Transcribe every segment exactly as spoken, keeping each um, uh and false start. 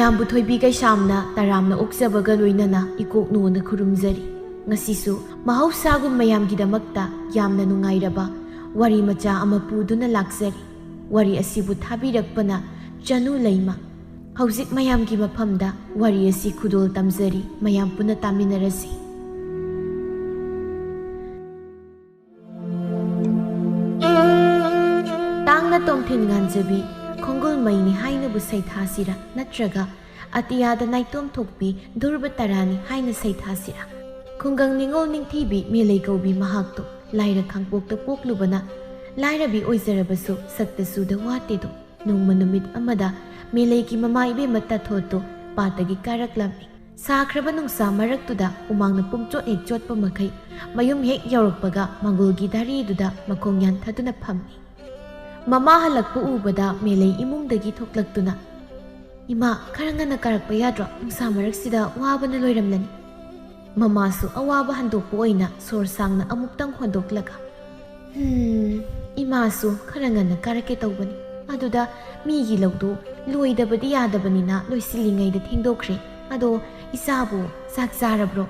ꯌꯥꯝꯕꯨ ꯊꯣꯏꯕꯤ ꯀꯩꯁꯥꯝꯅ ꯇꯔꯥꯝꯅ ꯑꯣꯛꯆꯕꯒ ꯂꯣꯏꯅꯅ ꯏꯀꯣꯛ ꯅꯣꯟꯅ ꯈꯨꯔꯨꯝꯖꯔꯤ꯫ ꯉꯁꯤꯁꯨ ꯃꯍꯧꯁꯥꯒꯨꯝ ꯃꯌꯥꯝꯒꯤꯗꯃꯛꯇ ꯌꯥꯝꯅ ꯅꯨꯡꯉꯥꯏꯔꯕ ꯋꯥꯔꯤ ꯃꯆꯥ ꯑꯃ ꯄꯨꯗꯨꯅ ꯂꯥꯛꯆꯔꯤ꯫ ꯋꯥꯔꯤ ꯑꯁꯤꯕꯨ ꯊꯥꯕꯤꯔꯛꯄꯅ ꯆꯅꯨ ꯂꯩꯃ꯫ ꯍꯧꯖꯤꯛ ꯃꯌꯥꯝꯒꯤ ꯃꯐꯝꯗ ꯋꯥꯔꯤ ꯑꯁꯤ ꯈꯨꯗꯣꯜ ꯇꯝꯖꯔꯤ, ꯃꯌꯥꯝ ꯄꯨꯟꯅ ꯇꯥꯃꯤꯟꯅꯔꯁꯤ꯫ ꯇꯥꯡꯅ ꯇꯣꯝꯊꯤꯟ ꯉꯥꯟꯖꯕꯤ, ꯈꯣꯡꯒꯨꯜ ꯃꯩꯅꯤ ꯍꯥꯏꯅꯕꯨ ꯁꯩꯊꯥꯁꯤꯔꯥ, ꯅꯠꯇ꯭ꯔꯒ ꯑꯇꯤꯌꯥꯗ ꯅꯥꯏꯇꯣꯝ ꯊꯣꯛꯄꯤ ꯙ꯭ꯔꯨꯕ ꯇꯔꯥꯅꯤ ꯍꯥꯏꯅ ꯁꯩꯊꯥꯁꯤꯔꯥ? ꯈꯨꯡꯒꯪ ꯅꯤꯉꯣꯜ ꯅꯤꯡꯊꯤꯕꯤ ꯃꯦꯂꯩ ꯀꯧꯕꯤ ꯃꯍꯥꯛꯇꯣ ꯂꯥꯏꯔ ꯈꯥꯡꯄꯣꯛꯇ ꯄꯣꯛꯂꯨꯕꯅ ꯂꯥꯏꯔꯕꯤ ꯑꯣꯏꯖꯔꯕꯁꯨ ꯁꯛꯇ ꯁꯨꯗ ꯋꯥꯠꯇꯦꯗꯣ꯫ ꯅꯣꯡꯃ ꯅꯨꯃꯤꯠ ꯑꯃꯗ ꯃꯦꯂꯩꯒꯤ ꯃꯃꯥ ꯏꯕꯦꯝꯃ ꯇꯥꯊꯣꯠꯇꯨ ꯄꯥꯠꯇꯒꯤ ꯀꯥꯔꯛꯂꯝꯃꯤ꯫ ꯁꯥꯈ꯭ꯔꯕ ꯅꯨꯡꯁꯥ ꯃꯔꯛꯇꯨꯗ ꯍꯨꯃꯥꯡꯅ ꯄꯨꯝꯆꯣꯠ ꯍꯦꯛ ꯆꯣꯠꯄ ꯃꯈꯩ ꯃꯌꯨꯝ ꯍꯦꯛ ꯌꯧꯔꯛꯄꯒ ꯃꯪꯒꯣꯜꯒꯤ ꯗꯥꯔꯤꯗꯨꯗ ꯃꯈꯣꯡ ꯌꯥꯟꯊꯗꯨꯅ ꯐꯝꯃꯤ꯫ ꯃꯃꯥ ꯍꯜꯂꯛꯄ ꯎꯕꯗ ꯃꯦꯂꯩ ꯏꯃꯨꯡꯗꯒꯤ ꯊꯣꯛꯂꯛꯇꯨꯅ, "ꯏꯃꯥ, ꯈꯔ ꯉꯟꯅ ꯀꯥꯔꯛꯄ ꯌꯥꯗ꯭ꯔꯣ? ꯅꯨꯡꯁꯥ ꯃꯔꯛꯁꯤꯗ ꯋꯥꯕꯅ ꯂꯣꯏꯔꯝꯂꯅꯤ꯫" ꯃꯃꯥꯁꯨ ꯑꯋꯥꯕ ꯍꯟꯗꯣꯛꯄ ꯑꯣꯏꯅ ꯁꯣꯔ ꯁꯥꯡꯅ ꯑꯃꯨꯛꯇꯪ ꯍꯣꯟꯗꯣꯛꯂꯒ, "ꯍꯝ, ꯏꯃꯥꯁꯨ ꯈꯔ ꯉꯟꯅ ꯀꯥꯔꯛꯀꯦ ꯇꯧꯕꯅꯤ꯫ ꯑꯗꯨꯗ ꯃꯤꯒꯤ ꯂꯧꯗꯨ ꯂꯣꯏꯗꯕꯗꯤ ꯌꯥꯗꯕꯅꯤꯅ ꯂꯣꯏꯁꯤꯜꯂꯤꯉꯩꯗ ꯊꯦꯡꯗꯣꯛꯈ꯭ꯔꯦ꯫ ꯑꯗꯣ ꯏꯆꯥꯕꯨ ꯆꯥꯛ ꯆꯥꯔꯕ꯭ꯔꯣ?"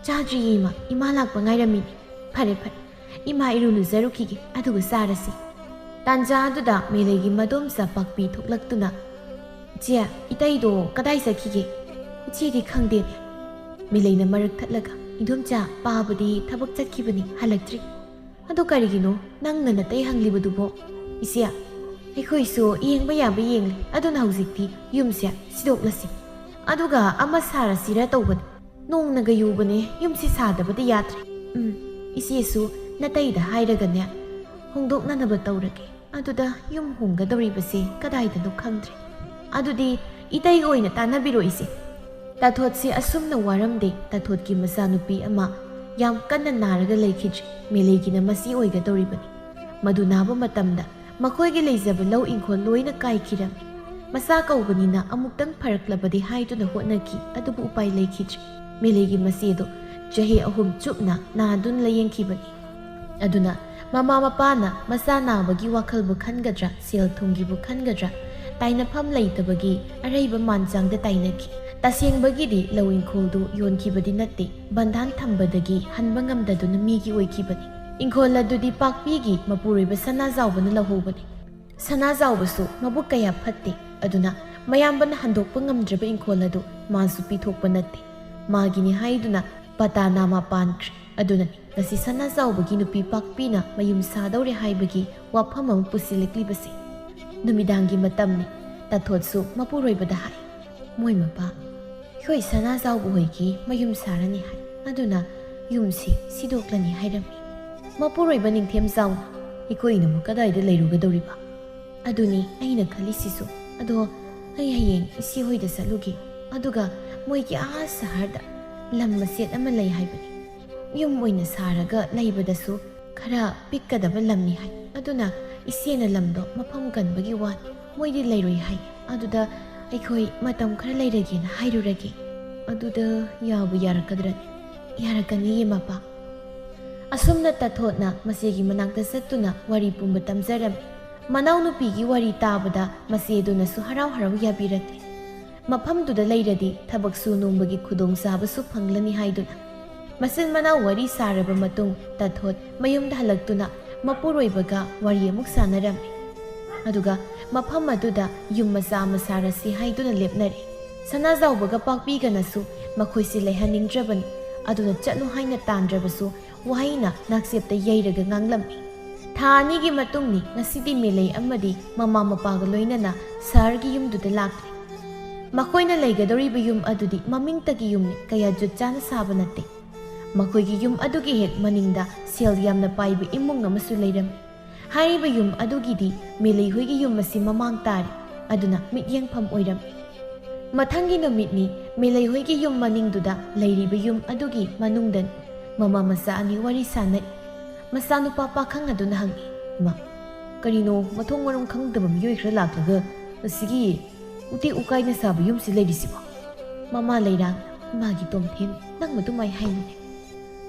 "ꯆꯥꯗ꯭ꯔꯤꯌꯦ ꯏꯃꯥ, ꯏꯃꯥ ꯂꯥꯛꯄ ꯉꯥꯏꯔꯝꯃꯤꯅꯦ꯫" "ꯐꯔꯦ ꯐꯔꯦ, ꯏꯃꯥ ꯏꯔꯨ ꯂꯨꯖꯔꯨꯈꯤꯒꯦ, ꯑꯗꯨꯒ ꯆꯥꯔꯁꯤ꯫" ꯇꯥꯟꯖꯥ ꯑꯗꯨꯗ ꯃꯦꯂꯩꯒꯤ ꯃꯗꯣꯝꯆꯥ ꯄꯥꯛꯄꯤ ꯊꯣꯛꯂꯛꯇꯨꯅ, "ꯏꯆꯦ, ꯏꯇꯩꯗꯣ ꯀꯗꯥꯏ ꯆꯠꯈꯤꯒꯦ?" "ꯏꯆꯦꯗꯤ ꯈꯪꯗꯦꯅꯦ꯫" ꯃꯦꯂꯩꯅ ꯃꯔꯛ ꯊꯠꯂꯒ, "ꯏꯗꯣꯝꯆꯥ, ꯄꯥꯕꯗꯤ ꯊꯕꯛ ꯆꯠꯈꯤꯕꯅꯤ, ꯍꯜꯂꯛꯇ꯭ꯔꯤ꯫" "ꯑꯗꯨ ꯀꯔꯤꯒꯤꯅꯣ ꯅꯪꯅ ꯅꯇꯩ ꯍꯪꯂꯤꯕꯗꯨꯕꯣ?" "ꯏꯆꯦ, ꯑꯩꯈꯣꯏꯁꯨ ꯌꯦꯡꯕ ꯌꯥꯕ ꯌꯦꯡꯂꯦ, ꯑꯗꯨꯅ ꯍꯧꯖꯤꯛꯇꯤ ꯌꯨꯝꯁꯦ ꯁꯤꯗꯣꯛꯂꯁꯤ, ꯑꯗꯨꯒ ꯑꯃ ꯁꯥꯔꯁꯤꯔ ꯇꯧꯕꯅꯤ꯫ ꯅꯣꯡꯅꯒ ꯌꯨꯕꯅꯦ, ꯌꯨꯝꯁꯤ ꯁꯥꯗꯕꯗꯤ ꯌꯥꯗ꯭ꯔꯦ꯫ ꯎꯝ, ꯏꯆꯦꯁꯨ ꯅꯇꯩꯗ ꯍꯥꯏꯔꯒꯅꯦ, ꯍꯣꯡꯗꯣꯛꯅꯅꯕ ꯇꯧꯔꯒꯦ꯫ ꯑꯗꯨꯗ ꯌꯨꯝ ꯍꯣꯡꯒꯗꯧꯔꯤꯕꯁꯦ ꯀꯗꯥꯏꯗꯅꯣ ꯈꯪꯗ꯭ꯔꯦ꯫ ꯑꯗꯨꯗꯤ ꯏꯇꯩꯒ ꯑꯣꯏꯅ ꯇꯥꯟꯅꯕꯤꯔꯣ ꯏꯆꯦ꯫" ꯇꯥꯊꯣꯠꯁꯦ ꯑꯁꯨꯝꯅ ꯋꯥꯔꯝꯗꯦ꯫ ꯇꯥꯊꯣꯠꯀꯤ ꯃꯆꯥꯅꯨꯄꯤ ꯑꯃ ꯌꯥꯝ ꯀꯟꯅ ꯅꯥꯔꯒ ꯂꯩꯈꯤꯗ꯭ꯔꯦ꯫ ꯃꯦꯂꯩꯒꯤꯅ ꯃꯆꯦ ꯑꯣꯏꯒꯗꯧꯔꯤꯕꯅꯤ꯫ ꯃꯗꯨ ꯅꯥꯕ ꯃꯇꯝꯗ ꯃꯈꯣꯏꯒꯤ ꯂꯩꯖꯕ ꯂꯧ ꯏꯪꯈꯣꯜ ꯂꯣꯏꯅ ꯀꯥꯏꯈꯤꯔꯝꯃꯤ꯫ ꯃꯆꯥ ꯀꯧꯕꯅꯤꯅ ꯑꯃꯨꯛꯇꯪ ꯐꯔꯛꯂꯕꯗꯤ ꯍꯥꯏꯗꯨꯅ ꯍꯣꯠꯅꯈꯤ, ꯑꯗꯨꯕꯨ ꯎꯄꯥꯏ ꯂꯩꯈꯤꯗ꯭ꯔꯦ꯫ ꯃꯦꯂꯩꯒꯤ ꯃꯆꯦꯗꯣ ꯆꯍꯤ ꯑꯍꯨꯝ ꯆꯨꯞꯅ ꯅꯥꯗꯨꯅ ꯂꯥꯌꯦꯡꯈꯤꯕꯅꯤ꯫ ꯑꯗꯨꯅ ꯃꯃꯥ ꯃꯄꯥꯅ ꯃꯆꯥ ꯅꯥꯕꯒꯤ ꯋꯥꯈꯜꯕꯨ ꯈꯟꯒꯗ꯭ꯔꯥ, ꯁꯦꯜ ꯊꯨꯝꯒꯤꯕꯨ ꯈꯟꯒꯗ꯭ꯔꯥ, ꯇꯥꯏꯅꯐꯝ ꯂꯩꯇꯕꯒꯤ ꯑꯔꯩꯕ ꯃꯥꯟꯆꯥꯡꯗ ꯇꯥꯏꯅꯈꯤ꯫ ꯇꯁꯦꯡꯕꯒꯤꯗꯤ ꯂꯧ ꯏꯪꯈꯣꯜꯗꯨ ꯌꯣꯟꯈꯤꯕꯗꯤ ꯅꯠꯇꯦ, ꯕꯟꯙꯥꯟ ꯊꯝꯕꯗꯒꯤ ꯍꯟꯕ ꯉꯝꯗꯗꯨꯅ ꯃꯤꯒꯤ ꯑꯣꯏꯈꯤꯕꯅꯤ꯫ ꯏꯪꯈꯣꯜ ꯑꯗꯨꯗꯤ ꯄꯥꯛꯄꯤꯒꯤ ꯃꯄꯨꯔꯣꯏꯕ ꯁꯅꯥꯖꯥꯎꯕꯅ ꯂꯧꯍꯧꯕꯅꯤ꯫ ꯁꯅꯥꯖꯥꯎꯕꯁꯨ ꯃꯕꯨꯛ ꯀꯌꯥ ꯐꯠꯇꯦ, ꯑꯗꯨꯅ ꯃꯌꯥꯝꯕꯅ ꯍꯟꯗꯣꯛꯄ ꯉꯝꯗ꯭ꯔꯕ ꯏꯪꯈꯣꯜ ꯑꯗꯨ ꯃꯥꯁꯨ ꯄꯤꯊꯣꯛꯄ ꯅꯠꯇꯦ꯫ ꯃꯥꯒꯤꯅꯤ ꯍꯥꯏꯗꯨꯅ ꯄꯇꯥ ꯅꯥꯃꯥ ꯄꯥꯟꯈ꯭ꯔꯦ꯫ ꯑꯗꯨꯅꯅꯤ ꯉꯁꯤ ꯁꯅꯥꯖꯥꯎꯕꯒꯤ ꯅꯨꯄꯤ ꯄꯥꯛꯄꯤꯅ ꯃꯌꯨꯝ ꯁꯥꯗꯧꯔꯦ ꯍꯥꯏꯕꯒꯤ ꯋꯥꯐꯝ ꯑꯃ ꯄꯨꯁꯤꯜꯂꯛꯂꯤꯕꯁꯤ꯫ ꯅꯨꯃꯤꯗꯥꯡꯒꯤ ꯃꯇꯝꯅꯤ꯫ ꯇꯥꯊꯣꯠꯁꯨ ꯃꯄꯨꯔꯣꯏꯕꯗ ꯍꯥꯏ, "ꯃꯣꯏ ꯃꯄꯥ, ꯑꯩꯈꯣꯏ ꯁꯅꯥꯖꯥꯎꯕ ꯍꯣꯏꯒꯤ ꯃꯌꯨꯝ ꯁꯥꯔꯅꯤ ꯍꯥꯏ, ꯑꯗꯨꯅ ꯌꯨꯝꯁꯤ ꯁꯤꯗꯣꯛꯂꯅꯤ ꯍꯥꯏꯔꯝꯃꯤ꯫ ꯃꯄꯨꯔꯣꯏꯕ ꯅꯤꯡꯊꯦꯝꯖꯥꯎꯅ ꯑꯩꯈꯣꯏꯅ ꯑꯃꯨꯛ ꯀꯗꯥꯏꯗ ꯂꯩꯔꯨꯒꯗꯧꯔꯤꯕ?" ꯑꯗꯨꯅꯤ ꯑꯩꯅ ꯈꯜꯂꯤꯁꯤꯁꯨ꯫ ꯑꯗꯣ ꯑꯩ ꯍꯌꯦꯡ ꯏꯆꯦ ꯍꯣꯏꯗ ꯆꯠꯂꯨꯒꯦ, ꯑꯗꯨꯒ ꯃꯣꯏꯒꯤ ꯑꯥ ꯁꯍꯔꯗ ꯂꯝ ꯃꯆꯦꯠ ꯑꯃ ꯂꯩ ꯍꯥꯏꯕꯅꯤ꯫ ꯌꯨꯝ ꯑꯣꯏꯅ ꯁꯥꯔꯒ ꯂꯩꯕꯗꯁꯨ ꯈꯔ ꯄꯤꯛꯀꯗꯕ ꯂꯝꯅꯤ ꯍꯥꯏ꯫ ꯑꯗꯨꯅ ꯏꯆꯦꯅ ꯂꯝꯗꯣ ꯃꯐꯝ ꯀꯟꯕꯒꯤ ꯋꯥꯅꯤ, ꯃꯣꯏꯗꯤ ꯂꯩꯔꯣꯏ ꯍꯥꯏ꯫ ꯑꯗꯨꯗ ꯑꯩꯈꯣꯏ ꯃꯇꯝ ꯈꯔ ꯂꯩꯔꯒꯦꯅ ꯍꯥꯏꯔꯨꯔꯒꯦ꯫ ꯑꯗꯨꯗ ꯌꯥꯕꯨ ꯌꯥꯔꯛꯀꯗ꯭ꯔꯅꯤ? ꯌꯥꯔꯛꯀꯅꯤꯌꯦ ꯃꯄꯥ꯫ ꯑꯁꯨꯝꯅ ꯇꯥꯊꯣꯠꯅ ꯃꯆꯦꯒꯤ ꯃꯅꯥꯛꯇ ꯆꯠꯇꯨꯅ ꯋꯥꯔꯤ ꯄꯨꯝꯕ ꯇꯝꯖꯔꯝꯃꯤ꯫ ꯃꯅꯥꯎꯅꯨꯄꯤꯒꯤ ꯋꯥꯔꯤ ꯇꯥꯕꯗ ꯃꯆꯦꯗꯨꯅꯁꯨ ꯍꯔꯥꯎ ꯍꯔꯥꯎ ꯌꯥꯕꯤꯔꯛꯂꯦ꯫ ꯃꯐꯝꯗꯨꯗ ꯂꯩꯔꯗꯤ ꯊꯕꯛ ꯁꯨ ꯅꯣꯝꯕꯒꯤ ꯈꯨꯗꯣꯡꯆꯥꯕꯁꯨ ꯐꯪꯂꯅꯤ ꯍꯥꯏꯗꯨꯅ꯫ ꯃꯆꯤꯟ ꯃꯅꯥꯎ ꯋꯥꯔꯤ ꯁꯥꯔꯕ ꯃꯇꯨꯡ ꯇꯥꯊꯣꯠ ꯃꯌꯨꯝꯗ ꯍꯜꯂꯛꯇꯨꯅ ꯃꯄꯨꯔꯣꯏꯕꯒ ꯋꯥꯔꯤ ꯑꯃꯨꯛ ꯁꯥꯟꯅꯔꯝꯃꯤ꯫ ꯑꯗꯨꯒ ꯃꯐꯝ ꯑꯗꯨꯗ ꯌꯨꯝ ꯃꯆꯥ ꯑꯃ ꯁꯥꯔꯁꯤ ꯍꯥꯏꯗꯨꯅ ꯂꯦꯞꯅꯔꯦ꯫ ꯁꯅꯥꯖꯥꯎꯕꯒ ꯄꯥꯛꯄꯤꯒꯅꯁꯨ ꯃꯈꯣꯏꯁꯤ ꯂꯩꯍꯟꯅꯤꯡꯗ꯭ꯔꯕꯅꯤ꯫ ꯑꯗꯨꯅ ꯆꯠꯂꯨ ꯍꯥꯏꯅ ꯇꯥꯟꯗ꯭ꯔꯕꯁꯨ ꯋꯥꯍꯩꯅ ꯅꯥꯛꯆꯦꯞꯇ ꯌꯩꯔꯒ ꯉꯥꯡꯂꯝꯃꯤ꯫ ꯊꯥ ꯑꯅꯤꯒꯤ ꯃꯇꯨꯡꯅꯤ, ꯉꯁꯤꯗꯤ ꯃꯦꯂꯩ ꯑꯃꯗꯤ ꯃꯃꯥ ꯃꯄꯥꯒ ꯂꯣꯏꯅꯅ ꯁꯍꯔꯒꯤ ꯌꯨꯝꯗꯨꯗ ꯂꯥꯛꯂꯦ꯫ ꯃꯈꯣꯏꯅ ꯂꯩꯒꯗꯧꯔꯤꯕ ꯌꯨꯝ ꯑꯗꯨꯗꯤ ꯃꯃꯤꯡꯇꯒꯤ ꯌꯨꯝꯅꯤ, ꯀꯌꯥ ꯖꯨꯠ ꯆꯥꯅ ꯁꯥꯕ ꯅꯠꯇꯦ꯫ ꯃꯈꯣꯏꯒꯤ ꯌꯨꯝ ꯑꯗꯨꯒꯤ ꯍꯦꯛ ꯃꯅꯤꯡꯗ ꯁꯦꯜ ꯌꯥꯝꯅ ꯄꯥꯏꯕ ꯏꯃꯨꯡ ꯑꯃꯁꯨ ꯂꯩꯔꯝꯃꯤ꯫ ꯍꯥꯏꯔꯤꯕ ꯌꯨꯝ ꯑꯗꯨꯒꯤꯗꯤ ꯃꯦꯂꯩ ꯍꯣꯏꯒꯤ ꯌꯨꯝ ꯑꯁꯤ ꯃꯃꯥꯡ ꯇꯥꯔꯦ, ꯑꯗꯨꯅ ꯃꯤꯠꯌꯦꯡꯐꯝ ꯑꯣꯏꯔꯝꯃꯤ꯫ ꯃꯊꯪꯒꯤ ꯅꯨꯃꯤꯠꯅꯤ, ꯃꯦꯂꯩ ꯍꯣꯏꯒꯤ ꯌꯨꯝ ꯃꯅꯤꯡꯗꯨꯗ ꯂꯩꯔꯤꯕ ꯌꯨꯝ ꯑꯗꯨꯒꯤ ꯃꯅꯨꯡꯗꯅꯤ꯫ ꯃꯃꯥ ꯃꯆꯥ ꯑꯅꯤ ꯋꯥꯔꯤ ꯁꯥꯟꯅꯔꯤ꯫ ꯃꯆꯥꯅꯨꯄꯥ ꯄꯥꯈꯪ ꯑꯗꯨꯅ ꯍꯪꯉꯤ, "ꯏꯃꯥ, ꯀꯔꯤꯅꯣ ꯃꯊꯣꯡ ꯃꯔꯝ ꯈꯪꯗꯕ ꯃꯤꯑꯣꯏ ꯈꯔ ꯂꯥꯛꯂꯒ ꯑꯁꯤꯒꯤ ꯎꯇꯦꯛ ꯎꯀꯥꯏꯅ ꯁꯥꯕ ꯌꯨꯝꯁꯤ ꯂꯩꯔꯤꯁꯤꯕꯣ?" ꯃꯃꯥ ꯂꯩꯔꯥꯡ ꯃꯥꯒꯤ ꯇꯣꯝꯊꯦꯝ, "ꯅꯪ ꯑꯗꯨꯃꯥꯏ ꯍꯥꯏꯅꯨꯅꯦ꯫"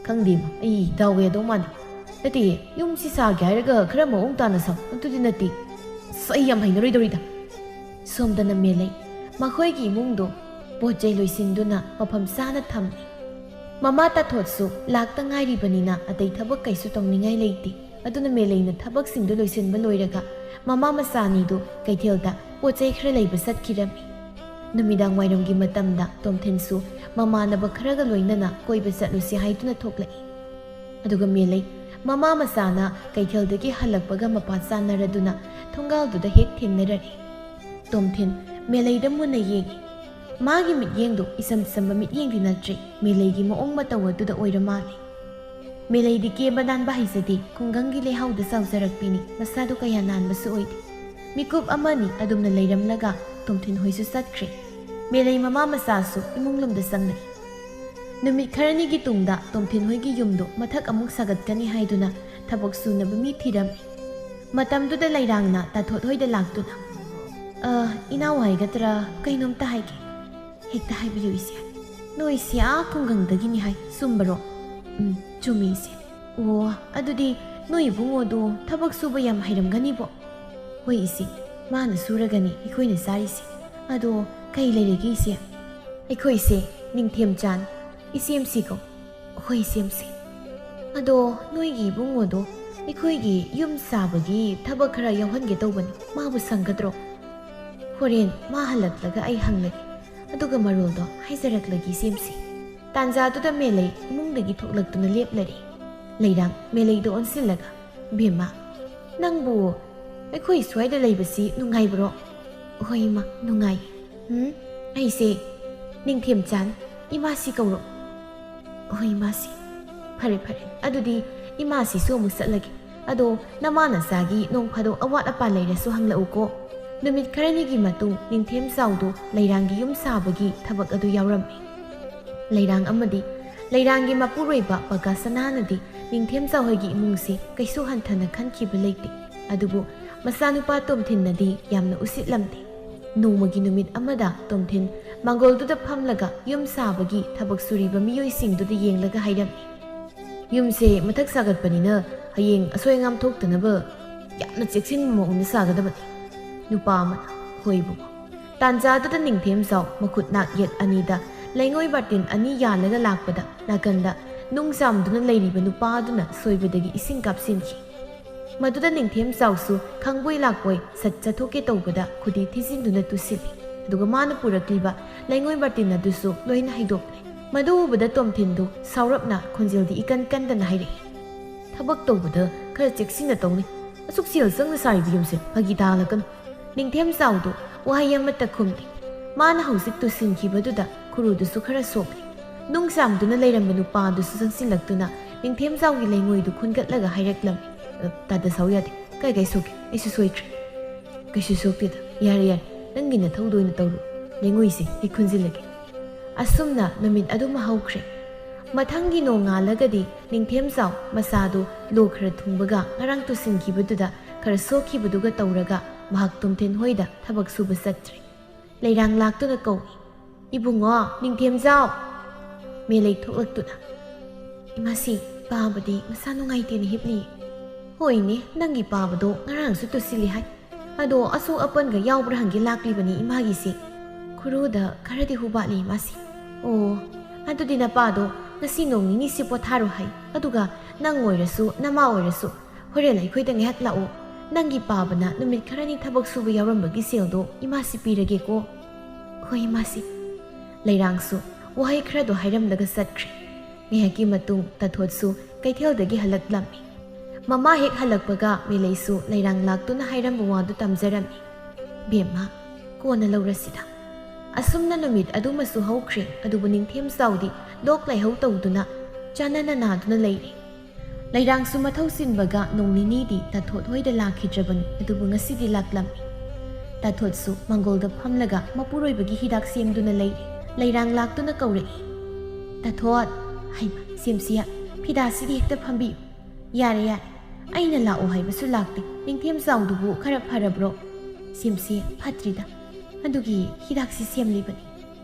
"ꯈꯪꯗꯦ ꯏꯃꯥ, ꯑꯩ ꯗꯥꯎ ꯌꯥꯗꯧ ꯃꯥꯟꯗꯦ꯫ ꯅꯠꯇꯦ, ꯌꯨꯝꯁꯤ ꯁꯥꯒꯦ ꯍꯥꯏꯔꯒ ꯈꯔ ꯃꯑꯣꯡ ꯇꯥꯅ ꯁꯥꯎ, ꯑꯗꯨꯗꯤ ꯅꯠꯇꯦ꯫ ꯑꯁ, ꯑꯩ ꯌꯥꯝ ꯍꯩꯅꯔꯣꯏꯗꯧꯔꯤꯗ꯫ ꯁꯣꯝꯗꯅ ꯃꯦꯂꯩ ꯃꯈꯣꯏꯒꯤ ꯏꯃꯨꯡꯗꯣ ꯄꯣꯠ ꯆꯩ ꯂꯣꯏꯁꯤꯟꯗꯨꯅ ꯃꯐꯝ ꯆꯥꯅ ꯊꯝꯃꯤ꯫ ꯃꯃꯥ ꯇꯥꯊꯣꯠꯁꯨ ꯂꯥꯛꯇ ꯉꯥꯏꯔꯤꯕꯅꯤꯅ ꯑꯇꯩ ꯊꯕꯛ ꯀꯩꯁꯨ ꯇꯧꯅꯤꯡꯉꯥꯏ ꯂꯩꯇꯦ꯫ ꯑꯗꯨꯅ ꯃꯦꯂꯩꯅ ꯊꯕꯛꯁꯤꯡꯗꯨ ꯂꯣꯏꯁꯤꯟꯕ ꯂꯣꯏꯔꯒ ꯃꯃꯥ ꯃꯆꯥ ꯑꯅꯤꯗꯨ ꯀꯩꯊꯦꯜꯗ ꯄꯣꯠ ꯆꯩ ꯈꯔ ꯂꯩꯕ ꯆꯠꯈꯤꯔꯝꯃꯤ꯫ ꯅꯨꯃꯤꯗꯥꯡ ꯋꯥꯏꯔꯝꯒꯤ ꯃꯇꯝꯗ ꯇꯣꯝꯊꯤꯟꯁꯨ ꯃꯃꯥꯟꯅꯕ ꯈꯔꯒ ꯂꯣꯏꯅꯅ ꯀꯣꯏꯕ ꯆꯠꯂꯨꯁꯤ ꯍꯥꯏꯗꯨꯅ ꯊꯣꯛꯂꯛꯏ꯫ ꯑꯗꯨꯒ ꯃꯦꯂꯩ ꯃꯃꯥ ꯃꯆꯥꯅ ꯀꯩꯊꯦꯜꯗꯒꯤ ꯍꯜꯂꯛꯄꯒ ꯃꯄꯥ ꯆꯥꯟꯅꯔꯗꯨꯅ ꯊꯣꯡꯒꯥꯜꯗꯨꯗ ꯍꯦꯛ ꯊꯦꯡꯅꯔꯔꯦ꯫ ꯇꯣꯝꯊꯤꯟ ꯃꯦꯂꯩꯗ ꯃꯨꯟꯅ ꯌꯦꯡꯉꯤ꯫ ꯃꯥꯒꯤ ꯃꯤꯠꯌꯦꯡꯗꯨ ꯏꯆꯝ ꯆꯝꯕ ꯃꯤꯠꯌꯦꯡꯗꯤ ꯅꯠꯇ꯭ꯔꯦ, ꯃꯦꯂꯩꯒꯤ ꯃꯑꯣꯡ ꯃꯇꯧ ꯑꯗꯨꯗ ꯑꯣꯏꯔ ꯃꯥꯜꯂꯦ꯫ ꯃꯦꯂꯩꯗꯤ ꯀꯦꯕ ꯅꯥꯟꯕ ꯍꯩꯖꯗꯦ, ꯈꯨꯡꯒꯪꯒꯤ ꯂꯩꯍꯥꯎꯗ ꯆꯥꯎꯖꯔꯛꯄꯤꯅꯤ, ꯃꯁꯥꯗꯨ ꯀꯌꯥ ꯅꯥꯟꯕꯁꯨ ꯑꯣꯏꯗꯦ꯫ ꯃꯤꯀꯨꯞ ꯑꯃꯅꯤ ꯑꯗꯨꯝꯅ ꯂꯩꯔꯝꯂꯒ ꯇꯣꯝꯊꯤꯟ ꯍꯣꯏꯁꯨ ꯆꯠꯈ꯭ꯔꯦ꯫ ꯃꯦꯂꯩ ꯃꯃꯥ ꯃꯆꯥꯁꯨ ꯏꯃꯨꯡꯂꯣꯝꯗ ꯆꯪꯂꯛꯏ꯫ ꯅꯨꯃꯤꯠ ꯈꯔꯅꯤꯒꯤ ꯇꯨꯡꯗ ꯇꯣꯝꯊꯤꯟ ꯍꯣꯏꯒꯤ ꯌꯨꯝꯗꯨ ꯃꯊꯛ ꯑꯃꯨꯛ ꯁꯥꯒꯠꯀꯅꯤ ꯍꯥꯏꯗꯨꯅ ꯊꯕꯛ ꯁꯨꯅꯕ ꯃꯤ ꯊꯤꯔꯝꯃꯤ꯫ ꯃꯇꯝꯗꯨꯗ ꯂꯩꯔꯥꯡꯅ ꯇꯥꯊꯣꯠ ꯍꯣꯏꯗ ꯂꯥꯛꯇꯨꯅ, "ꯑ, ꯏꯅꯥꯎ ꯍꯥꯏꯒꯗ꯭ꯔꯥ, ꯀꯩꯅꯣꯝꯇ ꯍꯥꯏꯒꯦ꯫" "ꯍꯦꯛꯇ ꯍꯥꯏꯕꯤꯌꯨ ꯏꯆꯦ꯫" "ꯅꯣꯏꯁꯦ ꯑꯥ ꯈꯨꯡꯒꯪꯗꯒꯤꯅꯤ ꯍꯥꯏ, ꯆꯨꯝꯕꯔꯣ?" "ꯎꯝ, ꯆꯨꯝꯃꯤ ꯏꯆꯦ꯫" "ꯑꯣ, ꯑꯗꯨꯗꯤ ꯅꯣꯏ ꯏꯕꯨꯡꯉꯣꯗꯣ ꯊꯕꯛ ꯁꯨꯕ ꯌꯥꯝ ꯍꯩꯔꯝꯒꯅꯤꯕꯣ?" "ꯍꯣꯏ ꯏꯆꯦ, ꯃꯥꯅ ꯁꯨꯔꯒꯅꯤ ꯑꯩꯈꯣꯏꯅ ꯆꯥꯔꯤꯁꯦ꯫ ꯑꯗꯣ ꯀꯩ ꯂꯩꯔꯒꯦ ꯏꯆꯦ?" "ꯑꯩꯈꯣꯏꯁꯦ ꯅꯤꯡꯊꯦꯝꯆꯥꯟ, ꯏꯆꯦꯝꯁꯤ ꯀꯧ꯫" "ꯍꯣꯏ ꯏꯆꯦꯝꯁꯤ꯫ ꯑꯗꯣ ꯅꯣꯏꯒꯤ ꯏꯕꯨꯡꯉꯣꯗꯣ ꯑꯩꯈꯣꯏꯒꯤ ꯌꯨꯝ ꯁꯥꯕꯒꯤ ꯊꯕꯛ ꯈꯔ ꯌꯥꯎꯍꯟꯒꯦ ꯇꯧꯕꯅꯤ, ꯃꯥꯕꯨ ꯁꯪꯒꯗ꯭ꯔꯣ?" "ꯍꯣꯔꯦꯟ ꯃꯥ ꯍꯜꯂꯛꯂꯒ ꯑꯩ ꯍꯪꯂꯒꯦ, ꯑꯗꯨꯒ ꯃꯔꯣꯜꯗꯣ ꯍꯥꯏꯖꯔꯛꯂꯒꯦ ꯏꯆꯦꯝꯁꯤ꯫" ꯇꯥꯟꯖꯥꯗꯨꯗ ꯃꯦꯂꯩ ꯏꯃꯨꯡꯗꯒꯤ ꯊꯣꯛꯂꯛꯇꯨꯅ ꯂꯦꯞꯂꯔꯦ꯫ ꯂꯩꯔꯥꯡ ꯃꯦꯂꯩꯗ ꯑꯣꯟꯁꯤꯜꯂꯒ, "ꯕꯦꯝꯃ, ꯅꯪꯕꯨ ꯑꯩꯈꯣꯏ ꯁ꯭ꯋꯥꯏꯗ ꯂꯩꯕꯁꯤ ꯅꯨꯡꯉꯥꯏꯕ꯭ꯔꯣ?" "ꯍꯣꯏ ꯏꯃꯥ, ꯅꯨꯡꯉꯥꯏ꯫" "ꯎꯝ, ꯑꯩꯁꯦ ꯅꯤꯡꯊꯦꯝꯆꯥꯟ, ꯏꯃꯥꯁꯤ ꯀꯧꯔꯣ꯫" "ꯍꯣꯏ ꯏꯃꯥꯁꯤ꯫" "ꯐꯔꯦ ꯐꯔꯦ, ꯑꯗꯨꯗꯤ ꯏꯃꯥꯁꯤꯁꯨ ꯑꯃꯨꯛ ꯆꯠꯂꯒꯦ꯫ ꯑꯗꯣ ꯅꯃꯥ ꯅꯆꯥꯒꯤ ꯅꯣꯡ ꯐꯥꯗꯣꯛ ꯑꯋꯥꯠ ꯑꯄꯥ ꯂꯩꯔꯁꯨ ꯍꯪꯂꯛꯎꯀꯣ꯫" ꯅꯨꯃꯤꯠ ꯈꯔꯅꯤꯒꯤ ꯃꯇꯨꯡ ꯅꯤꯡꯊꯦꯝꯆꯥꯎꯗꯨ ꯂꯩꯔꯥꯡꯒꯤ ꯌꯨꯝ ꯁꯥꯕꯒꯤ ꯊꯕꯛ ꯑꯗꯨ ꯌꯥꯎꯔꯝꯃꯤ꯫ ꯂꯩꯔꯥꯡ ꯑꯃꯗꯤ ꯂꯩꯔꯥꯡꯒꯤ ꯃꯄꯨꯔꯣꯏꯕ ꯄꯀꯥ ꯁꯅꯥꯅꯗꯤ ꯅꯤꯡꯊꯦꯝꯆꯥꯎ ꯍꯣꯏꯒꯤ ꯏꯃꯨꯡꯁꯤ ꯀꯩꯁꯨ ꯍꯟꯊꯅ ꯈꯟꯈꯤꯕ ꯂꯩꯇꯦ꯫ ꯑꯗꯨꯕꯨ ꯃꯆꯥꯅꯨꯄꯥ ꯇꯣꯝꯊꯤꯟꯅꯗꯤ ꯌꯥꯝꯅ ꯎꯁꯤꯠꯂꯝꯗꯦ꯫ ꯅꯣꯡꯃꯒꯤ ꯅꯨꯃꯤꯠ ꯑꯃꯗ ꯇꯣꯝꯊꯤꯟ ꯃꯥꯡꯒꯣꯜꯗꯨꯗ ꯐꯝꯂꯒ ꯌꯨꯝ ꯁꯥꯕꯒꯤ ꯊꯕꯛ ꯁꯨꯔꯤꯕ ꯃꯤꯑꯣꯏꯁꯤꯡꯗꯨꯗ ꯌꯦꯡꯂꯒ ꯍꯥꯏꯔꯝꯃꯤ, "ꯌꯨꯝꯁꯦ ꯃꯊꯛ ꯁꯥꯒꯠꯄꯅꯤꯅ ꯍꯌꯦꯡ ꯑꯁꯣꯏ ꯑꯉꯥꯝ ꯊꯣꯛꯇꯅꯕ ꯌꯥꯝꯅ ꯆꯦꯛꯁꯤꯟꯕ ꯃꯑꯣꯡꯗ ꯁꯥꯒꯗꯕꯅꯤ꯫" ꯅꯨꯄꯥ ꯑꯃꯅ, ꯍꯣꯏꯕꯨ꯫ ꯇꯥꯟꯖꯥꯗꯨꯗ ꯅꯤꯡꯊꯦꯝꯖꯥꯎ ꯃꯈꯨꯠ ꯅꯥꯛ ꯌꯦꯠ ꯑꯅꯤꯗ ꯂꯩꯉꯣꯏ ꯕꯥꯔꯇꯤꯟ ꯑꯅꯤ ꯌꯥꯜꯂꯒ ꯂꯥꯛꯄꯗ, ꯅꯥꯀꯟꯗ ꯅꯨꯡ ꯆꯥꯝꯗꯨꯅ ꯂꯩꯔꯤꯕ ꯅꯨꯄꯥ ꯑꯗꯨꯅ ꯁꯣꯏꯕꯗꯒꯤ ꯏꯁꯤꯡ ꯀꯥꯞꯁꯤꯟꯈꯤ꯫ ꯃꯗꯨꯗ ꯅꯤꯡꯊꯦꯝꯖꯥꯎꯁꯨ ꯈꯪꯕꯣꯏ ꯂꯥꯛꯄꯣꯏ ꯁꯠ ꯆꯠꯊꯣꯛꯀꯦ ꯇꯧꯕꯗ ꯈꯨꯗꯤ ꯊꯤꯖꯤꯟꯗꯨꯅ ꯇꯨꯁꯤꯜꯂꯤ꯫ ꯑꯗꯨꯒ ꯃꯥꯅ ꯄꯨꯔꯛꯂꯤꯕ ꯂꯩꯉꯣꯏ ꯕꯥꯔꯇꯤꯟ ꯑꯗꯨꯁꯨ ꯂꯣꯏꯅ ꯍꯩꯗꯣꯛꯂꯦ꯫ ꯃꯗꯨ ꯎꯕꯗ ꯇꯣꯝꯊꯤꯟꯗꯨ ꯁꯥꯎꯔꯞꯅ ꯈꯣꯟꯖꯦꯜꯗꯤ ꯏꯀꯟ ꯀꯟꯗꯅ ꯍꯥꯏꯔꯛꯏ, "ꯊꯕꯛ ꯇꯧꯕꯗ ꯈꯔ ꯆꯦꯛꯁꯤꯟꯅ ꯇꯧꯅꯤ꯫ ꯑꯁꯨꯛ ꯁꯦꯜ ꯆꯪꯅ ꯁꯥꯔꯤꯕ ꯌꯨꯝꯁꯦ ꯐꯥꯒꯤ ꯇꯥꯍꯜꯂꯛꯀꯅꯨ꯫" ꯅꯤꯡꯊꯦꯝꯖꯥꯎꯗꯨ ꯋꯥꯍꯩ ꯑꯃꯠꯇ ꯈꯨꯝꯗꯦ꯫ ꯃꯥꯅ ꯍꯧꯖꯤꯛ ꯇꯨꯁꯤꯟꯈꯤꯕꯗꯨꯗ ꯈꯨꯔꯨꯗꯨꯁꯨ ꯈꯔ ꯁꯣꯛꯂꯦ꯫ ꯅꯨꯡ ꯆꯥꯝꯗꯨꯅ ꯂꯩꯔꯝꯕ ꯅꯨꯄꯥꯗꯨꯁꯨ ꯆꯪꯁꯤꯜꯂꯛꯇꯨꯅ ꯅꯤꯡꯊꯦꯝꯖꯥꯎꯒꯤ ꯂꯩꯉꯣꯏꯗꯨ ꯈꯨꯟꯒꯠꯂꯒ ꯍꯥꯏꯔꯛꯂꯝꯃꯤ, "ꯑ, ꯇꯥꯗ ꯁꯥꯎ ꯌꯥꯗꯦ꯫ ꯀꯥꯏ ꯀꯥꯏ ꯁꯣꯛꯀꯦ? ꯑꯩꯁꯨ ꯁꯣꯏꯈ꯭ꯔꯦ꯫" "ꯀꯩꯁꯨ ꯁꯣꯛꯇꯦꯗ꯫ ꯌꯥꯔꯦ, ꯌꯥꯔꯦ꯫ ꯅꯪꯒꯤ ꯅꯊꯧꯗꯣ ꯑꯣꯏꯅ ꯇꯧꯔꯣ꯫ ꯂꯩꯉꯣꯏꯁꯦ ꯑꯩ ꯈꯨꯟꯖꯤꯜꯂꯒꯦ꯫" ꯑꯁꯨꯝꯅ ꯅꯨꯃꯤꯠ ꯑꯗꯨꯃ ꯍꯧꯈ꯭ꯔꯦ꯫ ꯃꯊꯪꯒꯤ ꯅꯣꯡꯉꯥꯜꯂꯒꯗꯤ ꯅꯤꯡꯊꯦꯝꯖꯥꯎ ꯃꯁꯥꯗꯨ ꯂꯣ ꯈꯔ ꯊꯨꯡꯕꯒ ꯉꯔꯥꯡ ꯇꯨꯁꯤꯟꯈꯤꯕꯗꯨꯗ ꯈꯔ ꯁꯣꯛꯈꯤꯕꯗꯨꯒ ꯇꯧꯔꯒ ꯃꯍꯥꯛ ꯇꯣꯝꯊꯤꯟ ꯍꯣꯏꯗ ꯊꯕꯛ ꯁꯨꯕ ꯆꯠꯇ꯭ꯔꯦ꯫ ꯂꯩꯔꯥꯡ ꯂꯥꯛꯇꯨꯅ ꯀꯧꯏ, "ꯏꯕꯨꯡꯉꯣ, ꯅꯤꯡꯊꯦꯝꯖꯥꯎ!" ꯃꯦꯂꯩ ꯊꯣꯛꯂꯛꯇꯨꯅ, "ꯏꯃꯥꯁꯤ, ꯄꯥꯕꯗꯤ ꯃꯁꯥ ꯅꯨꯡꯉꯥꯏꯇꯦꯅ ꯍꯤꯞꯂꯤ꯫" "ꯍꯣꯏꯅꯦ, ꯅꯪꯒꯤ ꯄꯥꯕꯗꯣ ꯉꯔꯥꯡꯁꯨ ꯇꯨꯁꯤꯜꯂꯤ ꯍꯥꯏ꯫ ꯑꯗꯣ ꯑꯁꯣꯛ ꯑꯄꯟꯒ ꯌꯥꯎꯕ꯭ꯔꯥ ꯍꯪꯒꯦ ꯂꯥꯛꯂꯤꯕꯅꯤ ꯏꯃꯥꯒꯤꯁꯤ꯫ ꯈꯨꯔꯨꯗ ꯈꯔꯗꯤ ꯍꯨꯕꯥꯠꯂꯤ ꯏꯃꯥꯁꯤ꯫" "ꯑꯣ, ꯑꯗꯨꯗꯤ ꯅꯄꯥꯗꯣ ꯉꯁꯤ ꯅꯣꯡ ꯅꯤꯅꯤꯁꯤ ꯄꯣꯊꯥꯔꯣ ꯍꯥꯏ꯫ ꯑꯗꯨꯒ ꯅꯪ ꯑꯣꯏꯔꯁꯨ, ꯅꯃꯥ ꯑꯣꯏꯔꯁꯨ, ꯍꯣꯔꯦꯟ ꯑꯩꯈꯣꯏꯗ ꯉꯥꯏꯍꯥꯛ ꯂꯥꯛꯑꯣ꯫ ꯅꯪꯒꯤ ꯄꯥꯕꯅ ꯅꯨꯃꯤꯠ ꯈꯔꯅꯤ ꯊꯕꯛ ꯁꯨꯕ ꯌꯥꯎꯔꯝꯕꯒꯤ ꯁꯦꯜꯗꯣ ꯏꯃꯥꯁꯤ ꯄꯤꯔꯒꯦꯀꯣ꯫" "ꯍꯣꯏ ꯏꯃꯥꯁꯤ꯫" ꯂꯩꯔꯥꯡꯁꯨ ꯋꯥꯍꯩ ꯈꯔꯗꯣ ꯍꯥꯏꯔꯝꯂꯒ ꯆꯠꯈ꯭ꯔꯦ꯫ ꯉꯥꯏꯍꯥꯛꯀꯤ ꯃꯇꯨꯡ ꯇꯥꯊꯣꯠꯁꯨ ꯀꯩꯊꯦꯜꯗꯒꯤ ꯍꯜꯂꯛꯂꯝꯃꯤ꯫ ꯃꯃꯥ ꯍꯦꯛ ꯍꯜꯂꯛꯄꯒ ꯃꯦꯂꯩꯁꯨ ꯂꯩꯔꯥꯡ ꯂꯥꯛꯇꯨꯅ ꯍꯥꯏꯔꯝꯕ ꯋꯥꯗꯨ ꯇꯝꯖꯔꯝꯃꯤ꯫ "ꯕꯦꯝꯃ, ꯀꯣꯟꯅ ꯂꯧꯔꯁꯤꯗ꯫" ꯑꯁꯨꯝꯅ ꯅꯨꯃꯤꯠ ꯑꯗꯨꯃꯁꯨ ꯍꯧꯈ꯭ꯔꯦ꯫ ꯑꯗꯨꯕꯨ ꯅꯤꯡꯊꯦꯝꯖꯥꯎꯗꯤ ꯂꯣꯛ ꯂꯥꯏꯍꯧ ꯇꯧꯗꯨꯅ ꯆꯥꯟꯅꯅ ꯅꯥꯗꯨꯅ ꯂꯩꯔꯦ꯫ ꯂꯩꯔꯥꯡꯁꯨ ꯃꯊꯧ ꯆꯤꯟꯕꯒ ꯅꯣꯡ ꯅꯤꯅꯤꯗꯤ ꯇꯥꯊꯣꯠ ꯍꯣꯏꯗ ꯂꯥꯛꯈꯤꯗ꯭ꯔꯕꯅꯤ꯫ ꯑꯗꯨꯕꯨ ꯉꯁꯤꯗꯤ ꯂꯥꯛꯂꯝꯃꯤ꯫ ꯇꯥꯊꯣꯠꯁꯨ ꯃꯥꯡꯒꯣꯜꯗ ꯐꯝꯂꯒ ꯃꯄꯨꯔꯣꯏꯕꯒꯤ ꯍꯤꯗꯥꯛ ꯁꯦꯝꯗꯨꯅ ꯂꯩꯔꯦ꯫ ꯂꯩꯔꯥꯡ ꯂꯥꯛꯇꯨꯅ ꯀꯧꯔꯛꯏ, "ꯇꯥꯊꯣꯠ!" "ꯍꯩꯃ, ꯁꯦꯝꯁꯤꯌꯥ, ꯐꯤꯗꯥꯁꯤꯗꯤ ꯍꯦꯛꯇ ꯐꯝꯕꯤꯌꯨ꯫" "ꯌꯥꯔꯦ, ꯌꯥꯔꯦ꯫ ꯑꯩꯅ ꯂꯥꯛꯑꯣ ꯍꯥꯏꯕꯁꯨ ꯂꯥꯛꯇꯦ꯫ ꯅꯤꯡꯊꯦꯝꯖꯥꯎꯗꯨꯕꯨ ꯈꯔ ꯐꯔꯕ꯭ꯔꯣ?" "ꯁꯦꯝꯁꯤ, ꯐꯠꯇ꯭ꯔꯤꯗ꯫ ꯑꯗꯨꯒꯤ ꯍꯤꯗꯥꯛꯁꯤ ꯁꯦꯝꯂꯤꯕꯅꯤ꯫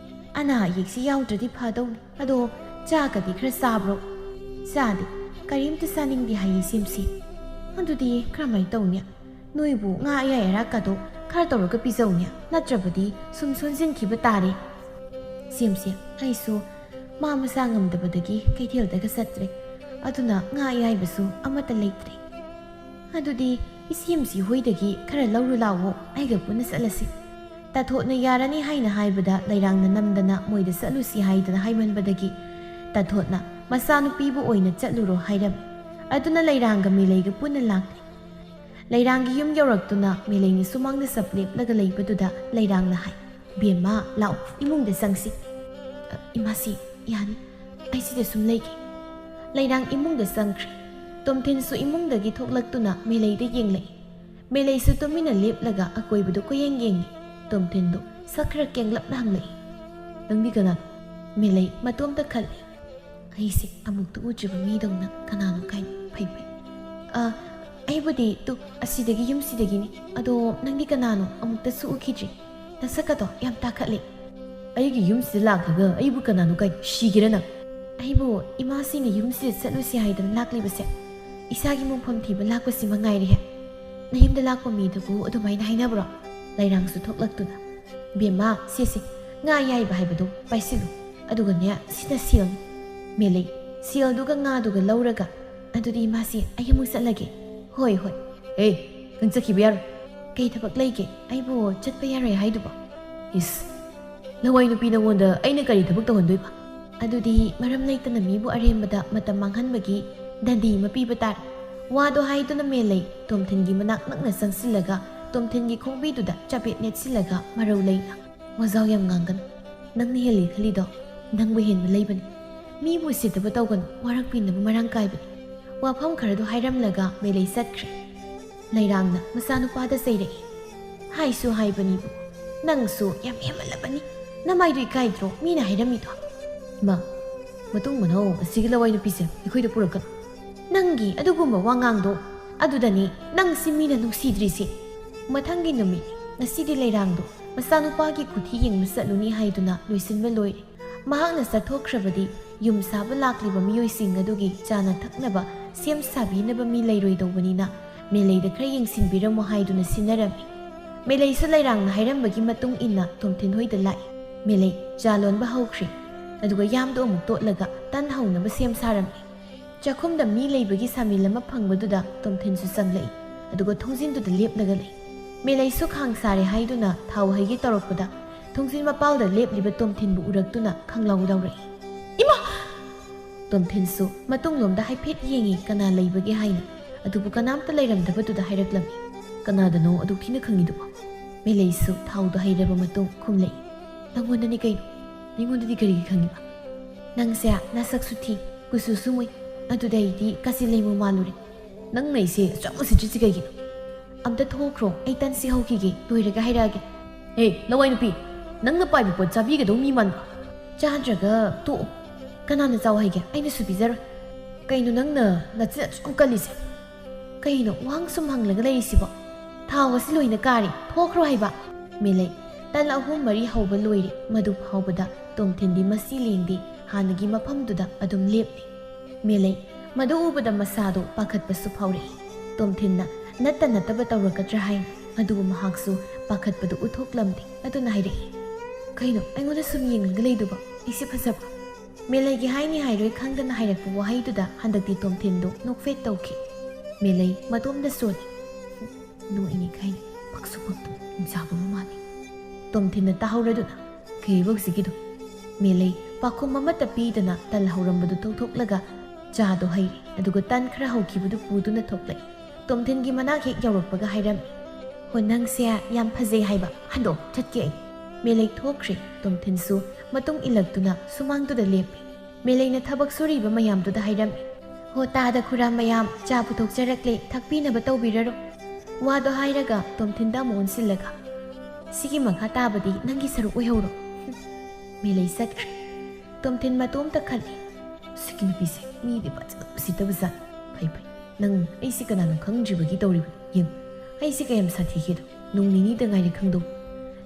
ꯑꯅꯥ ꯑꯌꯦꯛꯁꯤ ꯌꯥꯎꯗ꯭ꯔꯗꯤ ꯐꯗꯧꯅꯤ꯫ ꯑꯗꯣ ꯆꯥꯒꯗꯤ ꯈꯔ ꯆꯥꯕ꯭ꯔꯣ?" "ꯆꯥꯗꯦ꯫ ꯀꯔꯤꯝꯇ ꯆꯥꯅꯤꯡꯗꯦ ꯍꯥꯏꯌꯦ ꯁꯦꯝꯁꯤ꯫" "ꯑꯗꯨꯗꯤ ꯀꯔꯝꯍꯥꯏꯅ ꯇꯧꯅꯤ? ꯅꯣꯏꯕꯨ ꯉꯥ ꯑꯌꯥꯏ ꯑꯔꯥꯛꯀꯗꯣ ꯈꯔ ꯇꯧꯔꯒ ꯄꯤꯖꯧꯅꯦ, ꯅꯠꯇ꯭ꯔꯕꯗꯤ ꯁꯨꯝ ꯁꯣꯟꯖꯤꯟꯈꯤꯕ ꯇꯥꯔꯦ꯫ ꯁꯦꯝꯁꯦ, ꯑꯩꯁꯨ ꯃꯥ ꯃꯁꯥ ꯉꯝꯗꯕꯗꯒꯤ ꯀꯩꯊꯦꯜꯗꯒ ꯆꯠꯇ꯭ꯔꯦ꯫ ꯑꯗꯨꯅ ꯉꯥ ꯑꯌꯥꯏꯕꯁꯨ ꯑꯃꯠꯇ ꯂꯩꯇ꯭ꯔꯦ꯫ ꯑꯗꯨꯗꯤ ꯏꯆꯦꯝꯁꯤ ꯍꯣꯏꯗꯒꯤ ꯈꯔ ꯂꯧꯔꯨ ꯂꯥꯛꯑꯣ, ꯑꯩꯒ ꯄꯨꯟꯅ ꯆꯠꯂꯁꯤ꯫ ꯇꯥꯊꯣꯠꯅ ꯌꯥꯔꯅꯤ ꯍꯥꯏꯅ ꯍꯥꯏꯕꯗ ꯂꯩꯔꯥꯡꯅ ꯅꯝꯗꯅ ꯃꯣꯏꯗ ꯆꯠꯂꯨꯁꯤ ꯍꯥꯏꯗꯅ ꯍꯥꯏꯃꯟꯕꯗꯒꯤ ꯇꯥꯊꯣꯠꯅ ꯃꯆꯥꯅꯨꯄꯤꯕꯨ ꯑꯣꯏꯅ ꯆꯠꯂꯨꯔꯣ ꯍꯥꯏꯔꯝꯃꯤ꯫ ꯑꯗꯨꯅ ꯂꯩꯔꯥꯡꯒ ꯃꯦꯂꯩꯒ ꯄꯨꯟꯅ ꯂꯥꯛꯂꯦ꯫ ꯂꯩꯔꯥꯡꯒꯤ ꯌꯨꯝ ꯌꯧꯔꯛꯇꯨꯅ ꯃꯦꯂꯩꯅ ꯁꯨꯃꯥꯡꯗ ꯆꯞ ꯂꯦꯞꯂꯒ ꯂꯩꯕꯗꯨꯗ ꯂꯩꯔꯥꯡꯅ ꯍꯥꯏ, "ꯕꯦꯝꯃ, ꯂꯥꯛꯑꯣ, ꯏꯃꯨꯡꯗ ꯆꯪꯁꯤ꯫" "ꯑ, ꯏꯃꯥꯁꯤ, ꯌꯥꯅꯤ, ꯑꯩ ꯁꯤꯗ ꯁꯨꯝ ꯂꯩꯒꯦ꯫" ꯂꯩꯔꯥꯡ ꯏꯃꯨꯡꯗ ꯆꯪꯈ꯭ꯔꯦ꯫ ꯇꯣꯝꯊꯤꯟꯁꯨ ꯏꯃꯨꯡꯗꯒꯤ ꯊꯣꯛꯂꯛꯇꯨꯅ ꯃꯦꯂꯩꯗ ꯌꯦꯡꯂꯛꯏ꯫ ꯃꯦꯂꯩꯁꯨ ꯇꯨꯃꯤꯟꯅ ꯂꯦꯞꯂꯒ ꯑꯀꯣꯏꯕꯗꯨ ꯀꯣꯏꯌꯦꯡ ꯌꯦꯡꯉꯤ꯫ ꯇꯣꯝꯊꯤꯟꯗꯨ ꯁꯛ ꯈꯔ ꯀꯦꯡꯂꯞꯅ ꯍꯪꯂꯛꯏ, "ꯅꯪꯗꯤ ꯀꯅꯥꯅꯣ?" ꯃꯦꯂꯩ ꯃꯇꯣꯝꯇ ꯈꯜꯂꯤ꯫ "ꯑꯩꯁꯦ ꯑꯃꯨꯛꯇ ꯎꯗ꯭ꯔꯤꯕ ꯃꯤꯗꯧꯅ ꯀꯅꯥꯅꯣ ꯀꯥꯏꯅ ꯐꯩ ꯐꯩ꯫ ꯑ, ꯑꯩꯕꯨꯗꯤ ꯇꯨ ꯑꯁꯤꯗꯒꯤ, ꯌꯨꯝꯁꯤꯗꯒꯤꯅꯤ꯫ ꯑꯗꯣ ꯅꯪꯗꯤ ꯀꯅꯥꯅꯣ? ꯑꯃꯨꯛꯇꯁꯨ ꯎꯈꯤꯗ꯭ꯔꯤ꯫ ꯅꯁꯛꯀꯗꯣ ꯌꯥꯝ ꯇꯥꯈꯠꯂꯤ꯫" "ꯑꯩꯒꯤ ꯌꯨꯝꯁꯤꯗ ꯂꯥꯛꯂꯒ ꯑꯩꯕꯨ ꯀꯅꯥꯅꯣ ꯀꯥꯏ ꯁꯤꯒꯦꯔ ꯅꯪ?" "ꯑꯩꯕꯨ ꯏꯃꯥꯁꯤꯡꯅ ꯌꯨꯝꯁꯤꯗ ꯆꯠꯂꯨꯁꯤ ꯍꯥꯏꯗꯅ ꯂꯥꯛꯂꯤꯕꯁꯦ, ꯏꯁꯥꯒꯤ ꯃꯣꯡꯐꯝ ꯊꯤꯕ ꯂꯥꯛꯄꯁꯤ ꯃꯉꯥꯏꯔꯦꯍꯦ꯫ ꯅꯌꯨꯝꯗ ꯂꯥꯛꯄ ꯃꯤꯗꯨꯕꯨ ꯑꯗꯨꯃꯥꯏꯅ ꯍꯥꯏꯅꯕ꯭ꯔꯣ?" ꯂꯩꯔꯥꯡꯁꯨ ꯊꯣꯛꯂꯛꯇꯨꯅ, "ꯕꯦꯝꯃ, ꯁꯤꯁꯦ ꯉꯥ ꯑꯌꯥꯏꯕ ꯍꯥꯏꯕꯗꯣ ꯄꯥꯏꯁꯤꯜꯂꯨ꯫ ꯑꯗꯨꯒꯅꯦ, ꯁꯤꯅ ꯁꯦꯜꯅꯤ꯫" ꯃꯦꯂꯩ ꯁꯦꯜꯗꯨꯒ ꯉꯥꯗꯨꯒ ꯂꯧꯔꯒ, "ꯑꯗꯨꯗꯤ ꯏꯃꯥꯁꯤ, ꯑꯩ ꯑꯃꯨꯛ ꯆꯠꯂꯒꯦ꯫" "ꯍꯣꯏ, ꯍꯣꯏ꯫" "ꯑꯦ, ꯅꯪ ꯆꯠꯈꯤꯕ ꯌꯥꯔꯣꯏ꯫" "ꯀꯩ ꯊꯕꯛ ꯂꯩꯒꯦ? ꯑꯩꯕꯨ ꯆꯠꯄ ꯌꯥꯔꯣꯏ ꯍꯥꯏꯗꯨꯕꯣ?" "ꯏꯁ, ꯂꯋꯥꯏ ꯅꯨꯄꯤ, ꯅꯉꯣꯟꯗ ꯑꯩꯅ ꯀꯔꯤ ꯊꯕꯛ ꯇꯧꯍꯟꯗꯣꯏꯕ?" ꯑꯗꯨꯗꯤ ꯃꯔꯝ ꯂꯩꯇꯅ ꯃꯤꯕꯨ ꯑꯔꯦꯝꯕꯗ ꯃꯇꯝ ꯃꯥꯡꯍꯟꯕꯒꯤ ꯗꯟꯗꯤ ꯑꯃ ꯄꯤꯕ ꯇꯥꯔꯦ꯫ ꯋꯥꯗꯣ ꯍꯥꯏꯗꯨꯅ ꯃꯦꯂꯩ ꯇꯣꯝꯊꯤꯟꯒꯤ ꯃꯅꯥꯛ ꯅꯛꯅ ꯆꯪꯁꯤꯜꯂꯒ ꯇꯣꯝꯊꯤꯟꯒꯤ ꯈꯣꯡꯕꯤꯗꯨꯗ ꯆꯄꯦꯠ ꯅꯦꯠꯁꯤꯜꯂꯒ ꯃꯔꯧ ꯂꯩꯅ, "ꯋꯥꯖꯥꯎ ꯌꯥꯝ ꯉꯥꯡꯒꯅꯨ꯫ ꯅꯪꯅ ꯍꯦꯜꯂꯤ ꯈꯜꯂꯤꯗꯣ ꯅꯪꯕꯨ ꯍꯦꯟꯕ ꯂꯩꯕꯅꯤ꯫ ꯃꯤꯕꯨ ꯎꯁꯤꯠꯇꯕ ꯇꯧꯒꯅꯨ, ꯋꯥꯔꯛꯄꯤꯅꯕ ꯃꯔꯥꯡ ꯀꯥꯏꯕꯅꯤ꯫" ꯋꯥꯐꯝ ꯈꯔꯗꯨ ꯍꯥꯏꯔꯝꯂꯒ ꯃꯦꯂꯩ ꯆꯠꯈ꯭ꯔꯦ꯫ ꯂꯩꯔꯥꯡꯅ ꯃꯆꯥꯅꯨꯄꯥꯗ ꯆꯩꯔꯛꯏ꯫ "ꯍꯥꯏꯁꯨ ꯍꯥꯏꯕꯅꯤꯕꯨ, ꯅꯪꯁꯨ ꯌꯥꯝ ꯍꯦꯟꯃꯜꯂꯕꯅꯤ꯫ ꯅꯃꯥꯏꯗꯨ ꯏꯀꯥꯏꯗ꯭ꯔꯣ ꯃꯤꯅ ꯍꯥꯏꯔꯝꯃꯤꯗꯣ?" "ꯏꯃꯥ, ꯃꯇꯨꯡ ꯃꯅꯥꯎ ꯑꯁꯤꯒꯤ ꯂꯋꯥꯏ ꯅꯨꯄꯤꯁꯦ ꯑꯩꯈꯣꯏꯗ ꯄꯨꯔꯛꯀꯅꯨ꯫" "ꯅꯪꯒꯤ ꯑꯗꯨꯒꯨꯝꯕ ꯋꯥꯉꯥꯡꯗꯣ ꯑꯗꯨꯗꯅꯤ ꯅꯪꯁꯤ ꯃꯤꯅ ꯅꯨꯡꯁꯤꯗ꯭ꯔꯤꯁꯤ꯫" ꯃꯊꯪꯒꯤ ꯅꯨꯃꯤꯠ, ꯉꯁꯤꯗꯤ ꯂꯩꯔꯥꯡꯗꯣ ꯃꯆꯥꯅꯨꯄꯥꯒꯤ ꯈꯨꯊꯤ ꯌꯦꯡꯕ ꯆꯠꯂꯨꯅꯤ ꯍꯥꯏꯗꯨꯅ ꯂꯣꯏꯁꯤꯟꯕ ꯂꯣꯏꯔꯦ꯫ ꯃꯍꯥꯛꯅ ꯆꯠꯊꯣꯛꯈ꯭ꯔꯕꯗꯤ ꯌꯨꯝ ꯁꯥꯕ ꯂꯥꯛꯂꯤꯕ ꯃꯤꯑꯣꯏꯁꯤꯡ ꯑꯗꯨꯒꯤ ꯆꯥꯅ ꯊꯛꯅꯕ ꯁꯦꯝ ꯁꯥꯕꯤꯅꯕ ꯃꯤ ꯂꯩꯔꯣꯏꯗꯧꯕꯅꯤꯅ ꯃꯦꯂꯩꯗ ꯈꯔ ꯌꯦꯡꯁꯤꯟꯕꯤꯔꯝꯃꯨ ꯍꯥꯏꯗꯨꯅ ꯁꯤꯟꯅꯔꯝꯃꯤ꯫ ꯃꯦꯂꯩꯁꯨ ꯂꯩꯔꯥꯡꯅ ꯍꯥꯏꯔꯝꯕꯒꯤ ꯃꯇꯨꯡ ꯏꯟꯅ ꯇꯣꯝꯊꯤꯟ ꯍꯣꯏꯗ ꯂꯥꯛꯏ꯫ ꯃꯦꯂꯩ ꯆꯥ ꯂꯣꯟꯕ ꯍꯧꯈ꯭ꯔꯦ꯫ ꯑꯗꯨꯒ ꯌꯥꯝꯗꯣ ꯑꯃꯨꯛ ꯇꯣꯠꯂꯒ ꯇꯟ ꯍꯧꯅꯕ ꯁꯦꯝ ꯁꯥꯔꯝꯃꯤ꯫ ꯆꯥꯛꯈꯨꯝꯗ ꯃꯤ ꯂꯩꯕꯒꯤ ꯁꯥꯃꯤꯜ ꯑꯃ ꯐꯪꯕꯗꯨꯗ ꯇꯣꯝꯊꯤꯟꯁꯨ ꯆꯪꯂꯛꯏ꯫ ꯑꯗꯨꯒ ꯊꯣꯡꯖꯤꯟꯗꯨꯗ ꯂꯦꯞꯂꯒ ꯂꯩ꯫ ꯃꯦꯂꯩꯁꯨ ꯈꯥꯡ ꯁꯥꯔꯦ ꯍꯥꯏꯗꯨꯅ ꯊꯥꯎ ꯍꯩꯒꯦ ꯇꯧꯔꯛꯄꯗ ꯊꯣꯡꯖꯤꯟ ꯃꯄꯥꯜꯗ ꯂꯦꯞꯂꯤꯕ ꯇꯣꯝꯊꯤꯟꯕꯨ ꯎꯔꯛꯇꯨꯅ ꯈꯪꯂꯥꯎ ꯂꯥꯎꯔꯛꯏ꯫ "ꯏꯃꯥ!" ꯇꯣꯝꯊꯤꯟꯁꯨ ꯃꯇꯨꯡꯂꯣꯝꯗ ꯍꯥꯏꯐꯦꯠ ꯌꯦꯡꯉꯤ, ꯀꯅꯥ ꯂꯩꯕꯒꯦ ꯍꯥꯏꯅ꯫ ꯑꯗꯨꯕꯨ ꯀꯅꯥꯝꯇ ꯂꯩꯔꯝꯗꯕꯗꯨꯗ ꯍꯥꯏꯔꯛꯂꯝꯃꯤ꯫ "ꯀꯅꯥꯗꯅꯣ ꯑꯗꯨꯛ ꯊꯤꯅ ꯈꯪꯉꯤꯗꯨꯕꯣ?" ꯃꯦꯂꯩꯁꯨ ꯊꯥꯎꯗꯣ ꯍꯩꯔꯕ ꯃꯇꯨꯡ ꯈꯨꯝꯂꯛꯏ꯫ "ꯅꯪꯉꯣꯟꯗꯅꯤ ꯀꯩꯅꯣ꯫ ꯃꯤꯉꯣꯟꯗꯗꯤ ꯀꯔꯤꯒꯤ ꯈꯪꯉꯤꯕ?" "ꯅꯪꯁꯦ ꯅꯁꯛꯁꯨ ꯊꯤ, ꯀꯨꯆꯨꯁꯨ ꯃꯨꯏ, ꯑꯗꯨꯗꯩꯗꯤ ꯀꯥꯆꯤꯟ ꯂꯩꯃꯨ ꯃꯥꯜꯂꯨꯔꯦ꯫ ꯅꯪꯅ ꯑꯩꯁꯦ ꯑꯁꯨꯛ ꯌꯥꯝ ꯎꯁꯤꯠꯇ꯭ꯔꯤꯁꯤ ꯀꯩꯒꯤꯅꯣ?" "ꯑꯝꯇ ꯊꯣꯛꯈ꯭ꯔꯣ, ꯑꯩ ꯇꯟ ꯁꯤ ꯍꯧꯈꯤꯒꯦ, ꯂꯣꯏꯔꯒ ꯍꯥꯏꯔꯛꯑꯒꯦ꯫" "ꯍꯦ, ꯂꯋꯥꯏ ꯅꯨꯄꯤ, ꯅꯪꯅ ꯄꯥꯏꯕ ꯄꯣꯠ ꯆꯥꯕꯤꯒꯗꯧ ꯃꯤ ꯃꯥꯟꯕ꯭ꯔꯣ?" "ꯆꯥꯗ꯭ꯔꯒ ꯇꯣꯛꯑꯣ꯫ ꯀꯅꯥꯅ ꯆꯥꯎ ꯍꯥꯏꯒꯦ? ꯑꯩꯅꯁꯨ ꯄꯤꯖꯔꯣꯏ꯫" "ꯀꯩꯅꯣ ꯅꯪꯅ ꯅꯆꯤꯟ ꯑꯁꯨꯛ ꯌꯥꯝ ꯀꯜꯂꯤꯁꯦ? ꯀꯩꯅꯣ ꯋꯥꯍꯪ ꯁꯨꯝ ꯍꯪꯂꯒ ꯂꯩꯔꯤꯁꯤꯕꯣ? ꯊꯥꯎ ꯑꯁꯤ ꯂꯣꯏꯅ ꯀꯥꯔꯦ, ꯊꯣꯛꯈ꯭ꯔꯣ ꯍꯥꯏꯕ!" ꯃꯦꯂꯩ ꯇꯟ ꯑꯍꯨꯝ ꯃꯔꯤ ꯍꯧꯕ ꯂꯣꯏꯔꯦ꯫ ꯃꯗꯨ ꯐꯥꯎꯕꯗ ꯇꯣꯝꯊꯤꯟꯗꯤ ꯃꯁꯤ ꯂꯦꯡꯗꯦ, ꯍꯥꯟꯅꯒꯤ ꯃꯐꯝꯗꯨꯗ ꯑꯗꯨꯝ ꯂꯦꯞꯂꯤ꯫ ꯃꯦꯂꯩ ꯃꯗꯨ ꯎꯕꯗ ꯃꯁꯥꯗꯣ ꯄꯥꯈꯠꯄꯁꯨ ꯐꯥꯎꯔꯛꯏ꯫ ꯇꯣꯝꯊꯤꯟꯅ ꯅꯠꯇ ꯅꯠꯇꯕ ꯇꯧꯔꯛꯀꯗ꯭ꯔꯥ ꯍꯥꯏꯅ꯫ ꯑꯗꯨꯕꯨ ꯃꯍꯥꯛꯁꯨ ꯄꯥꯈꯠꯄꯗꯨ ꯎꯠꯊꯣꯛꯂꯝꯗꯦ꯫ ꯑꯗꯨꯅ ꯍꯥꯏꯔꯛꯏ, "ꯀꯩꯅꯣ ꯑꯩꯉꯣꯟꯗ ꯁꯨꯝ ꯌꯦꯡꯂꯒ ꯂꯩꯗꯨꯕꯣ? ꯑꯩꯁꯦ ꯐꯖꯕ?" ꯃꯦꯂꯩꯒꯤ ꯍꯥꯏꯅꯤ ꯍꯥꯏꯔꯣꯏ ꯈꯪꯗꯅ ꯍꯥꯏꯔꯛꯄ ꯋꯥꯍꯩꯗꯨꯗ ꯍꯟꯗꯛꯇꯤ ꯇꯣꯝꯊꯤꯟꯗꯣ ꯅꯣꯛꯐꯦꯠ ꯇꯧꯈꯤ꯫ ꯃꯦꯂꯩ ꯃꯇꯣꯝꯗ ꯆꯣꯠꯂꯤ꯫ "ꯅꯣꯛꯏꯅꯦ ꯈꯥꯏꯅꯤ, ꯄꯛꯁꯨ ꯄꯛꯇꯅ ꯍꯤꯡꯆꯥꯕ ꯑꯃ ꯃꯥꯜꯂꯤ꯫" ꯇꯣꯝꯊꯤꯟꯅ ꯇꯥꯍꯧꯔꯗꯨꯅ, "ꯀꯩꯕ ꯍꯧꯖꯤꯛꯀꯤꯗꯣ?" ꯃꯦꯂꯩ ꯄꯥꯈꯨꯝ ꯑꯃꯠꯇ ꯄꯤꯗꯅ ꯇꯜ ꯍꯧꯔꯝꯕꯗꯨ ꯇꯧꯊꯣꯛꯂꯒ ꯆꯥꯗꯣ ꯍꯩꯔꯦ꯫ ꯑꯗꯨꯒ ꯇꯟ ꯈꯔ ꯍꯧꯈꯤꯕꯗꯨ ꯄꯨꯗꯨꯅ ꯊꯣꯛꯂꯛꯏ꯫ ꯇꯣꯝꯊꯤꯟꯒꯤ ꯃꯅꯥꯛ ꯍꯦꯛ ꯌꯧꯔꯛꯄꯒ ꯍꯥꯏꯔꯝꯃꯤ, "ꯍꯣ, ꯅꯪꯁꯦ ꯌꯥꯝ ꯐꯖꯩ ꯍꯥꯏꯕ꯫ ꯍꯟꯗꯣ, ꯆꯠꯀꯦ ꯑꯩ꯫" ꯃꯦꯂꯩ ꯊꯣꯛꯈ꯭ꯔꯦ꯫ ꯇꯣꯝꯊꯤꯟꯁꯨ ꯃꯇꯨꯡ ꯏꯜꯂꯛꯇꯨꯅ ꯁꯨꯃꯥꯡꯗꯨꯗ ꯂꯦꯞꯄꯤ꯫ ꯃꯦꯂꯩꯅ ꯊꯕꯛ ꯁꯨꯔꯤꯕ ꯃꯌꯥꯝꯗꯨꯗ ꯍꯥꯏꯔꯝꯃꯤ, "ꯍꯣ, ꯇꯥꯗ ꯈꯨꯔꯥ ꯃꯌꯥꯝ, ꯆꯥ ꯄꯨꯊꯣꯛꯆꯔꯛꯂꯦ, ꯊꯛꯄꯤꯅꯕ ꯇꯧꯕꯤꯔꯔꯣ꯫" ꯋꯥꯗꯣ ꯍꯥꯏꯔꯒ ꯇꯣꯝꯊꯤꯟꯗ ꯑꯃꯨꯛ ꯑꯣꯟꯁꯤꯜꯂꯒ, "ꯁꯤꯒꯤ ꯃꯈꯥ ꯇꯥꯕꯗꯤ ꯅꯪꯒꯤ ꯁꯔꯨꯛ ꯑꯣꯏꯍꯧꯔꯣ꯫" ꯃꯦꯂꯩ ꯆꯠꯈ꯭ꯔꯦ꯫ ꯇꯣꯝꯊꯤꯟ ꯃꯇꯣꯝꯇ ꯈꯜꯂꯤ, "ꯁꯤꯒꯤ ꯅꯨꯄꯤꯁꯦ ꯃꯤꯗꯤ ꯐꯖꯅ ꯎꯁꯤꯠꯇꯕ ꯖꯥꯠ꯫ ꯐꯩ ꯐꯩ, ꯅꯪ ꯑꯩꯁꯦ ꯀꯅꯥꯅꯣ ꯈꯪꯗ꯭ꯔꯤꯕꯒꯤ ꯇꯧꯔꯤꯕꯅꯤ꯫ ꯌꯦꯡꯉꯨ, ꯑꯩꯁꯦ ꯀꯌꯥꯝ ꯁꯥꯊꯤꯒꯦꯗꯣ꯫ ꯅꯣꯡ ꯅꯤꯅꯤꯗ ꯉꯥꯏꯔꯦ ꯈꯪꯗꯧ꯫"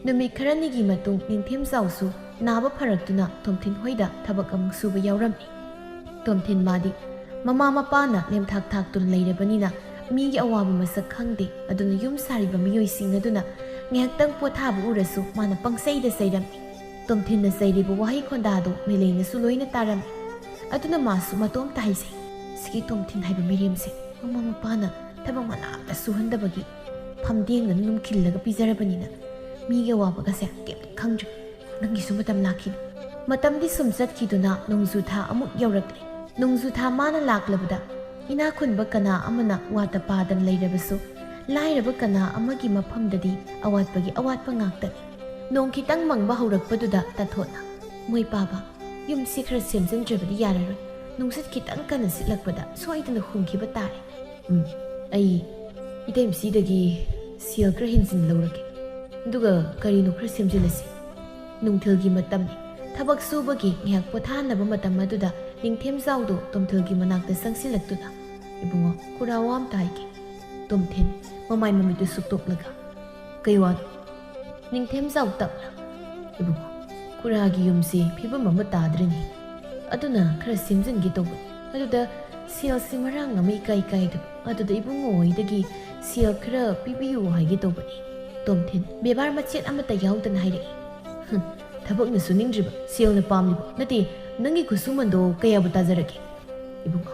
ꯅꯨꯃꯤꯠ ꯈꯔꯅꯤꯒꯤ ꯃꯇꯨꯡ ꯅꯤꯡꯊꯦꯝ ꯆꯥꯎꯁꯨ ꯅꯥꯕ ꯐꯔꯛꯇꯨꯅ ꯇꯣꯝꯊꯤꯟ ꯍꯣꯏꯗ ꯊꯕꯛ ꯑꯃꯨꯛ ꯁꯨꯕ ꯌꯥꯎꯔꯝꯃꯤ꯫ ꯇꯣꯝꯊꯤꯟ ꯃꯥꯗꯤ ꯃꯃꯥ ꯃꯄꯥꯅ ꯅꯦꯝꯊꯥꯛ ꯊꯥꯛꯇꯨꯅ ꯂꯩꯔꯕꯅꯤꯅ ꯃꯤꯒꯤ ꯑꯋꯥꯕ ꯃꯁꯛ ꯈꯪꯗꯦ꯫ ꯑꯗꯨꯅ ꯌꯨꯝ ꯁꯥꯔꯤꯕ ꯃꯤꯑꯣꯏꯁꯤꯡ ꯑꯗꯨꯅ ꯉꯥꯏꯍꯥꯛꯇꯪ ꯄꯣꯊꯥꯕ ꯎꯔꯁꯨ ꯃꯥꯅ ꯄꯪꯆꯩꯗ ꯆꯩꯔꯝꯃꯤ꯫ ꯇꯣꯝꯊꯤꯟꯅ ꯆꯩꯔꯤꯕ ꯋꯥꯍꯩ ꯈꯣꯟꯗꯥꯗꯣ ꯃꯦꯂꯩꯅꯁꯨ ꯂꯣꯏꯅ ꯇꯥꯔꯝꯃꯤ꯫ ꯑꯗꯨꯅ ꯃꯥꯁꯨ ꯃꯇꯣꯝꯇ ꯍꯥꯏꯖꯩ, "ꯁꯤꯒꯤ ꯇꯣꯝꯊꯤꯟ ꯍꯥꯏꯕ ꯃꯤꯔꯦꯝꯁꯦ ꯃꯃꯥ ꯃꯄꯥꯅ ꯊꯕꯛ ꯃꯅꯥꯝꯇ ꯁꯨꯍꯟꯗꯕꯒꯤ ꯐꯝꯗꯦꯡꯗꯅ ꯅꯨꯡꯈꯤꯜꯂꯒ ꯄꯤꯖꯔꯕꯅꯤꯅ ꯃꯤꯒꯤ ꯑꯋꯥꯕꯒꯁꯦ ꯀꯩꯝꯇ ꯈꯪꯗ꯭ꯔꯦ꯫ ꯅꯪꯒꯤꯁꯨ ꯃꯇꯝ ꯂꯥꯛꯈꯤꯅꯤ꯫ ꯃꯇꯝꯗꯤ ꯁꯨꯝ ꯆꯠꯈꯤꯗꯨꯅ ꯅꯣꯡꯖꯨ ꯊꯥ ꯑꯃꯨꯛ ꯌꯧꯔꯛꯂꯦ꯫ ꯅꯣꯡꯖꯨ ꯊꯥ ꯃꯥꯅ ꯂꯥꯛꯂꯕꯗ ꯏꯅꯥꯛ ꯈꯨꯟꯕ ꯀꯅꯥ ꯑꯃꯅ ꯋꯥꯇ ꯄꯥꯗꯅ ꯂꯩꯔꯕꯁꯨ ꯂꯥꯏꯔꯕ ꯀꯅꯥ ꯑꯃꯒꯤ ꯃꯐꯝꯗꯗꯤ ꯑꯋꯥꯠꯄꯒꯤ ꯑꯋꯥꯠꯄ ꯉꯥꯛꯇꯅꯤ꯫ ꯅꯣꯡ ꯈꯤꯇꯪ ꯃꯪꯕ ꯍꯧꯔꯛꯄꯗꯨꯗ ꯇꯥꯊꯣꯠꯅ, "ꯃꯣꯏ ꯄꯥꯕ, ꯌꯨꯝꯁꯤ ꯈꯔ ꯁꯦꯝꯖꯤꯟꯗ꯭ꯔꯕꯗꯤ ꯌꯥꯔꯔꯣꯏ꯫ ꯅꯨꯡꯁꯤꯠ ꯈꯤꯇꯪ ꯀꯟꯅ ꯁꯤꯠꯂꯛꯄꯗ ꯁꯣꯏꯗꯅ ꯍꯨꯝꯈꯤꯕ ꯇꯥꯔꯦ꯫ ꯎꯝ, ꯑꯩ ꯏꯇꯩꯃꯁꯤꯗꯒꯤ ꯁꯦꯜ ꯈꯔ ꯍꯦꯟꯖꯤꯟ ꯂꯧꯔꯒꯦ꯫ ꯑꯗꯨꯒ ꯀꯔꯤꯅꯣ ꯈꯔ ꯁꯦꯝꯖꯤꯜꯂꯁꯤ꯫ ꯅꯨꯡꯊꯤꯜꯒꯤ ꯃꯇꯝꯅꯤ꯫ ꯊꯕꯛ ꯁꯨꯕꯒꯤ ꯉꯥꯏꯍꯥꯛ ꯄꯣꯊꯥꯅꯕ ꯃꯇꯝ ꯑꯗꯨꯗ ꯅꯤꯡꯊꯦꯝꯖꯥꯎꯗꯣ ꯇꯣꯝꯊꯤꯜꯒꯤ ꯃꯅꯥꯛꯇ ꯆꯪꯁꯤꯜꯂꯛꯇꯨꯅ, "ꯏꯕꯨꯡꯉꯣ, ꯈꯨꯔꯥ ꯋꯥ ꯑꯝꯇ ꯍꯥꯏꯒꯦ꯫" ꯇꯣꯝꯊꯤꯟ ꯃꯃꯥꯏ ꯃꯃꯤꯠꯇꯨ ꯁꯨꯛꯇꯣꯛꯂꯒ, "ꯀꯩ ꯋꯥꯅꯣ?" ꯅꯤꯡꯊꯦꯝꯖꯥꯎ ꯇꯞꯅ, "ꯏꯕꯨꯡꯉꯣ, ꯈꯨꯔꯥꯒꯤ ꯌꯨꯝꯁꯤ ꯐꯤꯕꯝ ꯑꯃ ꯇꯥꯗ꯭ꯔꯤꯅꯤ꯫ ꯑꯗꯨꯅ ꯈꯔ ꯁꯦꯝꯖꯤꯟꯒꯦ ꯇꯧꯕꯅꯤ꯫ ꯑꯗꯨꯗ ꯁꯦꯜꯁꯤ ꯃꯔꯥꯡ ꯑꯃ ꯏꯀꯥꯏ ꯀꯥꯏꯗꯕ꯫ ꯑꯗꯨꯗ ꯏꯕꯨꯡꯉꯣ ꯍꯣꯏꯗꯒꯤ ꯁꯦꯜ ꯈꯔ ꯄꯤꯕꯤꯌꯨ ꯍꯥꯏꯒꯦ ꯇꯧꯕꯅꯤ꯫" ꯇꯣꯝꯊꯤꯟ ꯕꯦꯕꯥꯔ ꯃꯆꯦꯠ ꯑꯃꯠꯇ ꯌꯥꯎꯗꯅ ꯍꯥꯏꯔꯛꯏ꯫ "ꯍꯨꯝ, ꯊꯕꯛꯅ ꯁꯨꯅꯤꯡꯗ꯭ꯔꯤꯕ, ꯁꯦꯜꯅ ꯄꯥꯝꯂꯤꯕ꯫ ꯅꯠꯇꯦ, ꯅꯪꯒꯤ ꯈꯨꯠꯁꯨꯃꯟꯗꯣ ꯀꯌꯥꯕꯨ ꯇꯥꯖꯔꯒꯦ?" "ꯏꯕꯨꯡꯉꯣ,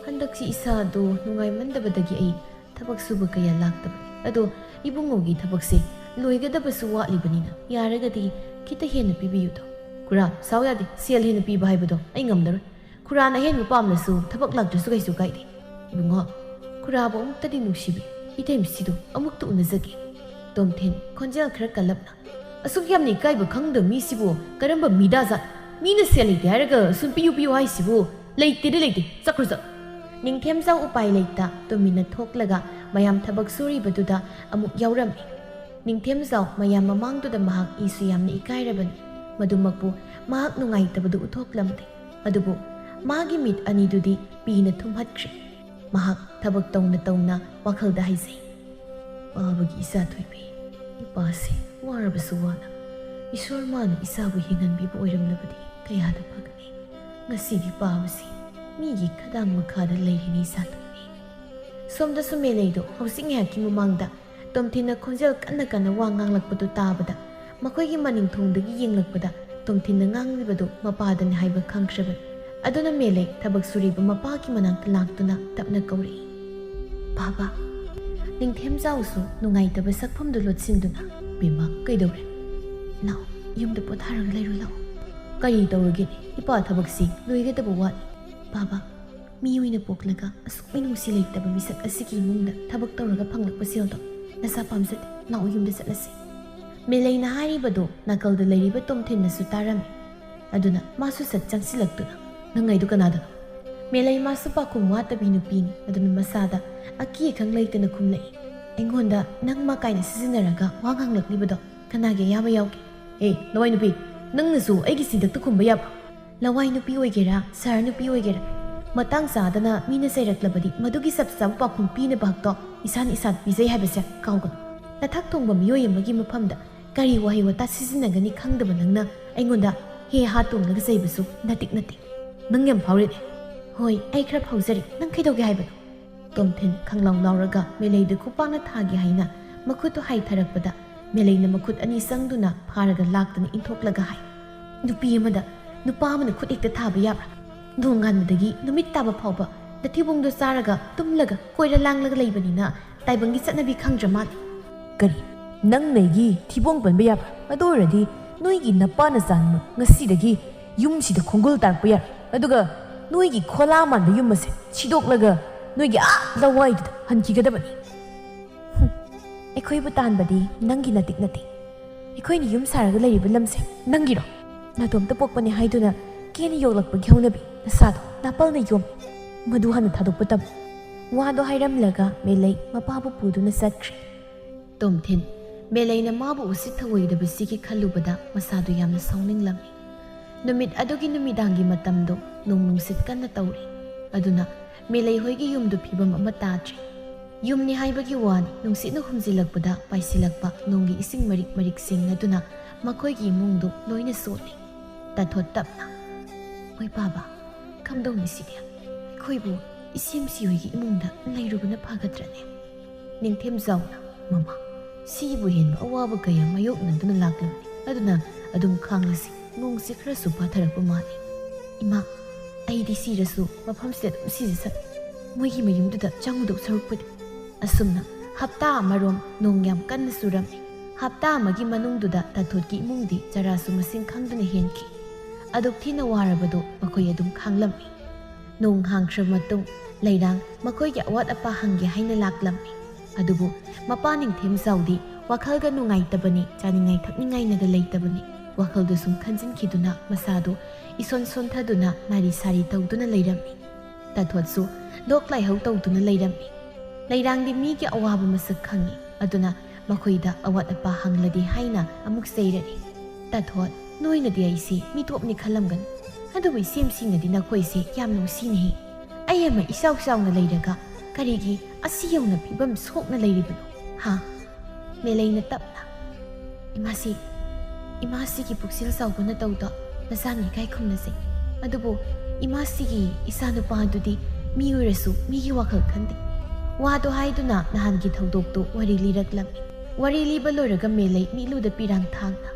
ꯍꯟꯗꯛꯁꯤ ꯏꯁꯥꯗꯣ ꯅꯨꯡꯉꯥꯏꯃꯟꯗꯕꯗꯒꯤ ꯑꯩ ꯊꯕꯛ ꯁꯨꯕ ꯀꯌꯥ ꯂꯥꯛꯇꯕꯅꯤ꯫ ꯑꯗꯣ ꯏꯕꯨꯡꯉꯣꯒꯤ ꯊꯕꯛꯁꯦ ꯂꯣꯏꯒꯗꯕꯁꯨ ꯋꯥꯠꯂꯤꯕꯅꯤꯅ ꯌꯥꯔꯒꯗꯤ ꯈꯤꯇ ꯍꯦꯟꯅ ꯄꯤꯕꯤꯌꯨꯗꯣ꯫" "ꯈꯨꯔꯥ, ꯁꯥꯎ ꯌꯥꯗꯦ, ꯁꯦꯜ ꯍꯦꯟꯅ ꯄꯤꯕ ꯍꯥꯏꯕꯗꯣ ꯑꯩ ꯉꯝꯂꯔꯣꯏ꯫ ꯈꯨꯔꯥꯅ ꯑꯍꯦꯟꯕ ꯄꯥꯝꯂꯁꯨ ꯊꯕꯛ ꯂꯥꯛꯇ꯭ꯔꯁꯨ ꯀꯩꯁꯨ ꯀꯥꯏꯗꯦ꯫" "ꯏꯕꯨꯡꯉꯣ, ꯈꯨꯔꯥꯕꯨ ꯑꯃꯨꯛꯇꯗꯤ ꯅꯨꯡꯁꯤꯕꯤ꯫ ꯏꯇꯩꯃꯁꯤꯗꯣ ꯑꯃꯨꯛꯇ ꯎꯅꯖꯒꯦ꯫" ꯇꯣꯝꯊꯤꯟ ꯈꯣꯟꯖꯦꯜ ꯈꯔ ꯀꯜꯂꯞꯅ, "ꯑꯁꯨꯛ ꯌꯥꯝꯅ ꯏꯀꯥꯏꯕ ꯈꯪꯗꯕ ꯃꯤꯁꯤꯕꯨ ꯀꯔꯝꯕ ꯃꯤꯗꯥꯖꯥꯠ? ꯃꯤꯅ ꯁꯦꯜ ꯂꯩꯇꯦ ꯍꯥꯏꯔꯒ ꯁꯨꯝ ꯄꯤꯌꯨ ꯄꯤꯌꯨ ꯍꯥꯏꯁꯤꯕꯨ? ꯂꯩꯇꯦꯗꯤ ꯂꯩꯇꯦ, ꯆꯠꯈ꯭ꯔꯣ ꯆꯠꯂꯣ꯫" ꯅꯤꯡꯊꯦꯝꯖꯥꯎ ꯎꯄꯥꯏ ꯂꯩꯇ ꯇꯨꯃꯤꯟꯅ ꯊꯣꯛꯂꯒ ꯃꯌꯥꯝ ꯊꯕꯛ ꯁꯨꯔꯤꯕꯗꯨꯗ ꯑꯃꯨꯛ ꯌꯥꯎꯔꯝꯃꯤ꯫ ꯅꯤꯡꯊꯦꯝꯖꯥꯎ ꯃꯌꯥꯝ ꯃꯃꯥꯡꯗꯨꯗ ꯃꯍꯥꯛ ꯏꯁꯨ ꯌꯥꯝꯅ ꯏꯀꯥꯏꯔꯕꯅꯤ꯫ ꯃꯗꯨꯃꯛꯄꯨ ꯃꯍꯥꯛ ꯅꯨꯡꯉꯥꯏꯇꯕꯗꯨ ꯎꯠꯊꯣꯛꯂꯝꯗꯦ꯫ ꯑꯗꯨꯕꯨ ꯃꯥꯒꯤ ꯃꯤꯠ ꯑꯅꯤꯗꯨꯗꯤ ꯄꯤꯅ ꯊꯨꯝꯍꯠꯈ꯭ꯔꯦ꯫ ꯃꯍꯥꯛ ꯊꯕꯛ ꯇꯧꯅ ꯇꯧꯅ ꯋꯥꯈꯜꯗ ꯍꯥꯏꯖꯩ, "ꯄꯥꯕꯒꯤ ꯏꯆꯥ ꯊꯣꯏꯕꯤ, ꯏꯄꯥꯁꯦ ꯋꯥꯔꯕꯁꯨ ꯋꯥꯅ ꯏꯁꯣꯔ ꯃꯥꯅ ꯏꯆꯥꯕꯨ ꯍꯤꯡꯍꯟꯕꯤꯕ ꯑꯣꯏꯔꯝꯂꯕꯗꯤ ꯀꯌꯥꯗ ꯐꯒꯅꯤ꯫ ꯉꯁꯤꯗꯤ ꯄꯥꯕꯁꯤ ꯃꯤꯒꯤ ꯈꯗꯥꯡ ꯃꯈꯥꯗ ꯂꯩꯔꯤꯅꯤ ꯏꯆꯥ ꯊꯣꯏꯕꯤ꯫" ꯁꯣꯝꯗꯁꯨ ꯃꯦꯂꯩꯗꯣ ꯍꯧꯖꯤꯛ ꯉꯥꯏꯍꯥꯛꯀꯤ ꯃꯃꯥꯡꯗ ꯇꯣꯝꯊꯤꯟꯅ ꯈꯣꯟꯖꯦꯜ ꯀꯟꯅ ꯀꯟꯅ ꯋꯥ ꯉꯥꯡꯂꯛꯄꯗꯨ ꯇꯥꯕꯗ, ꯃꯈꯣꯏꯒꯤ ꯃꯅꯤꯡ ꯊꯣꯡꯗꯒꯤ ꯌꯦꯡꯂꯛꯄꯗ ꯇꯣꯝꯊꯤꯟꯅ ꯉꯥꯡꯂꯤꯕꯗꯨ ꯃꯄꯥꯗꯅꯤ ꯍꯥꯏꯕ ꯈꯪꯈ꯭ꯔꯕꯅꯤ꯫ ꯑꯗꯨꯅ ꯃꯦꯂꯩ ꯊꯕꯛ ꯁꯨꯔꯤꯕ ꯃꯄꯥꯒꯤ ꯃꯅꯥꯛꯇ ꯂꯥꯛꯇꯨꯅ ꯇꯞꯅ ꯀꯧꯔꯛꯏ, "ꯕꯥꯕꯥ!" ꯅꯤꯡꯊꯦꯝꯖꯥꯎꯁꯨ ꯅꯨꯡꯉꯥꯏꯇꯕ ꯁꯛꯐꯝꯗꯨ ꯂꯣꯠꯁꯤꯟꯗꯨꯅ, "ꯕꯦꯝꯃ, ꯀꯩꯗꯧꯔꯦ? ꯂꯥꯛꯑꯣ, ꯌꯨꯝꯗ ꯄꯣꯊꯥꯔꯒ ꯂꯩꯔꯨ ꯂꯥꯛꯑꯣ꯫" "ꯀꯔꯤ ꯇꯧꯔꯒꯦ? ꯏꯄꯥ ꯊꯕꯛꯁꯤ ꯂꯣꯏꯒꯗꯕ ꯋꯥꯠꯂꯤ꯫ ꯕꯥꯕꯥ, ꯃꯤ ꯑꯣꯏꯅ ꯄꯣꯛꯂꯒ ꯑꯁꯨꯛ ꯃꯤꯅꯨꯡꯁꯤ ꯂꯩꯇꯕ ꯃꯤꯁꯛ ꯑꯁꯤꯒꯤ ꯏꯃꯨꯡꯗ ꯊꯕꯛ ꯇꯧꯔꯒ ꯐꯪꯂꯛꯄ ꯁꯦꯜꯗꯣ ꯅꯁꯥ ꯄꯥꯝꯖꯗꯦ꯫ ꯂꯥꯛꯑꯣ, ꯌꯨꯝꯗ ꯆꯠꯂꯁꯤ꯫" ꯃꯦꯂꯩꯅ ꯍꯥꯏꯔꯤꯕꯗꯣ ꯅꯥꯀꯜꯗ ꯂꯩꯔꯤꯕ ꯇꯣꯝꯊꯤꯟꯅꯁꯨ ꯇꯥꯔꯝꯃꯤ꯫ ꯑꯗꯨꯅ ꯃꯥꯁꯨ ꯁꯠ ꯆꯪꯁꯤꯜꯂꯛꯇꯨꯅ, "ꯅꯪ ꯍꯥꯏꯗꯨ ꯀꯅꯥꯗꯅꯣ?" ꯃꯦꯂꯩ ꯃꯥꯁꯨ ꯄꯥꯈꯨꯝ ꯋꯥꯠꯇꯕꯤ ꯅꯨꯄꯤꯅꯤ꯫ ꯑꯗꯨꯅ ꯃꯁꯥꯗ ꯑꯀꯤ ꯑꯈꯪ ꯂꯩꯇꯅ ꯈꯨꯝꯂꯛꯏ, "ꯑꯩꯉꯣꯟꯗ ꯅꯪ ꯃꯥ ꯀꯥꯏꯅ ꯁꯤꯖꯤꯟꯅꯔꯒ ꯋꯥ ꯉꯥꯡꯂꯛꯂꯤꯕꯗꯣ ꯀꯅꯥꯒꯤ ꯑꯌꯥꯕ ꯌꯥꯎꯒꯦ?" "ꯑꯦ, ꯂꯋꯥꯏ ꯅꯨꯄꯤ, ꯅꯪꯅꯁꯨ ꯑꯩꯒꯤ ꯁꯤꯟꯗꯛꯇ ꯈꯨꯝꯕ ꯌꯥꯕ꯭ꯔꯣ? ꯂꯋꯥꯏ ꯅꯨꯄꯤ ꯑꯣꯏꯒꯦꯔꯥ, ꯁꯍꯔ ꯅꯨꯄꯤ ꯑꯣꯏꯒꯦꯔꯥ, ꯃꯇꯥꯡ ꯆꯥꯗꯅ ꯃꯤꯅ ꯆꯩꯔꯛꯂꯕꯗꯤ ꯃꯗꯨꯒꯤ ꯆꯞ ꯆꯥꯕ ꯄꯥꯎꯈꯨꯝ ꯄꯤꯅꯕ ꯍꯛꯇꯣ ꯏꯁꯥꯅ ꯏꯁꯥꯗ ꯄꯤꯖꯩ ꯍꯥꯏꯕꯁꯦ ꯀꯥꯎꯒꯅꯨ꯫ ꯅꯊꯛ ꯊꯣꯡꯕ ꯃꯤꯑꯣꯏ ꯑꯃꯒꯤ ꯃꯐꯝꯗ ꯀꯔꯤ ꯋꯥꯍꯩ ꯋꯥꯇꯥ ꯁꯤꯖꯤꯟꯅꯒꯅꯤ ꯈꯪꯗꯕ ꯅꯪꯅ ꯑꯩꯉꯣꯟꯗ ꯍꯦ ꯍꯥ ꯇꯣꯡꯂꯒ ꯆꯩꯕꯁꯨ ꯅꯇꯤꯛ ꯅꯠꯇꯦ꯫ ꯅꯪ ꯌꯥꯝ ꯐꯥꯎꯔꯦꯅꯦ꯫" "ꯍꯣꯏ, ꯑꯩ ꯈꯔ ꯐꯥꯎꯖꯔꯦ꯫ ꯅꯪ ꯀꯩꯗꯧꯒꯦ ꯍꯥꯏꯕꯅꯣ?" ꯇꯣꯝꯊꯤꯟ ꯈꯪꯂꯥꯎ ꯂꯥꯎꯔꯒ ꯃꯦꯂꯩꯗ ꯈꯨꯄꯥꯛꯅ ꯊꯥꯒꯦ ꯍꯥꯏꯅ ꯃꯈꯨꯠꯇꯨ ꯍꯥꯏꯊꯔꯛꯄꯗ, ꯃꯦꯂꯩꯅ ꯃꯈꯨꯠ ꯑꯅꯤ ꯆꯪꯗꯨꯅ ꯐꯥꯔꯒ ꯂꯥꯛꯇꯨꯅ ꯏꯟꯊꯣꯛꯂꯒ ꯍꯥꯏ, "ꯅꯨꯄꯤ ꯑꯃꯗ ꯅꯨꯄꯥ ꯑꯃꯅ ꯈꯨꯠ ꯍꯦꯛꯇ ꯊꯥꯕ ꯌꯥꯕ꯭ꯔꯥ? ꯅꯣꯡꯉꯥꯟꯕꯗꯒꯤ ꯅꯨꯃꯤꯠ ꯇꯥꯕ ꯐꯥꯎꯕ ꯅꯊꯤꯕꯣꯡꯗꯣ ꯆꯥꯔꯒ ꯇꯨꯝꯂꯒ ꯀꯣꯏꯔ ꯂꯥꯡꯂꯒ ꯂꯩꯕꯅꯤꯅ ꯇꯥꯏꯕꯪꯒꯤ ꯆꯠꯅꯕꯤ ꯈꯪꯗ꯭ꯔ ꯃꯥꯜꯂꯦ꯫" "ꯀꯔꯤ? ꯅꯪꯅ ꯑꯩꯒꯤ ꯊꯤꯕꯣꯡ ꯄꯟꯕ ꯌꯥꯕ꯭ꯔꯥ? ꯑꯗꯨ ꯑꯣꯏꯔꯗꯤ ꯅꯣꯏꯒꯤ ꯅꯄꯥꯅ ꯆꯥꯟꯕ ꯉꯁꯤꯗꯒꯤ ꯌꯨꯝꯁꯤꯗ ꯈꯣꯡꯒꯨꯜ ꯇꯥꯔꯛꯄ ꯌꯥꯔꯣꯏ꯫ ꯑꯗꯨꯒ ꯅꯣꯏꯒꯤ ꯈꯣꯂꯥ ꯃꯥꯟꯕ ꯌꯨꯝ ꯑꯁꯦ ꯁꯤꯗꯣꯛꯂꯒ ꯅꯣꯏꯒꯤ ꯑꯥ ꯂꯋꯥꯏꯗꯨꯗ ꯍꯟꯈꯤꯒꯗꯕꯅꯤ꯫" "ꯍꯨꯝ, ꯑꯩꯈꯣꯏꯕꯨ ꯇꯥꯟꯕꯗꯤ ꯅꯪꯒꯤ ꯅꯇꯤꯛ ꯅꯠꯇꯦ꯫ ꯑꯩꯈꯣꯏꯅ ꯌꯨꯝ ꯁꯥꯔꯒ ꯂꯩꯔꯤꯕ ꯂꯝꯁꯦ ꯅꯪꯒꯤꯔꯣ? ꯅꯇꯣꯝꯇ ꯄꯣꯛꯄꯅꯦ ꯍꯥꯏꯗꯨꯅ ꯀꯦꯅ ꯌꯣꯛꯂꯛꯄꯒꯤ ꯍꯧꯅꯕꯤ ꯅꯁꯥꯗꯣ ꯅꯥꯄꯜꯅ ꯌꯣꯝꯃꯤ꯫ ꯃꯗꯨ ꯍꯥꯟꯅ ꯊꯥꯗꯣꯛꯄ ꯇꯝꯃꯨ꯫" ꯋꯥꯗꯣ ꯍꯥꯏꯔꯝꯂꯒ ꯃꯦꯂꯩ ꯃꯄꯥꯕꯨ ꯄꯨꯗꯨꯅ ꯆꯠꯈ꯭ꯔꯦ꯫ ꯇꯣꯝꯊꯤꯟ, ꯃꯦꯂꯩꯅ ꯃꯥꯕꯨ ꯎꯁꯤꯠ ꯊꯑꯣꯏꯗꯕꯁꯤꯒꯤ ꯈꯜꯂꯨꯕꯗ ꯃꯁꯥꯗꯨ ꯌꯥꯝꯅ ꯁꯥꯎꯅꯤꯡꯂꯝꯃꯤ꯫ ꯅꯨꯃꯤꯠ ꯑꯗꯨꯒꯤ ꯅꯨꯃꯤꯗꯥꯡꯒꯤ ꯃꯇꯝꯗꯣ ꯅꯣꯡ ꯅꯨꯡꯁꯤꯠ ꯀꯟꯅ ꯇꯧꯔꯤ꯫ ꯑꯗꯨꯅ ꯃꯦꯂꯩ ꯍꯣꯏꯒꯤ ꯌꯨꯝꯗꯨ ꯐꯤꯕꯝ ꯑꯃ ꯇꯥꯗ꯭ꯔꯦ꯫ ꯌꯨꯝꯅꯤ ꯍꯥꯏꯕꯒꯤ ꯋꯥꯅꯤ, ꯅꯨꯡꯁꯤꯠꯅ ꯍꯨꯝꯖꯤꯜꯂꯛꯄꯗ ꯄꯥꯏꯁꯤꯜꯂꯛꯄ ꯅꯣꯡꯒꯤ ꯏꯁꯤꯡ ꯃꯔꯤꯛ ꯃꯔꯤꯛ ꯁꯦꯡꯅꯗꯨꯅ ꯃꯈꯣꯏꯒꯤ ꯏꯃꯨꯡꯗꯨ ꯂꯣꯏꯅ ꯆꯣꯠꯂꯤ꯫ ꯇꯥꯊꯣꯠ ꯇꯞꯅ, "ꯑꯣꯏ ꯕꯥꯕꯥ, ꯀꯝꯗꯧꯅꯤ ꯁꯤꯗꯤ? ꯑꯩꯈꯣꯏꯕꯨ ꯏꯁꯦꯝꯁꯤ ꯍꯣꯏꯒꯤ ꯏꯃꯨꯡꯗ ꯂꯩꯔꯨꯕꯅ ꯐꯒꯗ꯭ꯔꯅꯦ?" ꯅꯤꯡꯊꯦꯝꯖꯥꯎꯅ, "ꯃꯃꯥ, ꯁꯤꯕꯨ ꯍꯦꯟꯕ ꯑꯋꯥꯕ ꯀꯌꯥ ꯃꯥꯌꯣꯛꯅꯗꯨꯅ ꯂꯥꯛꯂꯕꯅꯤ꯫ ꯑꯗꯨꯅ ꯑꯗꯨꯝ ꯈꯥꯡꯂꯁꯤ꯫ ꯅꯣꯡꯁꯤ ꯈꯔꯁꯨ ꯄꯥꯊꯔꯛꯄ ꯃꯥꯜꯂꯤ꯫ ꯏꯃꯥ, ꯑꯩꯗꯤ ꯁꯤꯔꯁꯨ ꯃꯐꯝꯁꯤꯗ ꯑꯗꯨꯝ ꯁꯤꯖꯁꯅꯨ꯫ ꯃꯣꯏꯒꯤ ꯃꯌꯨꯝꯗꯨꯗ ꯆꯪꯉꯨꯗꯧ ꯁꯔꯨꯛꯄꯨꯗꯤ"꯫ ꯑꯁꯨꯝꯅ ꯍꯞꯇꯥ ꯑꯃꯔꯣꯝ ꯅꯣꯡ ꯌꯥꯝ ꯀꯟꯅ ꯆꯨꯔꯝꯃꯤ꯫ ꯍꯞꯇꯥ ꯑꯃꯒꯤ ꯃꯅꯨꯡꯗꯨꯗ ꯇꯥꯊꯣꯠꯀꯤ ꯏꯃꯨꯡꯗꯤ ꯆꯔꯥꯁꯨ ꯃꯁꯤꯡ ꯈꯪꯗꯅ ꯍꯦꯟꯈꯤ꯫ ꯑꯗꯨꯛ ꯊꯤꯅ ꯋꯥꯔꯕꯗꯨ ꯃꯈꯣꯏ ꯑꯗꯨꯝ ꯈꯥꯡꯂꯝꯃꯤ꯫ ꯅꯣꯡ ꯍꯥꯡꯈ꯭ꯔꯕ ꯃꯇꯨꯡ ꯂꯩꯔꯥꯡ ꯃꯈꯣꯏꯒꯤ ꯑꯋꯥꯠ ꯑꯄꯥ ꯍꯪꯒꯦ ꯍꯥꯏꯅ ꯂꯥꯛꯂꯝꯃꯤ꯫ ꯑꯗꯨꯕꯨ ꯃꯄꯥ ꯅꯤꯡꯊꯦꯝꯖꯥꯎꯗꯤ ꯋꯥꯈꯜꯒ ꯅꯨꯡꯉꯥꯏꯇꯕꯅꯤ, ꯆꯥꯅꯤꯡꯉꯥꯏ ꯊꯛꯅꯤꯡꯉꯥꯏꯅꯒ ꯂꯩꯇꯕꯅꯤ꯫ ꯋꯥꯈꯜꯗꯨ ꯁꯨꯝ ꯈꯟꯖꯤꯟꯈꯤꯗꯨꯅ ꯃꯁꯥꯗꯨ ꯏꯁꯣꯟ ꯁꯣꯟꯊꯗꯨꯅ ꯅꯥꯔꯤ ꯁꯥꯔꯤ ꯇꯧꯗꯨꯅ ꯂꯩꯔꯝꯃꯤ꯫ ꯇꯥꯊꯣꯠꯁꯨ ꯂꯣꯛ ꯂꯥꯏꯍꯧ ꯇꯧꯗꯨꯅ ꯂꯩꯔꯝꯃꯤ꯫ ꯂꯩꯔꯥꯡꯗꯤ ꯃꯤꯒꯤ ꯑꯋꯥꯕ ꯃꯁꯛ ꯈꯪꯏ, ꯑꯗꯨꯅ ꯃꯈꯣꯏꯗ ꯑꯋꯥꯠ ꯑꯄꯥ ꯍꯪꯂꯗꯤ ꯍꯥꯏꯅ ꯑꯃꯨꯛ ꯆꯩꯔꯛꯏ꯫ "ꯇꯥꯊꯣꯠ, ꯅꯣꯏꯅꯗꯤ ꯑꯩꯁꯤ ꯃꯤꯇꯣꯞꯅꯤ ꯈꯜꯂꯝꯒꯅꯤ, ꯑꯗꯨꯕꯨ ꯏꯆꯦꯝꯁꯤꯡꯅꯗꯤ ꯅꯈꯣꯏꯁꯦ ꯌꯥꯝ ꯅꯨꯡꯁꯤꯅ ꯍꯤ꯫ ꯑꯩ ꯑꯃ ꯏꯆꯥꯎ ꯆꯥꯎꯅ ꯂꯩꯔꯒ ꯀꯔꯤꯒꯤ ꯑꯁꯤ ꯌꯧꯅ ꯐꯤꯕꯝ ꯁꯣꯛꯅ ꯂꯩꯔꯤꯕꯅꯣ? ꯍꯥ?" ꯃꯦꯂꯩꯅ ꯇꯞꯅ, "ꯏꯃꯥꯁꯤ, ꯏꯃꯥꯁꯤꯒꯤ ꯄꯨꯛꯆꯦꯜ ꯆꯥꯎꯕ ꯅꯇꯧꯗꯣ ꯅꯆꯥꯅ ꯏꯀꯥꯏ ꯈꯨꯝꯅꯖꯩ꯫ ꯑꯗꯨꯕꯨ ꯏꯃꯥꯁꯤꯒꯤ ꯏꯆꯥꯅꯨꯄꯥ ꯑꯗꯨꯗꯤ ꯃꯤ ꯑꯣꯏꯔꯁꯨ ꯃꯤꯒꯤ ꯋꯥꯈꯜ ꯈꯟꯗꯦ꯫ ꯋꯥꯗꯣ ꯍꯥꯏꯗꯨꯅ ꯅꯍꯥꯟꯒꯤ ꯊꯧꯗꯣꯛꯇꯣ ꯋꯥꯔꯤ ꯂꯤꯔꯛꯂꯝꯃꯤ"꯫ ꯋꯥꯔꯤ ꯂꯤꯕ ꯂꯣꯏꯔꯒ ꯃꯦꯂꯩ ꯃꯤꯠꯂꯨꯗ ꯄꯤꯔꯥꯡ ꯊꯥꯡꯅ,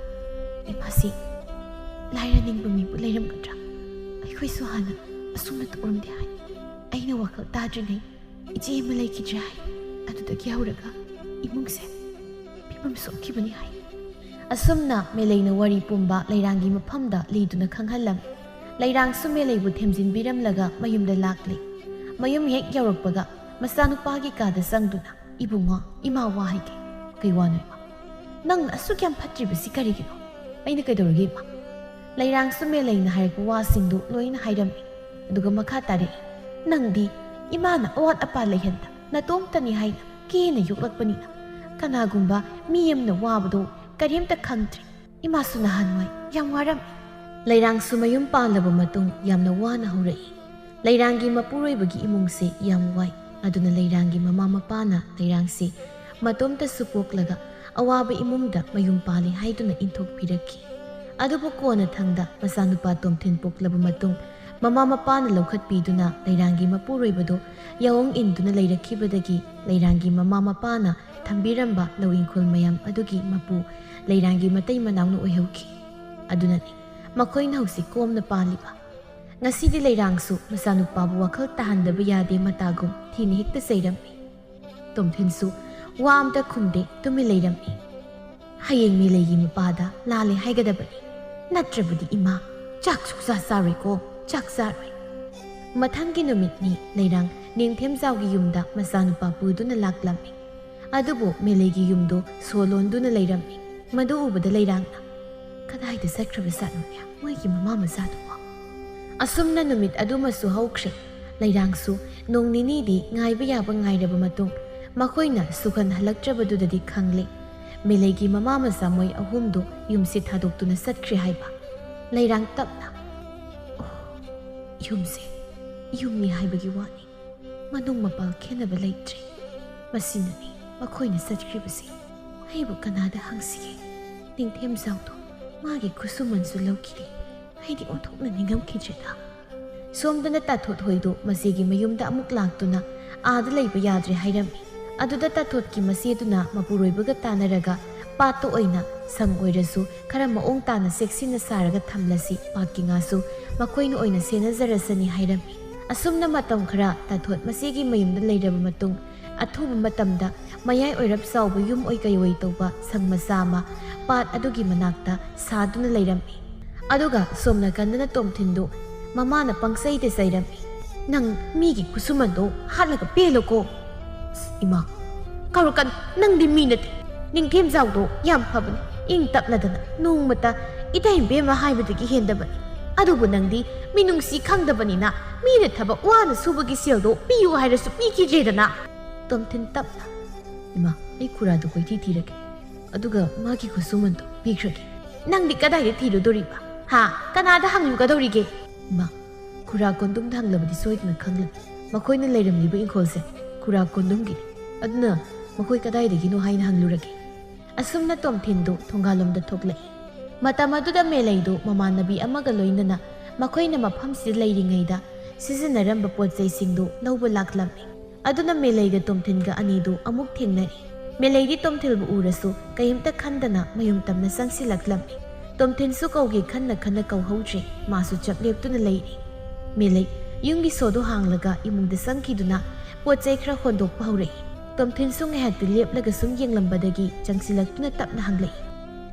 "ꯏꯃꯥꯁꯤ, ꯂꯥꯏꯔ ꯅꯤꯡꯕ ꯃꯤꯕꯨ ꯂꯩꯔꯝꯒꯗ꯭ꯔꯥ? ꯑꯩꯈꯣꯏꯁꯨ ꯍꯥꯟꯅ ꯑꯁꯨꯝꯅ ꯇꯧꯔꯝꯗꯦ ꯍꯥꯏ꯫ ꯑꯩꯅ ꯋꯥꯈꯜ ꯇꯥꯗ꯭ꯔꯤꯉꯩ ꯏꯆꯦ ꯑꯃ ꯂꯩꯈꯤꯗ꯭ꯔꯦ ꯍꯥꯏ꯫ ꯑꯗꯨꯗꯒꯤ ꯍꯧꯔꯒ ꯏꯃꯨꯡꯁꯦ ꯐꯤꯕꯝ ꯁꯣꯛꯈꯤꯕꯅꯤ" ꯍꯥꯏ꯫ ꯑꯁꯨꯝꯅ ꯃꯦꯂꯩꯅ ꯋꯥꯔꯤ ꯄꯨꯝꯕ ꯂꯩꯔꯥꯡꯒꯤ ꯃꯐꯝꯗ ꯂꯤꯗꯨꯅ ꯈꯪꯍꯜꯂꯝꯃꯤ꯫ ꯂꯩꯔꯥꯡꯁꯨ ꯃꯦꯂꯩꯕꯨ ꯊꯦꯝꯖꯤꯟꯕꯤꯔꯝꯂꯒ ꯃꯌꯨꯝꯗ ꯂꯥꯛꯂꯤ꯫ ꯃꯌꯨꯝ ꯍꯦꯛ ꯌꯧꯔꯛꯄꯒ ꯃꯆꯥꯅꯨꯄꯥꯒꯤ ꯀꯥꯗ ꯆꯪꯗꯨꯅ, "ꯏꯕꯨꯡꯉꯣ, ꯏꯃꯥ ꯋꯥ ꯍꯥꯏꯒꯦ"꯫ "ꯀꯩ ꯋꯥꯅꯣ ꯏꯃꯥ?" "ꯅꯪꯅ ꯑꯁꯨꯛ ꯌꯥꯝ ꯐꯠꯇ꯭ꯔꯤꯕꯁꯤ ꯀꯔꯤꯒꯤꯅꯣ?" "ꯑꯩꯅ ꯀꯩꯗꯧꯔꯒꯦ ꯏꯃꯥ?" ꯂꯩꯔꯥꯡꯁꯨ ꯃꯦꯂꯩꯅ ꯍꯥꯏꯔꯛꯄ ꯋꯥꯁꯤꯡꯗꯨ ꯂꯣꯏꯅ ꯍꯥꯏꯔꯝꯃꯤ꯫ ꯑꯗꯨꯒ ꯃꯈꯥ ꯇꯥꯔꯛꯏ, "ꯅꯪꯗꯤ ꯏꯃꯥꯅ ꯑꯋꯥꯠ ꯑꯄꯥ ꯂꯩꯍꯟꯗ ꯅꯇꯣꯝꯇꯅꯤ ꯍꯥꯏꯅ ꯀꯦꯅ ꯌꯣꯛꯂꯛꯄꯅꯤꯅ ꯀꯅꯥꯒꯨꯝꯕ ꯃꯤ ꯑꯃꯅ ꯋꯥꯕꯗꯣ ꯀꯔꯤꯝꯇ ꯈꯪꯗ꯭ꯔꯦ꯫ ꯏꯃꯥꯁꯨ ꯅꯍꯥꯟꯋꯥꯏ ꯌꯥꯝ ꯋꯥꯔꯝꯃꯤ"꯫ ꯂꯩꯔꯥꯡꯁꯨ ꯃꯌꯨꯝ ꯄꯥꯜꯂꯕ ꯃꯇꯨꯡ ꯌꯥꯝꯅ ꯋꯥꯅ ꯍꯧꯔꯛꯏ꯫ ꯂꯩꯔꯥꯡꯒꯤ ꯃꯄꯨꯔꯣꯏꯕꯒꯤ ꯏꯃꯨꯡꯁꯦ ꯌꯥꯝ ꯋꯥꯏ꯫ ꯑꯗꯨꯅ ꯂꯩꯔꯥꯡꯒꯤ ꯃꯃꯥ ꯃꯄꯥꯅ ꯂꯩꯔꯥꯡꯁꯦ ꯃꯇꯣꯝꯇꯁꯨ ꯄꯣꯛꯂꯒ ꯑꯋꯥꯕ ꯏꯃꯨꯡꯗ ꯃꯌꯨꯝ ꯄꯥꯜꯂꯤ ꯍꯥꯏꯗꯨꯅ ꯏꯟꯊꯣꯛꯄꯤꯔꯛꯈꯤ꯫ ꯑꯗꯨꯕꯨ ꯀꯣꯟꯅꯊꯪꯗ ꯃꯆꯥꯅꯨꯄꯥ ꯇꯣꯝꯊꯤꯟ ꯄꯣꯛꯂꯕ ꯃꯇꯨꯡ ꯃꯃꯥ ꯃꯄꯥꯅ ꯂꯧꯈꯠꯄꯤꯗꯨꯅ ꯂꯩꯔꯥꯡꯒꯤ ꯃꯄꯨꯔꯣꯏꯕꯗꯨ ꯌꯥꯑꯣꯡ ꯏꯟꯗꯨꯅ ꯂꯩꯔꯛꯈꯤꯕꯗꯒꯤ ꯂꯩꯔꯥꯡꯒꯤ ꯃꯃꯥ ꯃꯄꯥꯅ ꯊꯝꯕꯤꯔꯝꯕ ꯂꯧ ꯏꯪꯈꯣꯜ ꯃꯌꯥꯝ ꯑꯗꯨꯒꯤ ꯃꯄꯨ ꯂꯩꯔꯥꯡꯒꯤ ꯃꯇꯩ ꯃꯅꯥꯎꯅ ꯑꯣꯏꯍꯧꯈꯤ꯫ ꯑꯗꯨꯅꯅꯤ ꯃꯈꯣꯏꯅ ꯍꯧꯖꯤꯛ ꯀꯣꯝꯅ ꯄꯥꯜꯂꯤꯕ꯫ ꯉꯁꯤꯗꯤ ꯂꯩꯔꯥꯡꯁꯨ ꯃꯆꯥꯅꯨꯄꯥꯕꯨ ꯋꯥꯈꯜ ꯇꯥꯍꯟꯗꯕ ꯌꯥꯗꯦ ꯃꯇꯥꯒꯨꯝ ꯊꯤꯅ ꯍꯦꯛꯇ ꯆꯩꯔꯝꯃꯤ꯫ ꯇꯣꯝꯊꯤꯟꯁꯨ ꯋꯥ ꯑꯝꯇ ꯈꯨꯝꯗꯦ, ꯇꯨꯃꯤꯟ ꯂꯩꯔꯝꯃꯤ꯫ ꯍꯌꯦꯡ ꯃꯦꯂꯩꯒꯤ ꯃꯄꯥꯗ ꯂꯥꯜꯂꯦ ꯍꯥꯏꯒꯗꯕꯅꯤ, ꯅꯠꯇ꯭ꯔꯕꯗꯤ ꯏꯃꯥ ꯆꯥꯛ ꯁꯨꯛꯆꯥ ꯆꯥꯔꯣꯏꯀꯣ, ꯆꯥꯛ ꯆꯥꯔꯣꯏ꯫ ꯃꯊꯪꯒꯤ ꯅꯨꯃꯤꯠꯅꯤ ꯂꯩꯔꯥꯡ ꯅꯤꯡꯊꯦꯝꯖꯥꯎꯒꯤ ꯌꯨꯝꯗ ꯃꯆꯥꯅꯨꯄꯥ ꯄꯨꯗꯨꯅ ꯂꯥꯛꯂꯝꯃꯤ꯫ ꯑꯗꯨꯕꯨ ꯃꯦꯂꯩꯒꯤ ꯌꯨꯝꯗꯨ ꯁꯣ ꯂꯣꯟꯗꯨꯅ ꯂꯩꯔꯝꯃꯤ꯫ ꯃꯗꯨ ꯎꯕꯗ ꯂꯩꯔꯥꯡꯅ, "ꯀꯗꯥꯏꯗ ꯆꯠꯈ꯭ꯔꯕ ꯖꯥꯠꯅꯣꯅꯦ ꯃꯣꯏꯒꯤ ꯃꯃꯥ ꯃꯆꯥꯗꯨꯕꯣ?" ꯑꯁꯨꯝꯅ ꯅꯨꯃꯤꯠ ꯑꯗꯨꯃꯁꯨ ꯍꯧꯈ꯭ꯔꯦ꯫ ꯂꯩꯔꯥꯡꯁꯨ ꯅꯣꯡ ꯅꯤꯅꯤꯗꯤ ꯉꯥꯏꯕ ꯌꯥꯕ ꯉꯥꯏꯔꯕ ꯃꯇꯨꯡ ꯃꯈꯣꯏꯅ ꯁꯨꯈꯟ ꯍꯜꯂꯛꯇ꯭ꯔꯕꯗꯨꯗꯗꯤ ꯈꯪꯂꯦ꯫ ꯃꯦꯂꯩꯒꯤ ꯃꯃꯥ ꯃꯆꯥ ꯃꯣꯏ ꯑꯍꯨꯝꯗꯨ ꯌꯨꯝꯁꯤ ꯊꯥꯗꯣꯛꯇꯨꯅ ꯆꯠꯈ꯭ꯔꯦ ꯍꯥꯏꯕ꯫ ꯂꯩꯔꯥꯡ ꯇꯞꯅ, "ꯑꯣ, ꯌꯨꯝꯁꯦ ꯌꯨꯝꯅꯤ ꯍꯥꯏꯕꯒꯤ ꯋꯥꯅꯤ꯫ ꯃꯅꯨꯡ ꯃꯄꯥꯜ ꯈꯦꯠꯅꯕ ꯂꯩꯇ꯭ꯔꯦ꯫ ꯃꯁꯤꯅꯅꯤ ꯃꯈꯣꯏꯅ ꯆꯠꯈ꯭ꯔꯤꯕꯁꯦ꯫ ꯑꯩꯕꯨ ꯀꯅꯥꯗ ꯍꯪꯁꯤꯒꯦ? ꯅꯤꯡꯊꯦꯝꯖꯥꯎꯗꯣ ꯃꯥꯒꯤ ꯈꯨꯠꯁꯨꯃꯟꯁꯨ ꯂꯧꯈꯤꯗꯦ꯫ ꯑꯩꯗꯤ ꯑꯣꯟꯊꯣꯛꯅ ꯅꯤꯡꯉꯝꯈꯤꯗ꯭ꯔꯦꯗ꯫" ꯁꯣꯝꯗꯅ ꯇꯥꯊꯣꯠ ꯍꯣꯏꯗꯨ ꯃꯆꯦꯒꯤ ꯃꯌꯨꯝꯗ ꯑꯃꯨꯛ ꯂꯥꯛꯇꯨꯅ ꯑꯥꯗ ꯂꯩꯕ ꯌꯥꯗ꯭ꯔꯦ ꯍꯥꯏꯔꯝꯃꯤ꯫ ꯑꯗꯨꯗ ꯇꯥꯊꯣꯠꯀꯤ ꯃꯆꯦꯗꯨꯅ ꯃꯄꯨꯔꯣꯏꯕꯒ ꯇꯥꯟꯅꯔꯒ ꯄꯥꯠꯇ ꯑꯣꯏꯅ ꯁꯪ ꯑꯣꯏꯔꯁꯨ ꯈꯔ ꯃꯑꯣꯡ ꯇꯥꯅ ꯆꯦꯛꯁꯤꯟꯅ ꯁꯥꯔꯒ ꯊꯝꯂꯁꯤ, ꯄꯥꯠꯀꯤ ꯉꯥꯁꯨ ꯃꯈꯣꯏꯅ ꯑꯣꯏꯅ ꯁꯦꯟꯅꯖꯔꯁꯅꯤ ꯍꯥꯏꯔꯝꯃꯤ꯫ ꯑꯁꯨꯝꯅ ꯃꯇꯝ ꯈꯔ ꯇꯥꯊꯣꯠ ꯃꯆꯦꯒꯤ ꯃꯌꯨꯝꯗ ꯂꯩꯔꯕ ꯃꯇꯨꯡ ꯑꯊꯨꯕ ꯃꯇꯝꯗ ꯃꯌꯥꯏ ꯑꯣꯏꯔꯞ ꯆꯥꯎꯕ ꯌꯨꯝ ꯑꯣꯏ ꯀꯩ ꯑꯣꯏ ꯇꯧꯕ ꯁꯪ ꯃꯆꯥ ꯑꯃ ꯄꯥꯠ ꯑꯗꯨꯒꯤ ꯃꯅꯥꯛꯇ ꯁꯥꯗꯨꯅ ꯂꯩꯔꯝꯃꯤ꯫ ꯑꯗꯨꯒ ꯁꯣꯝ ꯅꯥꯀꯟꯗꯅ ꯇꯣꯝꯊꯤꯟꯗꯨ ꯃꯃꯥꯅ ꯄꯪꯆꯩꯗ ꯆꯩꯔꯝꯃꯤ꯫ "ꯅꯪ ꯃꯤꯒꯤ ꯈꯨꯠꯁꯨꯃꯟꯗꯣ ꯍꯥꯠꯂꯒ ꯄꯦꯜꯂꯣꯀꯣ꯫" "ꯑꯁ, ꯏꯃꯥ, ꯀꯧꯔꯛꯀꯅꯨ, ꯅꯪꯗꯤ ꯃꯤ ꯅꯠꯇꯦ꯫ ꯅꯤꯡꯊꯦꯝꯖꯥꯎꯗꯣ ꯌꯥꯝ ꯐꯕꯅꯤ, ꯏꯪ ꯇꯞꯅꯗꯅ ꯅꯣꯡꯃꯇ ꯏꯇꯩ ꯏꯕꯦꯝꯃ ꯍꯥꯏꯕꯗꯒꯤ ꯍꯦꯟꯗꯕꯅꯤ꯫ ꯑꯗꯨꯕꯨ ꯅꯪꯗꯤ ꯃꯤꯅꯨꯡꯁꯤ ꯈꯪꯗꯕꯅꯤꯅ ꯃꯤꯅ ꯊꯕꯛ ꯋꯥꯅ ꯁꯨꯕꯒꯤ ꯁꯦꯜꯗꯣ ꯄꯤꯌꯨ ꯍꯥꯏꯔꯁꯨ ꯄꯤꯈꯤꯗ꯭ꯔꯦꯗꯅ꯫" ꯇꯣꯝꯊꯤꯟ ꯇꯞꯅ, "ꯏꯃꯥ, ꯑꯩ ꯈꯨꯔꯥꯗꯨ ꯀꯣꯏꯊꯤ ꯊꯤꯔꯒꯦ, ꯑꯗꯨꯒ ꯃꯥꯒꯤ ꯈꯨꯠꯁꯨꯃꯟꯗꯨ ꯄꯤꯈ꯭ꯔꯒꯦ꯫" "ꯅꯪꯗꯤ ꯀꯗꯥꯏꯗ ꯊꯤꯔꯨꯗꯣꯔꯤꯕ? ꯍꯥ? ꯀꯅꯥꯗ ꯍꯪꯂꯨꯒꯗꯧꯔꯤꯒꯦ?" "ꯏꯃꯥ, ꯈꯨꯔꯥ ꯀꯣꯟꯗꯨꯝꯗ ꯍꯪꯂꯕꯗꯤ ꯁꯣꯏꯗꯅ ꯈꯪꯂꯅꯤ꯫ ꯃꯈꯣꯏꯅ ꯂꯩꯔꯝꯂꯤꯕ ꯏꯪꯈꯣꯜꯁꯦ ꯈꯨꯔꯥ ꯀꯣꯟꯗꯨꯝꯒꯤꯅꯤ꯫ ꯑꯗꯨꯅ ꯃꯈꯣꯏ ꯀꯗꯥꯏꯗꯒꯤꯅꯣ ꯍꯥꯏꯅ ꯍꯪꯂꯨꯔꯒꯦ꯫" ꯑꯁꯨꯝꯅ ꯇꯣꯝꯊꯤꯟꯗꯨ ꯊꯣꯡꯒꯥꯜꯂꯣꯝꯗ ꯊꯣꯛꯂꯛꯏ꯫ ꯃꯇꯝ ꯑꯗꯨꯗ ꯃꯦꯂꯩꯗꯨ ꯃꯃꯥꯟꯅꯕꯤ ꯑꯃꯒ ꯂꯣꯏꯅꯅ ꯃꯈꯣꯏꯅ ꯃꯐꯝꯁꯤꯗ ꯂꯩꯔꯤꯉꯩꯗ ꯁꯤꯖꯤꯟꯅꯔꯝꯕ ꯄꯣꯠ ꯆꯩꯁꯤꯡꯗꯨ ꯂꯧꯕ ꯂꯥꯛꯂꯝꯃꯤ꯫ ꯑꯗꯨꯅ ꯃꯦꯂꯩꯒ ꯇꯣꯝꯊꯤꯟꯒ ꯑꯅꯤꯗꯨ ꯑꯃꯨꯛ ꯊꯦꯡꯅꯔꯤ꯫ ꯃꯦꯂꯩꯗꯤ ꯇꯣꯝꯊꯤꯟꯕꯨ ꯎꯔꯁꯨ ꯀꯔꯤꯝꯇ ꯈꯟꯗꯅ ꯃꯌꯨꯝ ꯇꯝꯅ ꯆꯪꯁꯤꯜꯂꯛꯂꯝꯃꯤ꯫ ꯇꯣꯝꯊꯤꯟꯁꯨ ꯀꯧꯒꯦ ꯈꯟꯅ ꯈꯟꯅ ꯀꯧꯍꯧꯗ꯭ꯔꯦ꯫ ꯃꯥꯁꯨ ꯆꯞ ꯂꯦꯞꯇꯨꯅ ꯂꯩꯔꯤ꯫ ꯃꯦꯂꯩ, ꯌꯨꯝꯒꯤ ꯁꯣꯗꯨ ꯍꯥꯡꯂꯒ ꯏꯃꯨꯡꯗ ꯆꯪꯈꯤꯗꯨꯅ ꯄꯣꯠ ꯆꯩ ꯈꯔ ꯍꯣꯟꯗꯣꯛꯄ ꯍꯧꯔꯛꯏ꯫ ꯇꯣꯝꯊꯤꯟꯁꯨ ꯉꯥꯏꯍꯥꯛꯇꯤ ꯂꯦꯞꯂꯒ ꯁꯨꯝ ꯌꯦꯡꯂꯝꯕꯗꯒꯤ ꯆꯪꯁꯤꯜꯂꯛꯇꯨꯅ ꯇꯞꯅ ꯍꯪꯂꯛꯏ,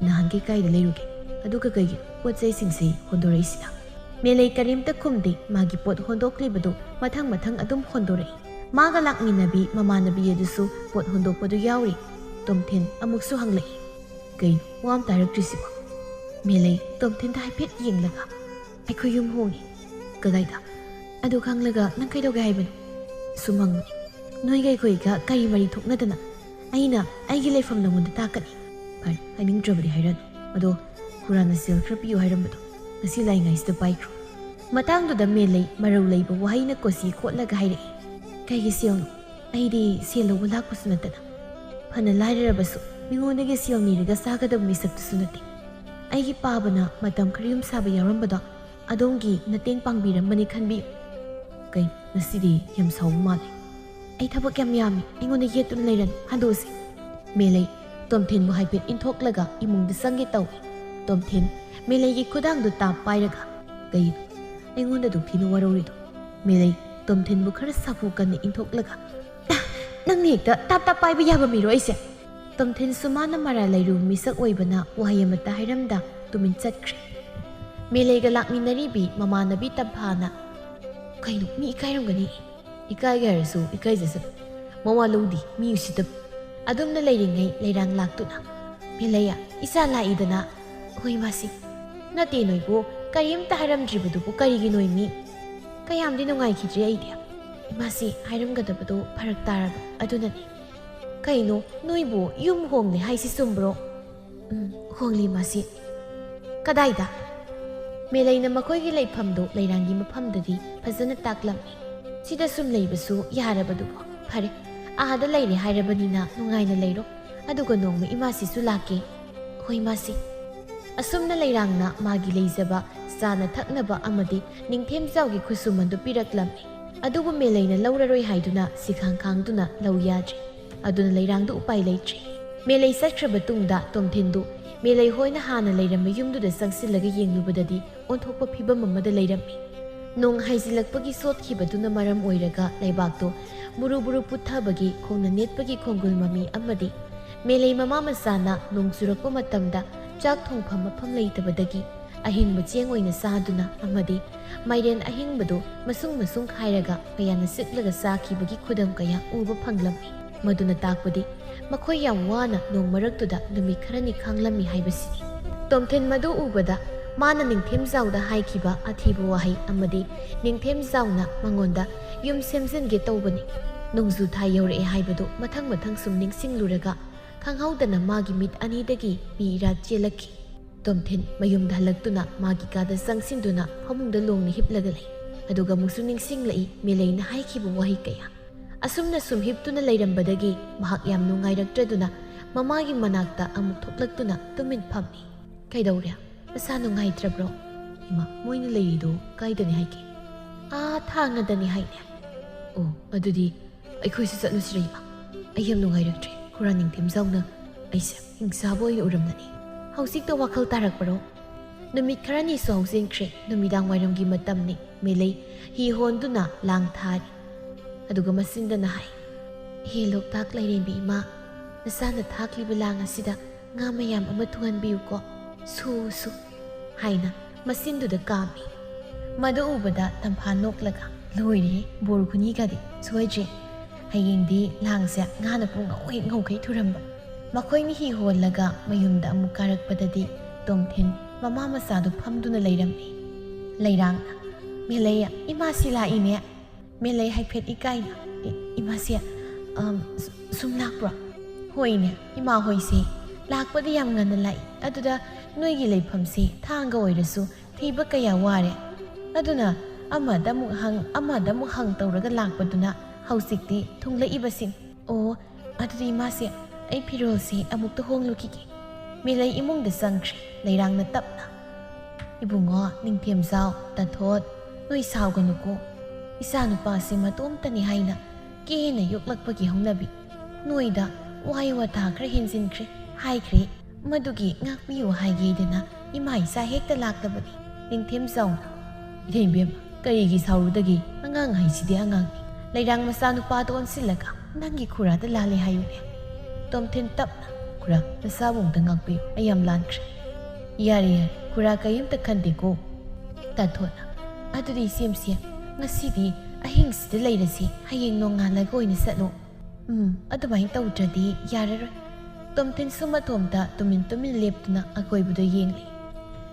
"ꯅꯍꯥꯟꯒꯩ ꯀꯥꯏꯗ ꯂꯩꯔꯨꯒꯦ? ꯑꯗꯨꯒ ꯀꯩꯒꯤꯅꯣ ꯄꯣꯠ ꯆꯩꯁꯤꯡꯁꯤ ꯍꯣꯟꯗꯣꯔꯛꯏꯁꯤꯅ?" ꯃꯦꯂꯩ ꯀꯔꯤꯝꯇ ꯈꯨꯝꯗꯦ꯫ ꯃꯥꯒꯤ ꯄꯣꯠ ꯍꯣꯟꯗꯣꯛꯂꯤꯕꯗꯨ ꯃꯊꯪ ꯃꯊꯪ ꯑꯗꯨꯝ ꯍꯣꯟꯗꯣꯔꯛꯏ꯫ ꯃꯥꯒ ꯂꯥꯛꯃꯤꯟꯅꯕꯤ ꯃꯃꯥꯟꯅꯕꯤ ꯑꯗꯨꯁꯨ ꯄꯣꯠ ꯍꯣꯟꯗꯣꯛꯄꯗꯨ ꯌꯥꯎꯔꯤ꯫ ꯇꯣꯝꯊꯤꯟ ꯑꯃꯨꯛꯁꯨ ꯍꯪꯂꯛꯏ, "ꯀꯩꯅꯣ ꯋꯥ ꯑꯝꯇ ꯍꯥꯏꯔꯛꯇ꯭ꯔꯤꯁꯤꯕꯣ?" ꯃꯦꯂꯩ ꯇꯣꯝꯊꯤꯟꯗ ꯍꯥꯏꯐꯦꯠ ꯌꯦꯡꯂꯒ, "ꯑꯩꯈꯣꯏ ꯌꯨꯝ ꯍꯣꯡꯉꯦ꯫ ꯀꯗꯥꯏꯗ? ꯑꯗꯨ ꯈꯪꯂꯒ ꯅꯪ ꯀꯩꯗꯧꯒꯦ ꯍꯥꯏꯕꯅꯣ?" ꯁꯨꯝ ꯍꯪꯕꯅꯤ꯫ "ꯅꯣꯏꯒ ꯑꯩꯈꯣꯏꯒ ꯀꯔꯤ ꯃꯔꯤ ꯊꯣꯛꯅꯗꯅ? ꯑꯩꯅ ꯑꯩꯒꯤ ꯂꯩꯐꯝ ꯅꯉꯣꯟꯗ ꯇꯥꯛꯀꯅꯤ꯫ ꯐꯔꯦ, ꯍꯥꯏꯅꯤꯡꯗ꯭ꯔꯕꯗꯤ ꯍꯥꯏꯔꯅꯨ꯫ ꯑꯗꯣ ꯈꯨꯔꯥꯅ ꯁꯦꯜ ꯈꯔ ꯄꯤꯌꯨ ꯍꯥꯏꯔꯝꯕꯗꯣ ꯉꯁꯤ ꯂꯥꯛꯏꯉꯩꯁꯤꯗ ꯄꯥꯏꯈ꯭ꯔꯣ꯫" ꯃꯇꯥꯡꯗꯨꯗ ꯃꯦꯂꯩ ꯃꯔꯧ ꯂꯩꯕ ꯋꯥꯍꯩꯅ ꯀꯣꯆꯤ ꯈꯣꯠꯂꯒ ꯍꯥꯏꯔꯛꯏ, "ꯀꯩꯒꯤ ꯁꯦꯜꯅꯣ? ꯑꯩꯗꯤ ꯁꯦꯜ ꯂꯧꯕ ꯂꯥꯛꯄꯁꯨ ꯅꯠꯇꯅ꯫ ꯐꯅ ꯂꯥꯏꯔꯔꯕꯁꯨ ꯃꯤꯉꯣꯟꯗꯒꯤ ꯁꯦꯜ ꯅꯤꯔꯒ ꯆꯥꯒꯗꯕ ꯃꯤꯁꯛꯇꯨꯁꯨ ꯅꯠꯇꯦ꯫ ꯑꯩꯒꯤ ꯄꯥꯕꯅ ꯃꯇꯝ ꯈꯔ ꯌꯨꯝ ꯁꯥꯕ ꯌꯥꯎꯔꯝꯕꯗꯣ ꯑꯗꯣꯝꯒꯤ ꯃꯇꯦꯡ ꯄꯥꯡꯕꯤꯔꯝꯕꯅꯤ ꯈꯟꯕꯤꯌꯨ꯫" "ꯀꯩ, ꯉꯁꯤꯗꯤ ꯌꯥꯝ ꯁꯥꯎꯕ ꯃꯥꯜꯂꯦ꯫ ꯑꯩ ꯊꯕꯛ ꯌꯥꯝ ꯌꯥꯝꯃꯤ, ꯑꯩꯉꯣꯟꯗ ꯌꯦꯠꯇꯨꯅ ꯂꯩꯔꯅꯨ, ꯍꯟꯗꯣꯛꯑꯁꯤ꯫" ꯃꯦꯂꯩ ꯇꯣꯝꯊꯤꯟꯕꯨ ꯍꯥꯏꯐꯦꯠ ꯏꯟꯊꯣꯛꯂꯒ ꯏꯃꯨꯡꯗ ꯆꯪꯒꯦ ꯇꯧꯏ꯫ ꯇꯣꯝꯊꯤꯟ ꯃꯦꯂꯩꯒꯤ ꯈꯨꯗꯥꯡꯗꯨ ꯇꯥꯞ ꯄꯥꯏꯔꯒ, "ꯀꯩꯅꯣ ꯑꯩꯉꯣꯟꯗ ꯑꯗꯨꯛ ꯊꯤꯅ ꯋꯥꯔꯧꯔꯤꯗꯣ?" ꯃꯦꯂꯩ ꯇꯣꯝꯊꯤꯟꯕꯨ ꯈꯔ ꯁꯥꯐꯨ ꯀꯟꯅ ꯏꯟꯊꯣꯛꯂꯒ, "ꯅꯪꯅ ꯍꯦꯛꯇ ꯇꯥꯞ ꯇꯥꯞ ꯄꯥꯏꯕ ꯌꯥꯕ ꯃꯤꯔꯣ ꯑꯩꯁꯦ?" ꯇꯣꯝꯊꯤꯟꯁꯨ ꯃꯥꯅ ꯃꯔꯥꯜ ꯂꯩꯔꯨꯕ ꯃꯤꯁꯛ ꯑꯣꯏꯕꯅ ꯋꯥꯍꯩ ꯑꯃꯠꯇ ꯍꯥꯏꯔꯝꯗ ꯇꯨꯃꯤꯟ ꯆꯠꯈ꯭ꯔꯦ꯫ ꯃꯦꯂꯩꯒ ꯂꯥꯛꯃꯤꯟꯅꯔꯤꯕꯤ ꯃꯃꯥꯟꯅꯕꯤ ꯇꯝꯐꯥꯅ, "ꯀꯩꯅꯣ, ꯃꯤ ꯏꯀꯥꯏꯔꯝꯒꯅꯤ?" "ꯏꯀꯥꯏꯒꯦ ꯍꯥꯏꯔꯁꯨ ꯏꯀꯥꯏꯖꯁꯅꯨ꯫ ꯃꯋꯥ ꯂꯧꯗꯦ, ꯃꯤ ꯎꯁꯤꯠꯇꯕ꯫" ꯑꯗꯨꯝꯅ ꯂꯩꯔꯤꯉꯩ ꯂꯩꯔꯥꯡ ꯂꯥꯛꯇꯨꯅ, "ꯃꯦꯂꯩꯌꯥ, ꯏꯆꯥ ꯂꯥꯛꯏꯗꯅ꯫" "ꯍꯣꯏ ꯃꯥꯁꯤ꯫ ꯅꯠꯇꯦ, ꯅꯣꯏꯕꯨ ꯀꯔꯤꯝꯇ ꯍꯥꯏꯔꯝꯗ꯭ꯔꯤꯕꯗꯨꯕꯨ ꯀꯔꯤꯒꯤꯅꯣ ꯃꯤ?" "ꯀꯌꯥꯝꯗꯤ ꯅꯨꯡꯉꯥꯏꯈꯤꯗ꯭ꯔꯦ ꯑꯩꯗꯤ꯫ ꯏꯃꯥꯁꯤ, ꯍꯥꯏꯔꯝꯒꯗꯕꯗꯣ ꯐꯔꯛ ꯇꯥꯔꯕ ꯑꯗꯨꯅꯅꯤ꯫" "ꯀꯩꯅꯣ, ꯅꯣꯏꯕꯨ ꯌꯨꯝ ꯍꯣꯡꯂꯦ ꯍꯥꯏꯁꯤ ꯆꯨꯝꯕ꯭ꯔꯣ?" "ꯎꯝ, ꯍꯣꯡꯂꯤ ꯃꯥꯁꯤ꯫" "ꯀꯗꯥꯏꯗ?" ꯃꯦꯂꯩꯅ ꯃꯈꯣꯏꯒꯤ ꯂꯩꯐꯝꯗꯨ ꯂꯩꯔꯥꯡꯒꯤ ꯃꯐꯝꯗꯗꯤ ꯐꯖꯅ ꯇꯥꯛꯂꯝꯃꯤ꯫ "ꯁꯤꯗ ꯁꯨꯝ ꯂꯩꯕꯁꯨ ꯌꯥꯔꯕꯗꯨꯕꯨ? ꯐꯔꯦ, ꯑꯥꯗ ꯂꯩꯔꯦ ꯍꯥꯏꯔꯕꯅꯤꯅ ꯅꯨꯡꯉꯥꯏꯅ ꯂꯩꯔꯣ꯫ ꯑꯗꯨꯒ ꯅꯣꯡꯃ ꯏꯃꯥꯁꯤꯁꯨ ꯂꯥꯛꯀꯦ꯫" "ꯍꯣꯏ ꯃꯥꯁꯤ꯫" ꯑꯁꯨꯝꯅ ꯂꯩꯔꯥꯡꯅ ꯃꯥꯒꯤ ꯂꯩꯖꯕ ꯆꯥꯅ ꯊꯛꯅꯕ ꯑꯃꯗꯤ ꯅꯤꯡꯊꯦꯝꯖꯥꯎꯒꯤ ꯈꯨꯠꯁꯨꯃꯟꯗꯨ ꯄꯤꯔꯛꯂꯝꯃꯤ꯫ ꯑꯗꯨꯕꯨ ꯃꯦꯂꯩꯅ ꯂꯧꯔꯔꯣꯏ ꯍꯥꯏꯗꯨꯅ ꯁꯤꯈꯥꯡ ꯈꯥꯡꯗꯨꯅ ꯂꯧ ꯌꯥꯗ꯭ꯔꯦ꯫ ꯑꯗꯨꯅ ꯂꯩꯔꯥꯡꯗꯨ ꯎꯄꯥꯏ ꯂꯩꯇ꯭ꯔꯦ꯫ ꯃꯦꯂꯩ ꯆꯠꯈ꯭ꯔꯕ ꯇꯨꯡꯗ ꯇꯣꯝꯊꯤꯟꯗꯨ ꯃꯦꯂꯩ ꯍꯣꯏꯅ ꯍꯥꯟꯅ ꯂꯩꯔꯝꯕ ꯌꯨꯝꯗꯨꯗ ꯆꯪꯁꯤꯜꯂꯒ ꯌꯦꯡꯂꯨꯕꯗꯗꯤ ꯑꯣꯟꯊꯣꯛꯄ ꯐꯤꯕꯝ ꯑꯃꯗ ꯂꯩꯔꯝꯃꯤ꯫ ꯅꯣꯡ ꯍꯥꯏꯖꯤꯜꯂꯛꯄꯒꯤ ꯆꯣꯠꯈꯤꯕꯗꯨꯅ ꯃꯔꯝ ꯑꯣꯏꯔꯒ ꯂꯩꯕꯥꯛꯇꯣ ꯕꯨꯔꯨ ꯕꯨꯔꯨ ꯄꯨꯠꯊꯕꯒꯤ ꯈꯣꯡꯅ ꯅꯦꯠꯄꯒꯤ ꯈꯣꯡꯒꯨꯜ ꯃꯃꯤ ꯑꯃꯗꯤ ꯃꯦꯂꯩ ꯃꯃꯥ ꯃꯆꯥꯅ ꯅꯣꯡ ꯆꯨꯔꯛꯄ ꯃꯇꯝꯗ ꯆꯥꯛ ꯊꯣꯡꯐꯝ ꯃꯐꯝ ꯂꯩꯇꯕꯗꯒꯤ ꯑꯍꯤꯡꯕ ꯆꯦꯡ ꯑꯣꯏꯅ ꯆꯥꯗꯨꯅ ꯑꯃꯗꯤ ꯃꯥꯏꯔꯦꯟ ꯑꯍꯤꯡꯕꯗꯨ ꯃꯁꯨꯡ ꯃꯁꯨꯡ ꯈꯥꯏꯔꯒ ꯃꯌꯥꯝꯅ ꯆꯤꯛꯂꯒ ꯆꯥꯈꯤꯕꯒꯤ ꯈꯨꯗꯝ ꯀꯌꯥ ꯎꯕ ꯐꯪꯂꯝꯃꯤ꯫ ꯃꯗꯨꯅ ꯇꯥꯛꯄꯗꯤ ꯃꯈꯣꯏ ꯌꯥꯝ ꯋꯥꯅ ꯅꯣꯡ ꯃꯔꯛꯇꯨꯗ ꯅꯨꯃꯤꯠ ꯈꯔꯅꯤ ꯈꯥꯡꯂꯝꯃꯤ ꯍꯥꯏꯕꯁꯤꯅꯤ꯫ ꯇꯣꯝꯊꯤꯟ ꯃꯗꯨ ꯎꯕꯗ ꯃꯥꯅ ꯅꯤꯡꯊꯦꯝꯖꯥꯎꯗ ꯍꯥꯏꯈꯤꯕ ꯑꯊꯤꯕ ꯋꯥꯍꯩ ꯑꯃꯗꯤ ꯅꯤꯡꯊꯦꯝꯖꯥꯎꯅ ꯃꯉꯣꯟꯗ ꯌꯨꯝ ꯁꯦꯝꯖꯤꯟꯒꯦ ꯇꯧꯕꯅꯤ, ꯅꯣꯡꯖꯨ ꯊꯥ ꯌꯧꯔꯛꯑꯦ ꯍꯥꯏꯕꯗꯨ ꯃꯊꯪ ꯃꯊꯪ ꯁꯨꯝ ꯅꯤꯡꯁꯤꯡꯂꯨꯔꯒ ꯈꯪꯍꯧꯗꯅ ꯃꯥꯒꯤ ꯃꯤꯠ ꯑꯅꯤꯗꯒꯤ ꯄꯤ ꯏꯔꯥ ꯆꯦꯜꯂꯛꯈꯤ꯫ ꯇꯣꯝꯊꯤꯟ ꯃꯌꯨꯝꯗ ꯍꯜꯂꯛꯇꯨꯅ ꯃꯥꯒꯤ ꯀꯥꯗ ꯆꯪꯁꯤꯟꯗꯨꯅ ꯐꯃꯨꯡꯗ ꯂꯣꯡꯅ ꯍꯤꯞꯂꯒ ꯂꯩ꯫ ꯑꯗꯨꯒ ꯑꯃꯨꯛꯁꯨ ꯅꯤꯡꯁꯤꯡꯂꯛꯏ ꯃꯦꯂꯩꯅ ꯍꯥꯏꯈꯤꯕ ꯋꯥꯍꯩ ꯀꯌꯥ꯫ ꯑꯁꯨꯝꯅ ꯁꯨꯝ ꯍꯤꯞꯇꯨꯅ ꯂꯩꯔꯝꯕꯗꯒꯤ ꯃꯍꯥꯛ ꯌꯥꯝ ꯅꯨꯡꯉꯥꯏꯔꯛꯇ꯭ꯔꯗꯨꯅ ꯃꯃꯥꯒꯤ ꯃꯅꯥꯛꯇ ꯑꯃꯨꯛ ꯊꯣꯛꯂꯛꯇꯨꯅ ꯇꯨꯃꯤꯟ ꯐꯝꯃꯤ꯫ "ꯀꯩꯗꯧꯔꯦ? ꯅꯁꯥ ꯅꯨꯡꯉꯥꯏꯇ꯭ꯔꯕ꯭ꯔꯣ?" "ꯏꯃꯥ, ꯃꯣꯏꯅ ꯂꯩꯔꯤꯗꯣ ꯀꯥꯏꯗꯅꯤ ꯍꯥꯏꯒꯦ?" "ꯑꯥ ꯊꯥꯡꯉꯗꯅꯤ ꯍꯥꯏꯅꯦ꯫" "ꯑꯣ, ꯑꯗꯨꯗꯤ ꯑꯩꯈꯣꯏꯁꯨ ꯆꯠꯂꯨꯁꯤꯔ ꯏꯃꯥ? ꯑꯩ ꯌꯥꯝ ꯅꯨꯡꯉꯥꯏꯔꯛꯇ꯭ꯔꯦ꯫ ꯈꯨꯔꯥ ꯅꯤꯡꯊꯦꯝꯖꯥꯎꯅ ꯑꯩꯁꯦ ꯍꯤꯡꯆꯥꯕ ꯑꯣꯏꯅ ꯎꯔꯝꯂꯅꯤ꯫" "ꯍꯧꯖꯤꯛꯇ ꯋꯥꯈꯜ ꯇꯥꯔꯛꯄꯔꯣ?" ꯅꯨꯃꯤꯠ ꯈꯔꯅꯤꯁꯨ ꯍꯧꯖꯤꯟꯈ꯭ꯔꯦ꯫ ꯅꯨꯃꯤꯗꯥꯡ ꯋꯥꯏꯔꯝꯒꯤ ꯃꯇꯝꯅꯤ꯫ ꯃꯦꯂꯩ ꯍꯤ ꯍꯣꯟꯗꯨꯅ ꯂꯥꯡ ꯊꯥꯔꯤ꯫ ꯑꯗꯨꯒ ꯃꯆꯤꯟꯗꯅ ꯍꯥꯏ, "ꯍꯦ ꯂꯣꯛꯇꯥꯛ ꯂꯥꯏꯔꯦꯝꯕꯤ ꯏꯃꯥ, ꯅꯁꯥꯅ ꯊꯥꯛꯂꯤꯕ ꯂꯥꯡ ꯑꯁꯤꯗ ꯉꯥ ꯃꯌꯥꯝ ꯑꯃ ꯊꯨꯡꯍꯟꯕꯤꯌꯨꯀꯣ꯫ ꯁꯨ ꯁꯨ" ꯍꯥꯏꯅ ꯃꯆꯤꯟꯗꯨꯗ ꯀꯥꯝꯃꯤ꯫ ꯃꯗꯨ ꯎꯕꯗ ꯇꯝꯐꯥ ꯅꯣꯛꯂꯒ, "ꯂꯣꯏꯔꯦ, ꯕꯣꯔ ꯈꯨꯅꯤꯒꯗꯤ ꯁꯣꯏꯗ꯭ꯔꯦ꯫ ꯍꯌꯦꯡꯗꯤ ꯂꯥꯡꯁꯦ ꯉꯥꯅ ꯄꯨꯡ ꯉꯧ ꯍꯦꯛ ꯉꯧꯈꯩ ꯊꯨꯔꯝꯕ꯫" ꯃꯈꯣꯏꯅꯤ ꯍꯤ ꯍꯣꯜꯂꯒ ꯃꯌꯨꯝꯗ ꯑꯃꯨꯛ ꯀꯥꯔꯛꯄꯗꯗꯤ ꯇꯣꯝꯊꯤꯟ ꯃꯃꯥ ꯃꯆꯥꯗꯨ ꯐꯝꯗꯨꯅ ꯂꯩꯔꯝꯃꯤ꯫ ꯂꯩꯔꯥꯡꯅ, "ꯃꯦꯂꯩ, ꯏꯃꯥꯁꯤ ꯂꯥꯛꯏꯅꯦ꯫" ꯃꯦꯂꯩ ꯍꯥꯏꯐꯦꯠ ꯏꯀꯥꯏꯅ, "ꯏ-, ꯏꯃꯥꯁꯦ, ꯑꯝ, ꯁꯨ-, ꯁꯨꯝ ꯂꯥꯛꯄ꯭ꯔꯣ?" "ꯍꯣꯏꯅꯦ, ꯏꯃꯥ ꯍꯣꯏꯁꯦ ꯂꯥꯛꯄꯗꯤ ꯌꯥꯝ ꯉꯟꯅ ꯂꯥꯛꯏ꯫ ꯑꯗꯨꯗ ꯅꯣꯏꯒꯤ ꯂꯩꯐꯝꯁꯦ ꯊꯥꯡꯒ ꯑꯣꯏꯔꯁꯨ ꯊꯤꯕ ꯀꯌꯥ ꯋꯥꯔꯦ꯫ ꯑꯗꯨꯅ ꯑꯃꯗ ꯑꯃꯨꯛ ꯍꯪ, ꯑꯃꯗ ꯑꯃꯨꯛ ꯍꯪ ꯇꯧꯔꯒ ꯂꯥꯛꯄꯗꯨꯅ ꯍꯧꯖꯤꯛꯇꯤ ꯊꯨꯡꯂꯛꯏꯕꯁꯤꯅꯤ꯫" "ꯑꯣ, ꯑꯗꯨꯗꯤ ꯏꯃꯥꯁꯦ, ꯑꯩ ꯐꯤꯔꯣꯜꯁꯦ ꯑꯃꯨꯛꯇ ꯍꯣꯡꯂꯨꯈꯤꯒꯦ꯫" ꯃꯦꯂꯩ ꯏꯃꯨꯡꯗ ꯆꯪꯈ꯭ꯔꯦ꯫ ꯂꯩꯔꯥꯡꯅ ꯇꯞꯅ, "ꯏꯕꯨꯡꯉꯣ, ꯅꯤꯡꯊꯦꯝꯖꯥꯎ, ꯇꯥꯊꯣꯠ, ꯅꯣꯏ ꯁꯥꯎꯒꯅꯨꯀꯣ꯫ ꯏꯆꯥꯅꯨꯄꯥꯁꯤ ꯃꯇꯣꯝꯇꯅꯤ ꯍꯥꯏꯅ ꯀꯦꯅ ꯌꯣꯛꯂꯛꯄꯒꯤ ꯍꯧꯅꯕꯤ꯫ ꯅꯣꯏꯗ ꯋꯥꯍꯩ ꯋꯥꯇꯥ ꯈꯔ ꯍꯦꯟꯖꯤꯟꯈ꯭ꯔꯦ, ꯍꯥꯏꯈ꯭ꯔꯦ꯫ ꯃꯗꯨꯒꯤ ꯉꯥꯛꯄꯤꯌꯨ ꯍꯥꯏꯒꯦꯗꯅ ꯏꯃꯥ ꯏꯆꯥ ꯍꯦꯛꯇ ꯂꯥꯛꯂꯕꯅꯤ꯫ ꯅꯤꯡꯊꯦꯝꯖꯥꯎꯅ, "ꯏꯊꯦꯝꯕꯦꯝ, ꯀꯔꯤꯒꯤ ꯁꯥꯎꯔꯨꯗꯒꯦ? ꯑꯉꯥꯡ ꯍꯥꯏꯁꯤꯗꯤ ꯑꯉꯥꯡꯅꯤ꯫ ꯂꯩꯔꯥꯡ ꯃꯆꯥꯅꯨꯄꯥꯗ ꯑꯣꯟꯁꯤꯜꯂꯒ ꯅꯪꯒꯤ ꯈꯨꯔꯥꯗ ꯂꯥꯜꯂꯦ ꯍꯥꯏꯌꯨꯅꯦ?" ꯇꯣꯝꯊꯤꯟ ꯇꯞꯅ, "ꯈꯨꯔꯥ, ꯅꯁꯥꯕꯨ ꯑꯃꯨꯛꯇ ꯉꯥꯛꯄꯤꯌꯨ, ꯑꯩ ꯌꯥꯝ ꯂꯥꯟꯈ꯭ꯔꯦ꯫ ꯌꯥꯔꯦ, ꯌꯥꯔꯦ, ꯈꯨꯔꯥ ꯀꯔꯤꯝꯇ ꯈꯟꯗꯦꯀꯣ꯫" ꯇꯥꯊꯣꯠꯅ, "ꯑꯗꯨꯗꯤ ꯏꯆꯦꯝꯁꯦ, ꯉꯁꯤꯗꯤ ꯑꯍꯤꯡꯁꯤꯗ ꯂꯩꯔꯁꯤ, ꯍꯌꯦꯡ ꯅꯣꯡꯉꯥꯜꯂꯒ ꯑꯣꯏꯅ ꯆꯠꯂꯣ꯫" "ꯎꯝ, ꯑꯗꯨꯃꯥꯏꯅ ꯇꯧꯗ꯭ꯔꯗꯤ ꯌꯥꯔꯔꯣꯏ꯫" ꯇꯣꯝꯊꯤꯟꯁꯨ ꯃꯇꯣꯝꯇ ꯇꯨꯃꯤꯟ ꯇꯨꯃꯤꯟ ꯂꯦꯞꯇꯨꯅ ꯑꯀꯣꯏꯕꯗꯨ ꯌꯦꯡꯂꯤ꯫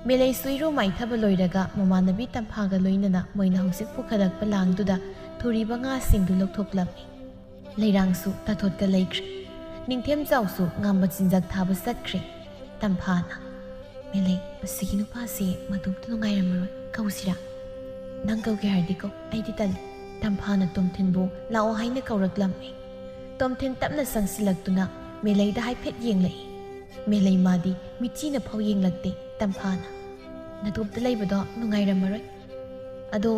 ꯃꯦꯂꯩꯁꯨ ꯏꯔꯨ ꯃꯥꯏꯊꯕ ꯂꯣꯏꯔꯒ ꯃꯃꯥꯟꯅꯕꯤ ꯇꯝꯐꯥꯒ ꯂꯣꯏꯅꯅ ꯃꯣꯏꯅ ꯍꯧꯖꯤꯛ ꯄꯨꯈꯠꯂꯛꯄ ꯂꯥꯡꯗꯨꯗ ꯊꯨꯔꯤꯕ ꯉꯥꯁꯤꯡꯗꯨ ꯂꯧꯊꯣꯛꯂꯝꯃꯤ꯫ ꯂꯩꯔꯥꯡꯁꯨ ꯇꯥꯊꯣꯠꯀ ꯂꯩꯈ꯭ꯔꯦ꯫ ꯅꯤꯡꯊꯦꯝꯖꯥꯎꯁꯨ ꯉꯥ ꯃꯆꯤꯟꯖꯥꯛ ꯊꯥꯕ ꯆꯠꯈ꯭ꯔꯦ꯫ ꯇꯝꯐꯥꯅ, "ꯃꯦꯂꯩ, ꯃꯁꯤꯒꯤ ꯅꯨꯄꯥꯁꯦ ꯃꯇꯣꯝꯇ ꯅꯨꯡꯉꯥꯏꯔꯝꯃꯔꯣꯏ, ꯀꯧꯁꯤꯔꯥ?" "ꯅꯪ ꯀꯧꯒꯦ ꯍꯥꯏꯔꯗꯤ ꯀꯧ, ꯑꯩꯗꯤ ꯇꯜꯂꯤ꯫" ꯇꯝꯐꯥꯅ ꯇꯣꯝꯊꯤꯟꯕꯨ ꯂꯥꯛꯑꯣ ꯍꯥꯏꯅ ꯀꯧꯔꯛꯂꯝꯃꯤ꯫ ꯇꯣꯝꯊꯤꯟ ꯇꯞꯅ ꯆꯪꯁꯤꯜꯂꯛꯇꯨꯅ ꯃꯦꯂꯩꯗ ꯍꯥꯏꯐꯦꯠ ꯌꯦꯡꯂꯛꯏ꯫ ꯃꯦꯂꯩ ꯃꯥꯗꯤ ꯃꯤꯆꯤꯅ ꯐꯥꯎ ꯌꯦꯡꯂꯛꯇꯦ꯫ ꯇꯝꯐꯥꯅ, "ꯅꯇꯣꯝꯇ ꯂꯩꯕꯗꯣ ꯅꯨꯡꯉꯥꯏꯔꯝꯃꯔꯣꯏ꯫ ꯑꯗꯣ,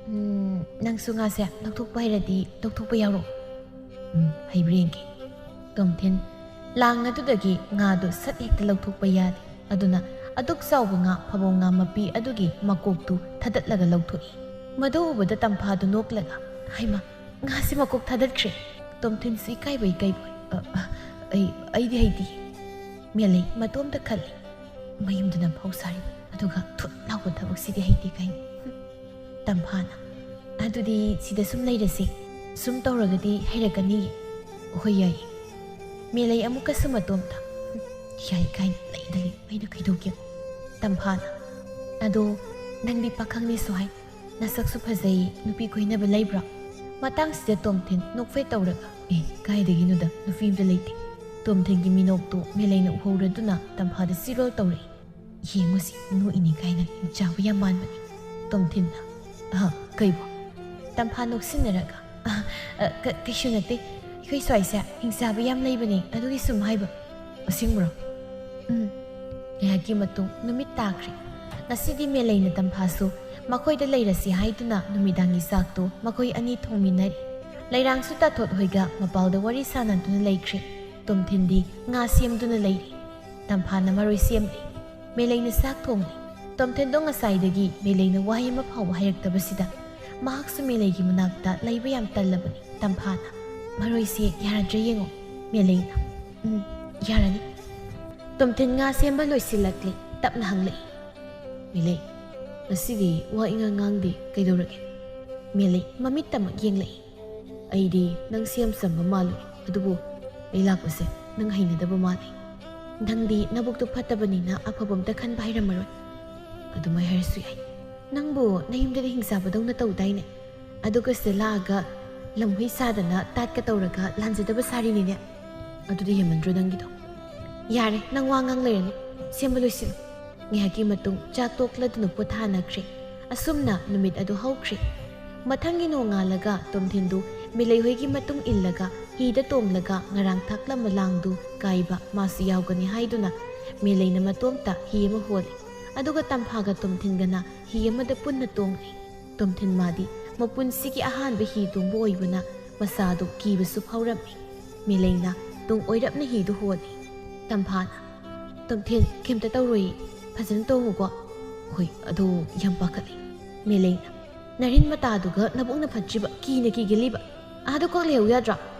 ꯎꯝ, ꯅꯪꯁꯨ ꯉꯥꯁꯦ ꯂꯧꯊꯣꯛꯄ ꯍꯩꯔꯗꯤ ꯂꯧꯊꯣꯛꯄ ꯌꯥꯎꯔꯛꯑꯣ꯫" "ꯎꯝ, ꯍꯩꯕ꯭ꯔꯥ ꯌꯦꯡꯒꯦ꯫" ꯇꯣꯝꯊꯤꯟ ꯂꯥꯡ ꯑꯗꯨꯗꯒꯤ ꯉꯥꯗꯨ ꯁꯠ ꯍꯦꯛꯇ ꯂꯧꯊꯣꯛꯄ ꯌꯥꯗꯦ꯫ ꯑꯗꯨꯅ ꯑꯗꯨꯛ ꯆꯥꯎꯕ ꯉꯥ, ꯐꯥꯕꯧ ꯉꯥ ꯃꯄꯤ ꯑꯗꯨꯒꯤ ꯃꯀꯣꯛꯇꯨ ꯊꯥꯗꯠꯂꯒ ꯂꯧꯊꯣꯛꯏ꯫ ꯃꯗꯨ ꯎꯕꯗ ꯇꯝꯐꯥꯗꯨ ꯅꯣꯛꯂꯒ, "ꯍꯩꯃꯥ, ꯉꯥꯁꯤ ꯃꯀꯣꯛ ꯊꯥꯗꯠꯈ꯭ꯔꯦ꯫" ꯇꯣꯝꯊꯤꯟꯁꯨ ꯏꯀꯥꯏꯕ ꯏꯀꯥꯏꯕꯣꯏ, "ꯑ, ꯑ, ꯑꯩ, ꯑꯩꯗꯤ ꯍꯩꯇꯦ꯫" ꯃꯦꯂꯩ ꯃꯇꯣꯝꯇ ꯈꯜꯂꯤ, "ꯃꯌꯨꯝꯗꯨꯅ ꯐꯧ ꯁꯥꯔꯤꯕ, ꯑꯗꯨꯒ ꯊꯨꯠ ꯂꯥꯎꯕ ꯊꯕꯛꯁꯤꯗꯤ ꯍꯩꯇꯦ ꯀꯥꯏꯅ꯫" ꯇꯝꯐꯥꯅ, "ꯑꯗꯨꯗꯤ ꯁꯤꯗ ꯁꯨꯝ ꯂꯩꯔꯁꯤ꯫ ꯁꯨꯝ ꯇꯧꯔꯒꯗꯤ ꯍꯩꯔꯛꯀꯅꯤꯌꯦ꯫" "ꯍꯣꯏ, ꯌꯥꯏꯌꯦ꯫" ꯃꯦꯂꯩ ꯑꯃꯨꯛꯀꯁꯨ ꯃꯇꯣꯝꯇ, "ꯌꯥꯏ ꯀꯥꯏꯅ ꯂꯩꯗ ꯂꯩ, ꯑꯩꯅ ꯀꯩꯗꯧꯒꯦ?" ꯇꯝꯐꯥꯅ, "ꯑꯗꯣ, ꯅꯪꯗꯤ ꯄꯥꯈꯪꯅꯦꯁꯨ ꯍꯥꯏ, ꯅꯁꯛꯁꯨ ꯐꯖꯩ, ꯅꯨꯄꯤ ꯀꯣꯏꯅꯕ ꯂꯩꯕ꯭ꯔꯣ?" ꯃꯇꯥꯡꯁꯤꯗ ꯇꯣꯝꯊꯤꯟ ꯅꯣꯛꯐꯦꯠ ꯇꯧꯔꯒ, "ꯑꯦ, ꯀꯥꯏꯗꯒꯤꯅꯣꯗ, ꯅꯨꯄꯤ ꯑꯝꯇ ꯂꯩꯇꯦ꯫" ꯇꯣꯝꯊꯤꯟꯒꯤ ꯃꯤꯅꯣꯛꯇꯨ ꯃꯦꯂꯩꯅ ꯎꯍꯧꯔꯗꯨꯅ ꯇꯝꯐꯥꯗ ꯆꯤꯔꯣꯜ ꯇꯧꯔꯛꯏ꯫ "ꯌꯦꯡꯉꯨꯁꯤ, ꯅꯣꯛꯏꯅꯤ ꯀꯥꯏꯅ ꯍꯤꯡꯆꯥꯕ ꯌꯥꯝ ꯃꯥꯟꯕꯅꯤ꯫" ꯇꯣꯝꯊꯤꯟꯅ, "ꯑꯍ, ꯀꯩꯕꯣ?" ꯇꯝꯐꯥ ꯅꯣꯛꯁꯤꯟꯅꯔꯒ, "ꯑ, ꯑ, ꯀ-, ꯀꯩꯁꯨ ꯅꯠꯇꯦ꯫ ꯑꯩꯈꯣꯏ ꯁ꯭ꯋꯥꯏꯁꯦ ꯍꯤꯡꯆꯥꯕ ꯌꯥꯝ ꯂꯩꯕꯅꯦ, ꯑꯗꯨꯒꯤ ꯁꯨꯝ ꯍꯥꯏꯕ꯫" "ꯑꯁꯦꯡꯕ꯭ꯔꯣ?" "ꯎꯝ꯫" ꯉꯥꯏꯍꯥꯛꯀꯤ ꯃꯇꯨꯡ ꯅꯨꯃꯤꯠ ꯇꯥꯈ꯭ꯔꯦ꯫ ꯉꯁꯤꯗꯤ ꯃꯦꯂꯩꯅ ꯇꯝꯐꯥꯁꯨ ꯃꯈꯣꯏꯗ ꯂꯩꯔꯁꯤ ꯍꯥꯏꯗꯨꯅ ꯅꯨꯃꯤꯗꯥꯡꯒꯤ ꯆꯥꯛꯇꯨ ꯃꯈꯣꯏ ꯑꯅꯤ ꯊꯣꯡꯃꯤꯟꯅꯔꯤ꯫ ꯂꯩꯔꯥꯡꯁꯨ ꯇꯥꯊꯣꯠ ꯍꯣꯏꯒ ꯃꯄꯥꯜꯗ ꯋꯥꯔꯤ ꯁꯥꯟꯅꯗꯨꯅ ꯂꯩꯈ꯭ꯔꯦ꯫ ꯇꯣꯝꯊꯤꯟꯗꯤ ꯉꯥ ꯁꯦꯝꯗꯨꯅ ꯂꯩꯔꯤ꯫ ꯇꯝꯐꯥꯅ ꯃꯔꯣꯏ ꯁꯦꯝꯂꯤ꯫ ꯃꯦꯂꯩꯅ ꯆꯥꯛ ꯊꯣꯡꯂꯤ꯫ ꯇꯣꯝꯊꯤꯟꯗꯣ ꯉꯁꯥꯏꯗꯒꯤ ꯃꯦꯂꯩꯅ ꯋꯥꯍꯩ ꯑꯃ ꯐꯥꯎꯕ ꯍꯥꯏꯔꯛꯇꯕꯁꯤꯗ ꯃꯍꯥꯛꯁꯨ ꯃꯦꯂꯩꯒꯤ ꯃꯅꯥꯛꯇ ꯂꯩꯕ ꯌꯥꯝ ꯇꯜꯂꯕꯅꯤ꯫ ꯇꯝꯐꯥꯅ, "ꯃꯔꯣꯏꯁꯦ ꯌꯥꯔꯗ꯭ꯔꯥ ꯌꯦꯡꯉꯣ꯫" ꯃꯦꯂꯩꯅ, "ꯎꯝ, ꯌꯥꯔꯅꯤ꯫" ꯇꯣꯝꯊꯤꯟ ꯉꯥ ꯁꯦꯝꯕ ꯂꯣꯏꯁꯤꯜꯂꯛꯂꯦ꯫ ꯇꯞꯅ ꯍꯪꯂꯛꯏ, "ꯃꯦꯂꯩ, ꯉꯁꯤꯗꯤ ꯋꯥ ꯏꯉꯥꯡ ꯉꯥꯡꯗꯦ, ꯀꯩꯗꯧꯔꯒꯦ?" ꯃꯦꯂꯩ ꯃꯃꯤꯠꯇꯃꯛ ꯌꯦꯡꯂꯛꯏ꯫ "ꯑꯩꯗꯤ ꯅꯪ ꯁꯦꯝ ꯆꯝꯕ ꯃꯥꯜꯂꯨꯔꯦ, ꯑꯗꯨꯕꯨ ꯑꯩ ꯂꯥꯛꯄꯁꯦ ꯅꯪ ꯍꯩꯅꯗꯕ ꯃꯥꯜꯂꯦ꯫ ꯅꯪꯗꯤ ꯅꯕꯨꯛꯇꯨ ꯐꯠꯇꯕꯅꯤꯅ ꯑꯐꯕ ꯑꯝꯇ ꯈꯟꯕ ꯍꯩꯔꯝꯃꯔꯣꯏ꯫ ꯑꯗꯨꯃꯥꯏ ꯍꯥꯏꯔꯁꯨ ꯌꯥꯏ꯫ ꯅꯪꯕꯨ ꯅꯌꯨꯝꯗꯗꯤ ꯍꯤꯡꯆꯥꯕꯗꯧꯅ ꯇꯧꯗꯥꯏꯅꯦ? ꯑꯗꯨꯒ ꯁꯤꯗ ꯂꯥꯛꯑꯒ ꯂꯝꯍꯨꯏ ꯁꯥꯗꯅ ꯇꯥꯠꯀ ꯇꯧꯔꯒ ꯂꯥꯟꯖꯗꯕ ꯁꯥꯔꯤꯅꯤꯅꯦ꯫ ꯑꯗꯨꯗꯤ ꯍꯦꯟꯃꯟꯗ꯭ꯔꯣ ꯅꯪꯒꯤꯗꯣ?" "ꯌꯥꯔꯦ, ꯅꯪ ꯋꯥ ꯉꯥꯡ ꯂꯩꯔꯅꯨ꯫ ꯁꯦꯝꯕ ꯂꯣꯏꯁꯤꯜꯂꯨ꯫" ꯉꯥꯏꯍꯥꯛꯀꯤ ꯃꯇꯨꯡ ꯆꯥꯛ ꯇꯣꯛꯂꯗꯨꯅ ꯄꯣꯊꯥꯅꯈ꯭ꯔꯦ꯫ ꯑꯁꯨꯝꯅ ꯅꯨꯃꯤꯠ ꯑꯗꯨ ꯍꯧꯈ꯭ꯔꯦ꯫ ꯃꯊꯪꯒꯤ ꯅꯣꯡꯉꯥꯜꯂꯒ ꯇꯣꯝꯊꯤꯟꯗꯨ ꯃꯦꯂꯩꯍꯣꯏꯒꯤ ꯃꯇꯨꯡ ꯏꯜꯂꯒ ꯍꯤꯗ ꯇꯣꯡꯂꯒ ꯉꯔꯥꯡ ꯊꯥꯛꯂꯝꯕ ꯂꯥꯡꯗꯨ ꯀꯥꯏꯕ ꯃꯥꯁꯨ ꯌꯥꯎꯒꯅꯤ ꯍꯥꯏꯗꯨꯅ ꯃꯦꯂꯩꯅ ꯃꯇꯣꯝꯇ ꯍꯤ ꯑꯃ ꯍꯣꯜꯂꯤ꯫ ꯑꯗꯨꯒ ꯇꯝꯐꯥꯒ ꯇꯣꯝꯊꯤꯟꯒꯅ ꯍꯤ ꯑꯃꯗ ꯄꯨꯟꯅ ꯇꯣꯡꯂꯤ꯫ ꯇꯣꯝꯊꯤꯟ ꯃꯥꯗꯤ ꯃꯄꯨꯟꯁꯤꯒꯤ ꯑꯍꯥꯟꯕ ꯍꯤ ꯇꯣꯡꯕ ꯑꯣꯏꯕꯅ ꯃꯁꯥꯗꯨ ꯀꯤꯕꯁꯨ ꯐꯥꯎꯔꯝꯃꯤ꯫ ꯃꯦꯂꯩꯅ ꯇꯨꯡ ꯑꯣꯏꯔꯞꯅ ꯍꯤꯗꯨ ꯍꯣꯜꯂꯤ꯫ ꯇꯝꯐꯥꯅ, "ꯇꯣꯝꯊꯤꯟ, ꯀꯩꯝꯇ ꯇꯧꯔꯣꯏꯌꯦ, ꯐꯖꯅ ꯇꯣꯡꯉꯨꯀꯣ꯫" "ꯍꯣꯏ, ꯑꯗꯣ ꯌꯥꯝ ꯄꯥꯈꯠꯂꯤ꯫" ꯃꯦꯂꯩꯅ, "ꯅꯔꯤꯟ ꯃꯇꯥꯗꯨꯒ ꯅꯕꯨꯛꯅ ꯐꯠꯇ꯭ꯔꯤꯕ, ꯀꯤꯅ ꯀꯤꯒꯜꯂꯤꯕ꯫ ꯑꯥꯗ ꯀꯣꯛ ꯂꯩꯍꯧ ꯌꯥꯗ꯭ꯔꯣ?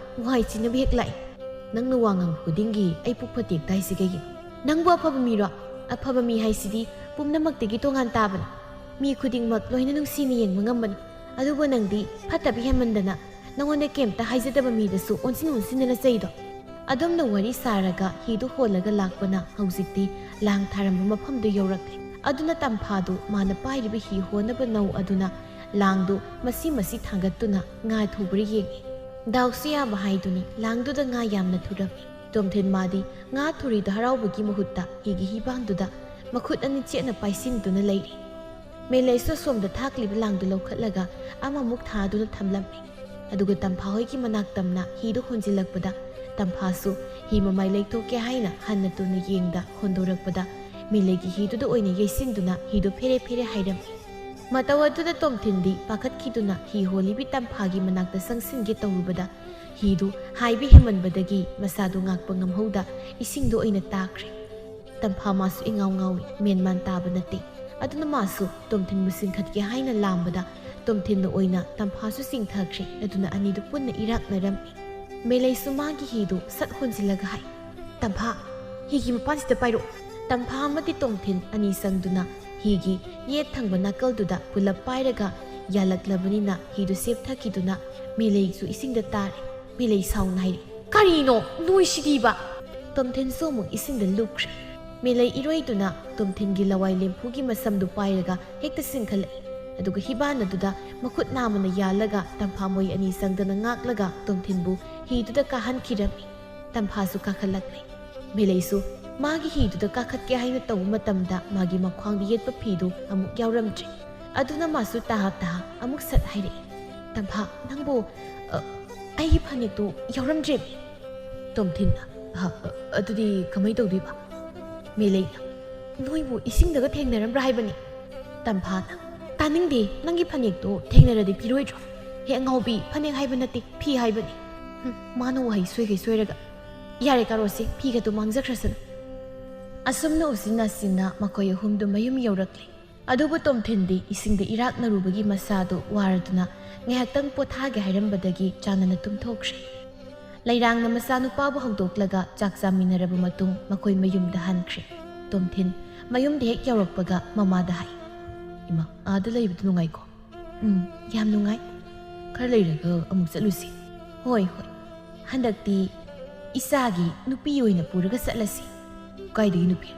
ꯋꯥꯏ ꯆꯤꯟꯅꯕ ꯍꯦꯛ ꯂꯥꯛꯏ꯫ ꯅꯪꯅ ꯋꯥ ꯉꯥꯡꯕ ꯈꯨꯗꯤꯡꯒꯤ ꯑꯩ ꯄꯨꯛ ꯐꯠꯇꯦꯛ ꯇꯥꯏꯁꯤ ꯀꯩꯒꯤꯅꯣ? ꯅꯪꯕꯨ ꯑꯐꯕ ꯃꯤꯔꯣ? ꯑꯐꯕ ꯃꯤ ꯍꯥꯏꯁꯤꯗꯤ ꯄꯨꯝꯅꯃꯛꯇꯒꯤ ꯇꯣꯉꯥꯟ ꯇꯥꯕꯅꯤ꯫ ꯃꯤ ꯈꯨꯗꯤꯡꯃꯛ ꯂꯣꯏꯅ ꯅꯨꯡꯁꯤꯅ ꯌꯦꯡꯕ ꯉꯝꯕꯅꯤ꯫ ꯑꯗꯨꯕꯨ ꯅꯪꯗꯤ ꯐꯠꯇꯕ ꯍꯦꯟꯃꯟꯗꯅ ꯅꯉꯣꯟꯗ ꯀꯩꯝꯇ ꯍꯥꯏꯖꯗꯕ ꯃꯤꯗꯁꯨ ꯑꯣꯟꯁꯤꯟ ꯑꯣꯟꯁꯤꯟꯗꯅ ꯆꯩꯗꯣ꯫" ꯑꯗꯨꯝꯅ ꯋꯥꯔꯤ ꯁꯥꯔꯒ ꯍꯤꯗꯨ ꯍꯣꯜꯂꯒ ꯂꯥꯛꯄꯅ ꯍꯧꯖꯤꯛꯇꯤ ꯂꯥꯡ ꯊꯥꯔꯝꯕ ꯃꯐꯝꯗꯨ ꯌꯧꯔꯛꯂꯦ꯫ ꯑꯗꯨꯅ ꯇꯝꯐꯥꯗꯨ ꯃꯥꯅ ꯄꯥꯏꯔꯤꯕ ꯍꯤ ꯍꯣꯟꯅꯕ ꯅꯧ ꯑꯗꯨꯅ ꯂꯥꯡꯗꯨ ꯃꯁꯤ ꯃꯁꯤ ꯊꯥꯡꯒꯠꯇꯨꯅ ꯉꯥ ꯊꯨꯕ꯭ꯔꯥ ꯌꯦꯡꯉꯤ꯫ ꯗꯥꯎꯁꯨ ꯌꯥꯕ ꯍꯥꯏꯗꯨꯅ ꯂꯥꯡꯗꯨꯗ ꯉꯥ ꯌꯥꯝꯅ ꯊꯨꯔꯝꯃꯤ꯫ ꯇꯣꯝꯊꯤꯟ ꯃꯥꯗꯤ ꯉꯥ ꯊꯨꯔꯤꯗꯨ ꯍꯔꯥꯎꯕꯒꯤ ꯃꯍꯨꯠꯇ ꯍꯤꯒꯤ ꯍꯤꯕꯥꯟꯗꯨꯗ ꯃꯈꯨꯠ ꯑꯅꯤ ꯆꯦꯠꯅ ꯄꯥꯏꯁꯤꯟꯗꯨꯅ ꯂꯩꯔꯤ꯫ ꯃꯦꯂꯩꯁꯨ ꯑꯁꯣꯝꯗ ꯊꯥꯛꯂꯤꯕ ꯂꯥꯡꯗꯨ ꯂꯧꯈꯠꯂꯒ ꯑꯃꯃꯨꯛ ꯊꯥꯗꯨꯅ ꯊꯝꯂꯝꯃꯤ꯫ ꯑꯗꯨꯒ ꯇꯝꯐꯥ ꯍꯣꯏꯒꯤ ꯃꯅꯥꯛ ꯇꯝꯅ ꯍꯤꯗꯨ ꯍꯣꯟꯖꯤꯜꯂꯛꯄꯗ ꯇꯝꯐꯥꯁꯨ ꯍꯤ ꯃꯃꯥꯏ ꯂꯩꯊꯣꯛꯀꯦ ꯍꯥꯏꯅ ꯍꯟꯅ ꯇꯨꯅ ꯌꯦꯡꯗ ꯍꯣꯟꯗꯣꯔꯛꯄꯗ ꯃꯦꯂꯩꯒꯤ ꯍꯤꯗꯨꯗ ꯑꯣꯏꯅ ꯌꯩꯁꯤꯟꯗꯨꯅ ꯍꯤꯗꯨ ꯐꯦꯔꯦ ꯐꯦꯔꯦ ꯍꯥꯏꯔꯝꯃꯤ꯫ ꯃꯇꯧ ꯑꯗꯨꯗ ꯇꯣꯝꯊꯤꯟꯗꯤ ꯄꯥꯈꯠꯈꯤꯗꯨꯅ ꯍꯤ ꯍꯣꯜꯂꯤꯕꯤ ꯇꯝꯐꯥꯒꯤ ꯃꯅꯥꯛꯇ ꯆꯪꯁꯤꯟꯒꯦ ꯇꯧꯔꯨꯕꯗ, ꯍꯤꯗꯨ ꯍꯥꯏꯕ ꯍꯦꯟꯃꯟꯕꯗꯒꯤ ꯃꯁꯥꯗꯨ ꯉꯥꯛꯄ ꯉꯝꯍꯧꯗ ꯏꯁꯤꯡꯗ ꯑꯣꯏꯅ ꯇꯥꯈ꯭ꯔꯦ꯫ ꯇꯝꯐꯥ ꯃꯥꯁꯨ ꯏꯉꯥꯎ ꯉꯥꯎꯏ, ꯃꯦꯟꯃꯥꯟ ꯇꯥꯕ ꯅꯠꯇꯦ꯫ ꯑꯗꯨꯅ ꯃꯥꯁꯨ ꯇꯣꯝꯊꯤꯟꯕꯨ ꯆꯤꯡꯈꯠꯀꯦ ꯍꯥꯏꯅ ꯂꯥꯝꯕꯗ, ꯇꯣꯝꯊꯤꯟꯅ ꯑꯣꯏꯅ ꯇꯝꯐꯥꯁꯨ ꯆꯤꯡꯊꯈ꯭ꯔꯦ꯫ ꯑꯗꯨꯅ ꯑꯅꯤꯗꯨ ꯄꯨꯟꯅ ꯏꯔꯥꯛꯅꯔꯝꯃꯤ꯫ ꯃꯦꯂꯩꯁꯨ ꯃꯥꯒꯤ ꯍꯤꯗꯨ ꯁꯠ ꯍꯣꯟꯖꯤꯜꯂꯒ ꯍꯥꯏ, "ꯇꯝꯐꯥ, ꯍꯤꯒꯤ ꯃꯄꯥꯟꯁꯤꯗ ꯄꯥꯏꯔꯛꯑꯣ꯫" ꯇꯝꯐꯥ ꯑꯃꯗꯤ ꯇꯣꯝꯊꯤꯟ ꯑꯅꯤ ꯆꯪꯗꯨꯅ ꯍꯤꯒꯤ ꯌꯦꯠ ꯊꯪꯕ ꯅꯥꯀꯜꯗꯨꯗ ꯄꯨꯂꯞ ꯄꯥꯏꯔꯒ ꯌꯥꯜꯂꯛꯂꯕꯅꯤꯅ, ꯍꯤꯗꯨ ꯆꯦꯞꯊꯈꯤꯗꯨꯅ ꯃꯦꯂꯩꯁꯨ ꯏꯁꯤꯡꯗ ꯇꯥꯔꯦ꯫ ꯃꯦꯂꯩ ꯁꯥꯎꯅ ꯍꯥꯏꯔꯤ, "ꯀꯔꯤꯅꯣ ꯅꯣꯏꯁꯤꯗꯤꯕ?" ꯇꯣꯝꯊꯤꯟꯁꯨ ꯑꯃꯨꯛ ꯏꯁꯤꯡꯗ ꯂꯨꯞꯈ꯭ꯔꯦ꯫ ꯃꯦꯂꯩ ꯏꯔꯣꯏꯗꯨꯅ ꯇꯣꯝꯊꯤꯟꯒꯤ ꯂꯋꯥꯏ ꯂꯦꯝꯐꯨꯒꯤ ꯃꯁꯝꯗꯨ ꯄꯥꯏꯔꯒ ꯍꯦꯛꯇ ꯆꯤꯡꯈꯠꯂꯛꯏ꯫ ꯑꯗꯨꯒ ꯍꯤꯕꯥꯟ ꯑꯗꯨꯗ ꯃꯈꯨꯠ ꯅꯥꯝꯃꯅ ꯌꯥꯜꯂꯒ ꯇꯝꯐꯥ ꯃꯣꯏ ꯑꯅꯤ ꯆꯪꯗꯅ ꯉꯥꯛꯂꯒ ꯇꯣꯝꯊꯤꯟꯕꯨ ꯍꯤꯗꯨꯗ ꯀꯥꯍꯟꯈꯤꯔꯝꯃꯤ꯫ ꯇꯝꯐꯥꯁꯨ ꯀꯥꯈꯠꯂꯛꯂꯦ꯫ ꯃꯦꯂꯩꯁꯨ ꯃꯥꯒꯤ ꯍꯤꯗꯨꯗ ꯀꯥꯈꯠꯀꯦ ꯍꯥꯏꯅ ꯇꯧꯕ ꯃꯇꯝꯗ ꯃꯥꯒꯤ ꯃꯈ꯭ꯋꯥꯡꯗ ꯌꯦꯠꯄ ꯐꯤꯗꯨ ꯑꯃꯨꯛ ꯌꯥꯎꯔꯝꯗ꯭ꯔꯦ꯫ ꯑꯗꯨꯅ ꯃꯥꯁꯨ ꯇꯥꯍꯥꯞ ꯇꯥꯍꯥꯞ ꯑꯃꯨꯛ ꯁꯠ ꯍꯥꯏꯔꯛꯏ, "ꯇꯝꯐꯥ, ꯅꯪꯕꯨ, ꯑ, ꯑꯩꯒꯤ ꯐꯅꯦꯛꯇꯨ ꯌꯥꯎꯔꯝꯗ꯭ꯔꯦ꯫" ꯇꯣꯝꯊꯤꯟꯅ, "ꯑ, ꯑ, ꯑꯗꯨꯗꯤ ꯀꯃꯥꯏ ꯇꯧꯗꯣꯏꯕ?" ꯃꯦꯂꯩꯅ, "ꯅꯣꯏꯕꯨ ꯏꯁꯤꯡꯗꯒ ꯊꯦꯡꯅꯔꯝꯕ꯭ꯔꯥ ꯍꯥꯏꯕꯅꯤ?" ꯇꯝꯐꯥꯅ, "ꯇꯥꯅꯤꯡꯗꯦ, ꯅꯪꯒꯤ ꯐꯅꯦꯛꯇꯣ ꯊꯦꯡꯅꯔꯗꯤ ꯄꯤꯔꯣꯏꯗ꯭ꯔꯣ? ꯍꯦ ꯑꯉꯥꯎꯕꯤ, ꯐꯅꯦꯛ ꯍꯥꯏꯕ ꯅꯠꯇꯦ, ꯐꯤ ꯍꯥꯏꯕꯅꯤ꯫" ꯍꯨꯝ, ꯃꯥꯅ ꯋꯥꯍꯩ ꯁꯣꯏꯒꯩ ꯁꯣꯏꯔꯒ꯫ "ꯌꯥꯔꯦ, ꯀꯥꯔꯣꯁꯦ, ꯐꯤꯒꯗꯨ ꯃꯥꯡꯖꯈ꯭ꯔꯁꯅꯨ꯫" ꯑꯁꯨꯝꯅ ꯎꯁꯤꯟ ꯅꯥꯁꯤꯟꯅ ꯃꯈꯣꯏ ꯑꯍꯨꯝꯗꯨ ꯃꯌꯨꯝ ꯌꯧꯔꯛꯂꯦ꯫ ꯑꯗꯨꯕꯨ ꯇꯣꯝꯊꯤꯟꯗꯤ ꯏꯁꯤꯡꯗ ꯏꯔꯥꯛꯅꯔꯨꯕꯒꯤ ꯃꯁꯥꯗꯨ ꯋꯥꯔꯗꯨꯅ ꯉꯥꯏꯍꯥꯛꯇꯪ ꯄꯣꯊꯥꯒꯦ ꯍꯥꯏꯔꯝꯕꯗꯒꯤ ꯆꯥꯟꯅꯅ ꯇꯨꯝꯊꯣꯛꯈ꯭ꯔꯦ꯫ ꯂꯩꯔꯥꯡꯅ ꯃꯆꯥꯅꯨꯄꯥꯕꯨ ꯍꯧꯗꯣꯛꯂꯒ ꯆꯥꯛ ꯆꯥꯃꯤꯟꯅꯔꯕ ꯃꯇꯨꯡ ꯃꯈꯣꯏ ꯃꯌꯨꯝꯗ ꯍꯟꯈ꯭ꯔꯦ꯫ ꯇꯣꯝꯊꯤꯟ ꯃꯌꯨꯝꯗ ꯍꯦꯛ ꯌꯧꯔꯛꯄꯒ ꯃꯃꯥꯗ ꯍꯥꯏ, "ꯏꯃꯥ, ꯑꯥꯗ ꯂꯩꯕꯗꯨ ꯅꯨꯡꯉꯥꯏꯀꯣ?" "ꯎꯝ, ꯌꯥꯝ ꯅꯨꯡꯉꯥꯏ꯫ ꯈꯔ ꯂꯩꯔꯒ ꯑꯃꯨꯛ ꯆꯠꯂꯨꯁꯤ꯫" "ꯍꯣꯏ, ꯍꯣꯏ꯫ ꯍꯟꯗꯛꯇꯤ ꯏꯆꯥꯒꯤ ꯅꯨꯄꯤ ꯑꯣꯏꯅ ꯄꯨꯔꯒ ꯆꯠꯂꯁꯤ꯫" "ꯀꯥꯏꯗꯒꯤ ꯅꯨꯄꯤ?"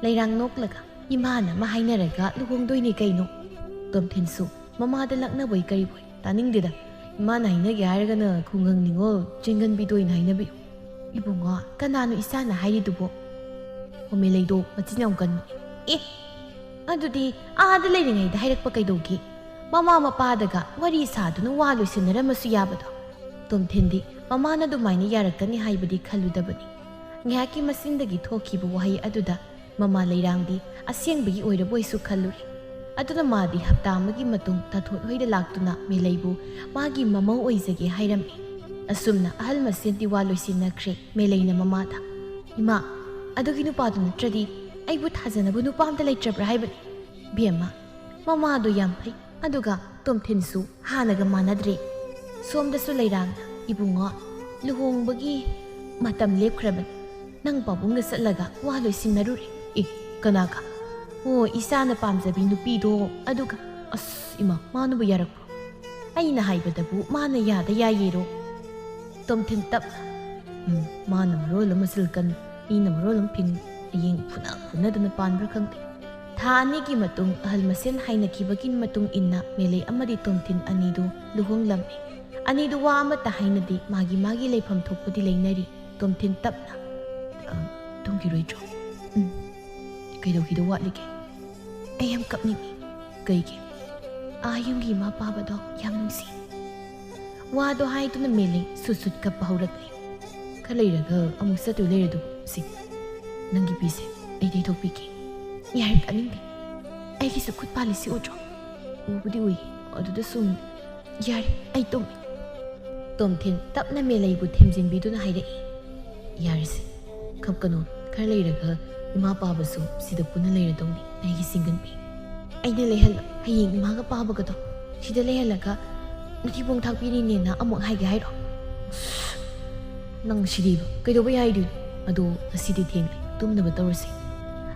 ꯂꯩꯔꯥꯡ ꯅꯣꯛꯂꯒ, "ꯏꯃꯥꯅ ꯑꯃ ꯍꯥꯏꯅꯔꯒ ꯂꯨꯍꯣꯡꯗꯣꯏꯅꯤ ꯀꯩꯅꯣ꯫" ꯇꯣꯝꯊꯤꯟꯁꯨ ꯃꯃꯥꯗ ꯂꯛꯅꯕꯣꯏ ꯀꯔꯤꯕꯣꯏ, "ꯇꯥꯅꯤꯡꯗꯦꯗ, ꯏꯃꯥꯅ ꯍꯥꯏꯅꯒꯦ ꯍꯥꯏꯔꯒꯅ ꯈꯨꯡꯒꯪ ꯅꯤꯉꯣꯜ ꯆꯤꯡꯒꯟꯕꯤꯗꯣ ꯑꯣꯏꯅ ꯍꯥꯏꯅꯕꯤꯌꯨ꯫" "ꯏꯕꯨꯡꯉꯣ, ꯀꯅꯥꯅꯣ ꯏꯆꯥꯅ ꯍꯥꯏꯔꯤꯗꯨꯕꯣ?" "ꯍꯣꯃꯦꯂꯩꯗꯣ ꯃꯆꯤꯟ ꯌꯥꯝ ꯀꯟꯕꯅꯤ꯫" "ꯑꯦ, ꯑꯗꯨꯗꯤ ꯑꯥꯗ ꯂꯩꯔꯤꯉꯩꯗ ꯍꯥꯏꯔꯛꯄ ꯀꯩꯗꯧꯒꯦ? ꯃꯃꯥ ꯃꯄꯥꯗꯒ ꯋꯥꯔꯤ ꯁꯥꯗꯨꯅ ꯋꯥ ꯂꯣꯏꯁꯤꯟꯅꯔꯝꯃꯁꯨ ꯌꯥꯕꯗꯣ꯫" ꯇꯣꯝꯊꯤꯟꯗꯤ ꯃꯃꯥꯅ ꯑꯗꯨꯃꯥꯏꯅ ꯌꯥꯔꯛꯀꯅꯤ ꯍꯥꯏꯕꯗꯤ ꯈꯜꯂꯨꯗꯕꯅꯤ꯫ ꯉꯥꯏꯍꯥꯛꯀꯤ ꯃꯆꯤꯟꯗꯒꯤ ꯊꯣꯛꯈꯤꯕ ꯋꯥꯍꯩ ꯑꯗꯨꯗ ꯃꯃꯥ ꯂꯩꯔꯥꯡꯗꯤ ꯑꯁꯦꯡꯕꯒꯤ ꯑꯣꯏꯔꯕꯣꯏꯁꯨ ꯈꯜꯂꯨꯔꯦ꯫ ꯑꯗꯨꯅ ꯃꯥꯗꯤ ꯍꯞꯇꯥ ꯑꯃꯒꯤ ꯃꯇꯨꯡ ꯇꯥꯊꯣꯠ ꯍꯣꯏꯗ ꯂꯥꯛꯇꯨꯅ ꯃꯦꯂꯩꯕꯨ ꯃꯥꯒꯤ ꯃꯃꯧ ꯑꯣꯏꯖꯒꯦ ꯍꯥꯏꯔꯝꯃꯤ꯫ ꯑꯁꯨꯝꯅ ꯑꯍꯜ ꯃꯁꯦꯟꯗꯤ ꯋꯥ ꯂꯣꯏꯁꯤꯟꯅꯈ꯭ꯔꯦ꯫ ꯃꯦꯂꯩꯅ ꯃꯃꯥꯗ, "ꯏꯃꯥ, ꯑꯗꯨꯒꯤ ꯅꯨꯄꯥꯗꯨ ꯅꯠꯇ꯭ꯔꯗꯤ ꯑꯩꯕꯨ ꯊꯥꯖꯅꯕ ꯅꯨꯄꯥ ꯑꯝꯇ ꯂꯩꯇ꯭ꯔꯕ꯭ꯔꯥ ꯍꯥꯏꯕꯅꯤ?" ꯕꯦꯝꯃ, ꯃꯃꯥꯗꯣ ꯌꯥꯝ ꯐꯩ, ꯑꯗꯨꯒ ꯇꯣꯝꯊꯤꯟꯁꯨ ꯍꯥꯟꯅꯒ ꯃꯥꯟꯅꯗ꯭ꯔꯦ꯫ ꯁꯣꯝꯗꯁꯨ ꯂꯩꯔꯥꯡꯅ, "ꯏꯕꯨꯡꯉꯣ, ꯂꯨꯍꯣꯡꯕꯒꯤ ꯃꯇꯝ ꯂꯦꯞꯈ꯭ꯔꯕꯅꯤ꯫ ꯅꯪ ꯄꯥꯕꯨꯡꯒ ꯆꯠꯂꯒ ꯋꯥ ꯂꯣꯏꯁꯤꯟꯅꯔꯨꯔꯦ꯫" "ꯑꯦ, ꯀꯅꯥꯒ?" "ꯑꯣ, ꯏꯆꯥꯅ ꯄꯥꯝꯖꯕꯤ ꯅꯨꯄꯤꯗꯣ, ꯑꯗꯨꯒ꯫" "ꯑꯁ, ꯏꯃꯥ, ꯃꯥꯅꯕꯨ ꯌꯥꯔꯛꯄ꯭ꯔꯣ? ꯑꯩꯅ ꯍꯥꯏꯕꯗꯕꯨ ꯃꯥꯅ ꯌꯥꯗ ꯌꯥꯏꯌꯦꯔꯣ?" ꯇꯣꯝꯊꯤꯟ ꯇꯞꯅ, "ꯎꯝ, ꯃꯥꯅ ꯃꯔꯣꯜ ꯑꯃ ꯆꯤꯜꯀꯟ, ꯃꯤꯅ ꯃꯔꯣꯜ ꯑꯃ ꯐꯤꯡ, ꯍꯌꯦꯡ ꯐꯨꯅ ꯐꯨꯅꯗꯅ ꯄꯥꯟꯕ꯭ꯔꯥ ꯈꯪꯗꯦ꯫" ꯊꯥ ꯑꯅꯤꯒꯤ ꯃꯇꯨꯡ ꯑꯍꯜ ꯃꯁꯦꯟ ꯍꯥꯏꯅꯈꯤꯕꯒꯤ ꯃꯇꯨꯡ ꯏꯟꯅ ꯃꯦꯂꯩ ꯑꯃꯗꯤ ꯇꯣꯝꯊꯤꯟ ꯑꯅꯤꯗꯨ ꯂꯨꯍꯣꯡꯂꯝꯃꯤ꯫ ꯑꯅꯤꯗꯨ ꯋꯥ ꯑꯃꯠꯇ ꯍꯥꯏꯅꯗꯦ, ꯃꯥꯒꯤ ꯃꯥꯒꯤ ꯂꯩꯐꯝ ꯊꯣꯛꯄꯗꯤ ꯂꯩꯅꯔꯤ꯫ ꯇꯣꯝꯊꯤꯟ ꯇꯞꯅ, "ꯑ, ꯇꯨꯝꯈꯤꯔꯣꯏꯗ꯭ꯔꯣ?" "ꯎꯝ, ꯀꯩꯗꯧꯈꯤꯗꯧ ꯋꯥꯠꯂꯤꯒꯦ?" "ꯑꯩ ꯌꯥꯝ ꯀꯞꯅꯤꯡꯉꯤ꯫" "ꯀꯩꯒꯤ?" "ꯑꯥ ꯌꯨꯝꯒꯤ ꯏꯃꯥ ꯄꯥꯕꯗꯣ ꯌꯥꯝ ꯅꯨꯡꯁꯤ꯫" ꯋꯥꯗꯣ ꯍꯥꯏꯗꯨꯅ ꯃꯦꯂꯩ ꯁꯨꯠ ꯁꯨꯠ ꯀꯞꯄ ꯍꯧꯔꯛꯂꯦ꯫ "ꯈꯔ ꯂꯩꯔꯒ ꯑꯃꯨꯛ ꯆꯠꯇꯣꯏ ꯂꯩꯔꯗꯨꯕꯨ ꯁꯤ꯫ ꯅꯪꯒꯤ ꯄꯤꯁꯦ ꯑꯩ ꯇꯩꯊꯣꯛꯄꯤꯒꯦ꯫" "ꯌꯥꯔꯦ, ꯇꯥꯅꯤꯡꯗꯦ꯫ ꯑꯩꯒꯤꯁꯨ ꯈꯨꯠ ꯄꯥꯜꯂꯤꯁꯤ ꯎꯗ꯭ꯔꯣ?" "ꯎꯕꯨꯗꯤ ꯎꯏ, ꯑꯗꯨꯗ ꯁꯨꯝ꯫" "ꯌꯥꯔꯦ, ꯑꯩ ꯇꯨꯝꯃꯤ꯫" ꯇꯣꯝꯊꯤꯟ ꯇꯞꯅ ꯃꯦꯂꯩꯕꯨ ꯊꯦꯝꯖꯤꯟꯕꯤꯗꯨꯅ ꯍꯥꯏꯔꯛꯏ, "ꯌꯥꯔꯦꯁꯦ, ꯀꯞꯀꯅꯨ꯫ ꯈꯔ ꯂꯩꯔꯒ ꯏꯃꯥ ꯄꯥꯕꯁꯨ ꯁꯤꯗ ꯄꯨꯟꯅ ꯂꯩꯔꯗꯧꯅꯤ, ꯑꯩꯒꯤ ꯆꯤꯡꯒꯟꯕꯤ꯫" "ꯑꯩꯅ ꯂꯩꯍꯜꯂꯣ, ꯍꯌꯦꯡ ꯏꯃꯥꯒ ꯄꯥꯕꯒꯗꯣ ꯁꯤꯗ ꯂꯩꯍꯜꯂꯒ ꯅꯊꯤꯕꯣꯡ ꯊꯥꯛꯄꯤꯔꯤꯅꯦꯅ ꯑꯃꯨꯛ ꯍꯥꯏꯒꯦ ꯍꯥꯏꯔꯣ?" "ꯅꯪ ꯁꯤꯗꯤꯕ ꯀꯩꯗꯧꯕ ꯌꯥꯏꯗꯣꯏꯅꯣ? ꯑꯗꯣ ꯉꯁꯤꯗꯤ ꯊꯦꯡꯂꯦ, ꯇꯨꯝꯅꯕ ꯇꯧꯔꯁꯤ꯫"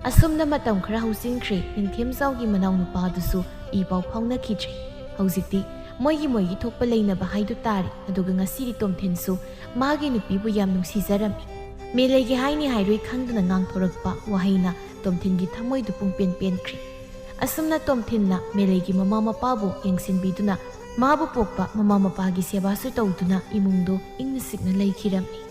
ꯑꯁꯨꯝꯅ ꯃꯇꯝ ꯈꯔ ꯍꯧꯖꯤꯟꯈ꯭ꯔꯦ꯫ ꯅꯤꯡꯊꯦꯝꯖꯥꯎꯒꯤ ꯃꯅꯥꯎꯅꯨꯄꯥꯗꯨꯁꯨ ꯏ ꯄꯥꯎ ꯐꯥꯎꯅꯈꯤꯗ꯭ꯔꯦ꯫ ꯍꯧꯖꯤꯛꯇꯤ ꯃꯣꯏꯒꯤ ꯃꯣꯏꯒꯤ ꯊꯣꯛꯄ ꯂꯩꯅꯕ ꯍꯥꯏꯗꯨ ꯇꯥꯔꯦ꯫ ꯑꯗꯨꯒ ꯉꯁꯤꯗꯤ ꯇꯣꯝꯊꯤꯟꯁꯨ ꯃꯥꯒꯤ ꯅꯨꯄꯤꯕꯨ ꯌꯥꯝ ꯅꯨꯡꯁꯤꯖꯔꯝꯃꯤ꯫ ꯃꯦꯂꯩꯒꯤ ꯍꯥꯏꯅꯤ ꯍꯥꯏꯔꯣꯏ ꯈꯪꯗꯅ ꯉꯥꯡꯊꯣꯔꯛꯄ ꯋꯥꯍꯩꯅ ꯇꯣꯝꯊꯤꯟꯒꯤ ꯊꯃꯣꯏꯗꯨ ꯄꯨꯡꯄꯦꯟ ꯄꯦꯟꯈ꯭ꯔꯦ꯫ ꯑꯁꯨꯝꯅ ꯇꯣꯝꯊꯤꯟꯅ ꯃꯦꯂꯩꯒꯤ ꯃꯃꯥ ꯃꯄꯥꯕꯨ ꯌꯦꯡꯁꯤꯟꯕꯤꯗꯨꯅ, ꯃꯥꯕꯨ ꯄꯣꯛꯄ ꯃꯃꯥ ꯃꯄꯥꯒꯤ ꯁꯦꯕꯥꯁꯨ ꯇꯧꯗꯨꯅ ꯏꯃꯨꯡꯗꯨ ꯏꯪꯅ ꯆꯤꯛꯅ ꯂꯩꯈꯤꯔꯝꯃꯤ꯫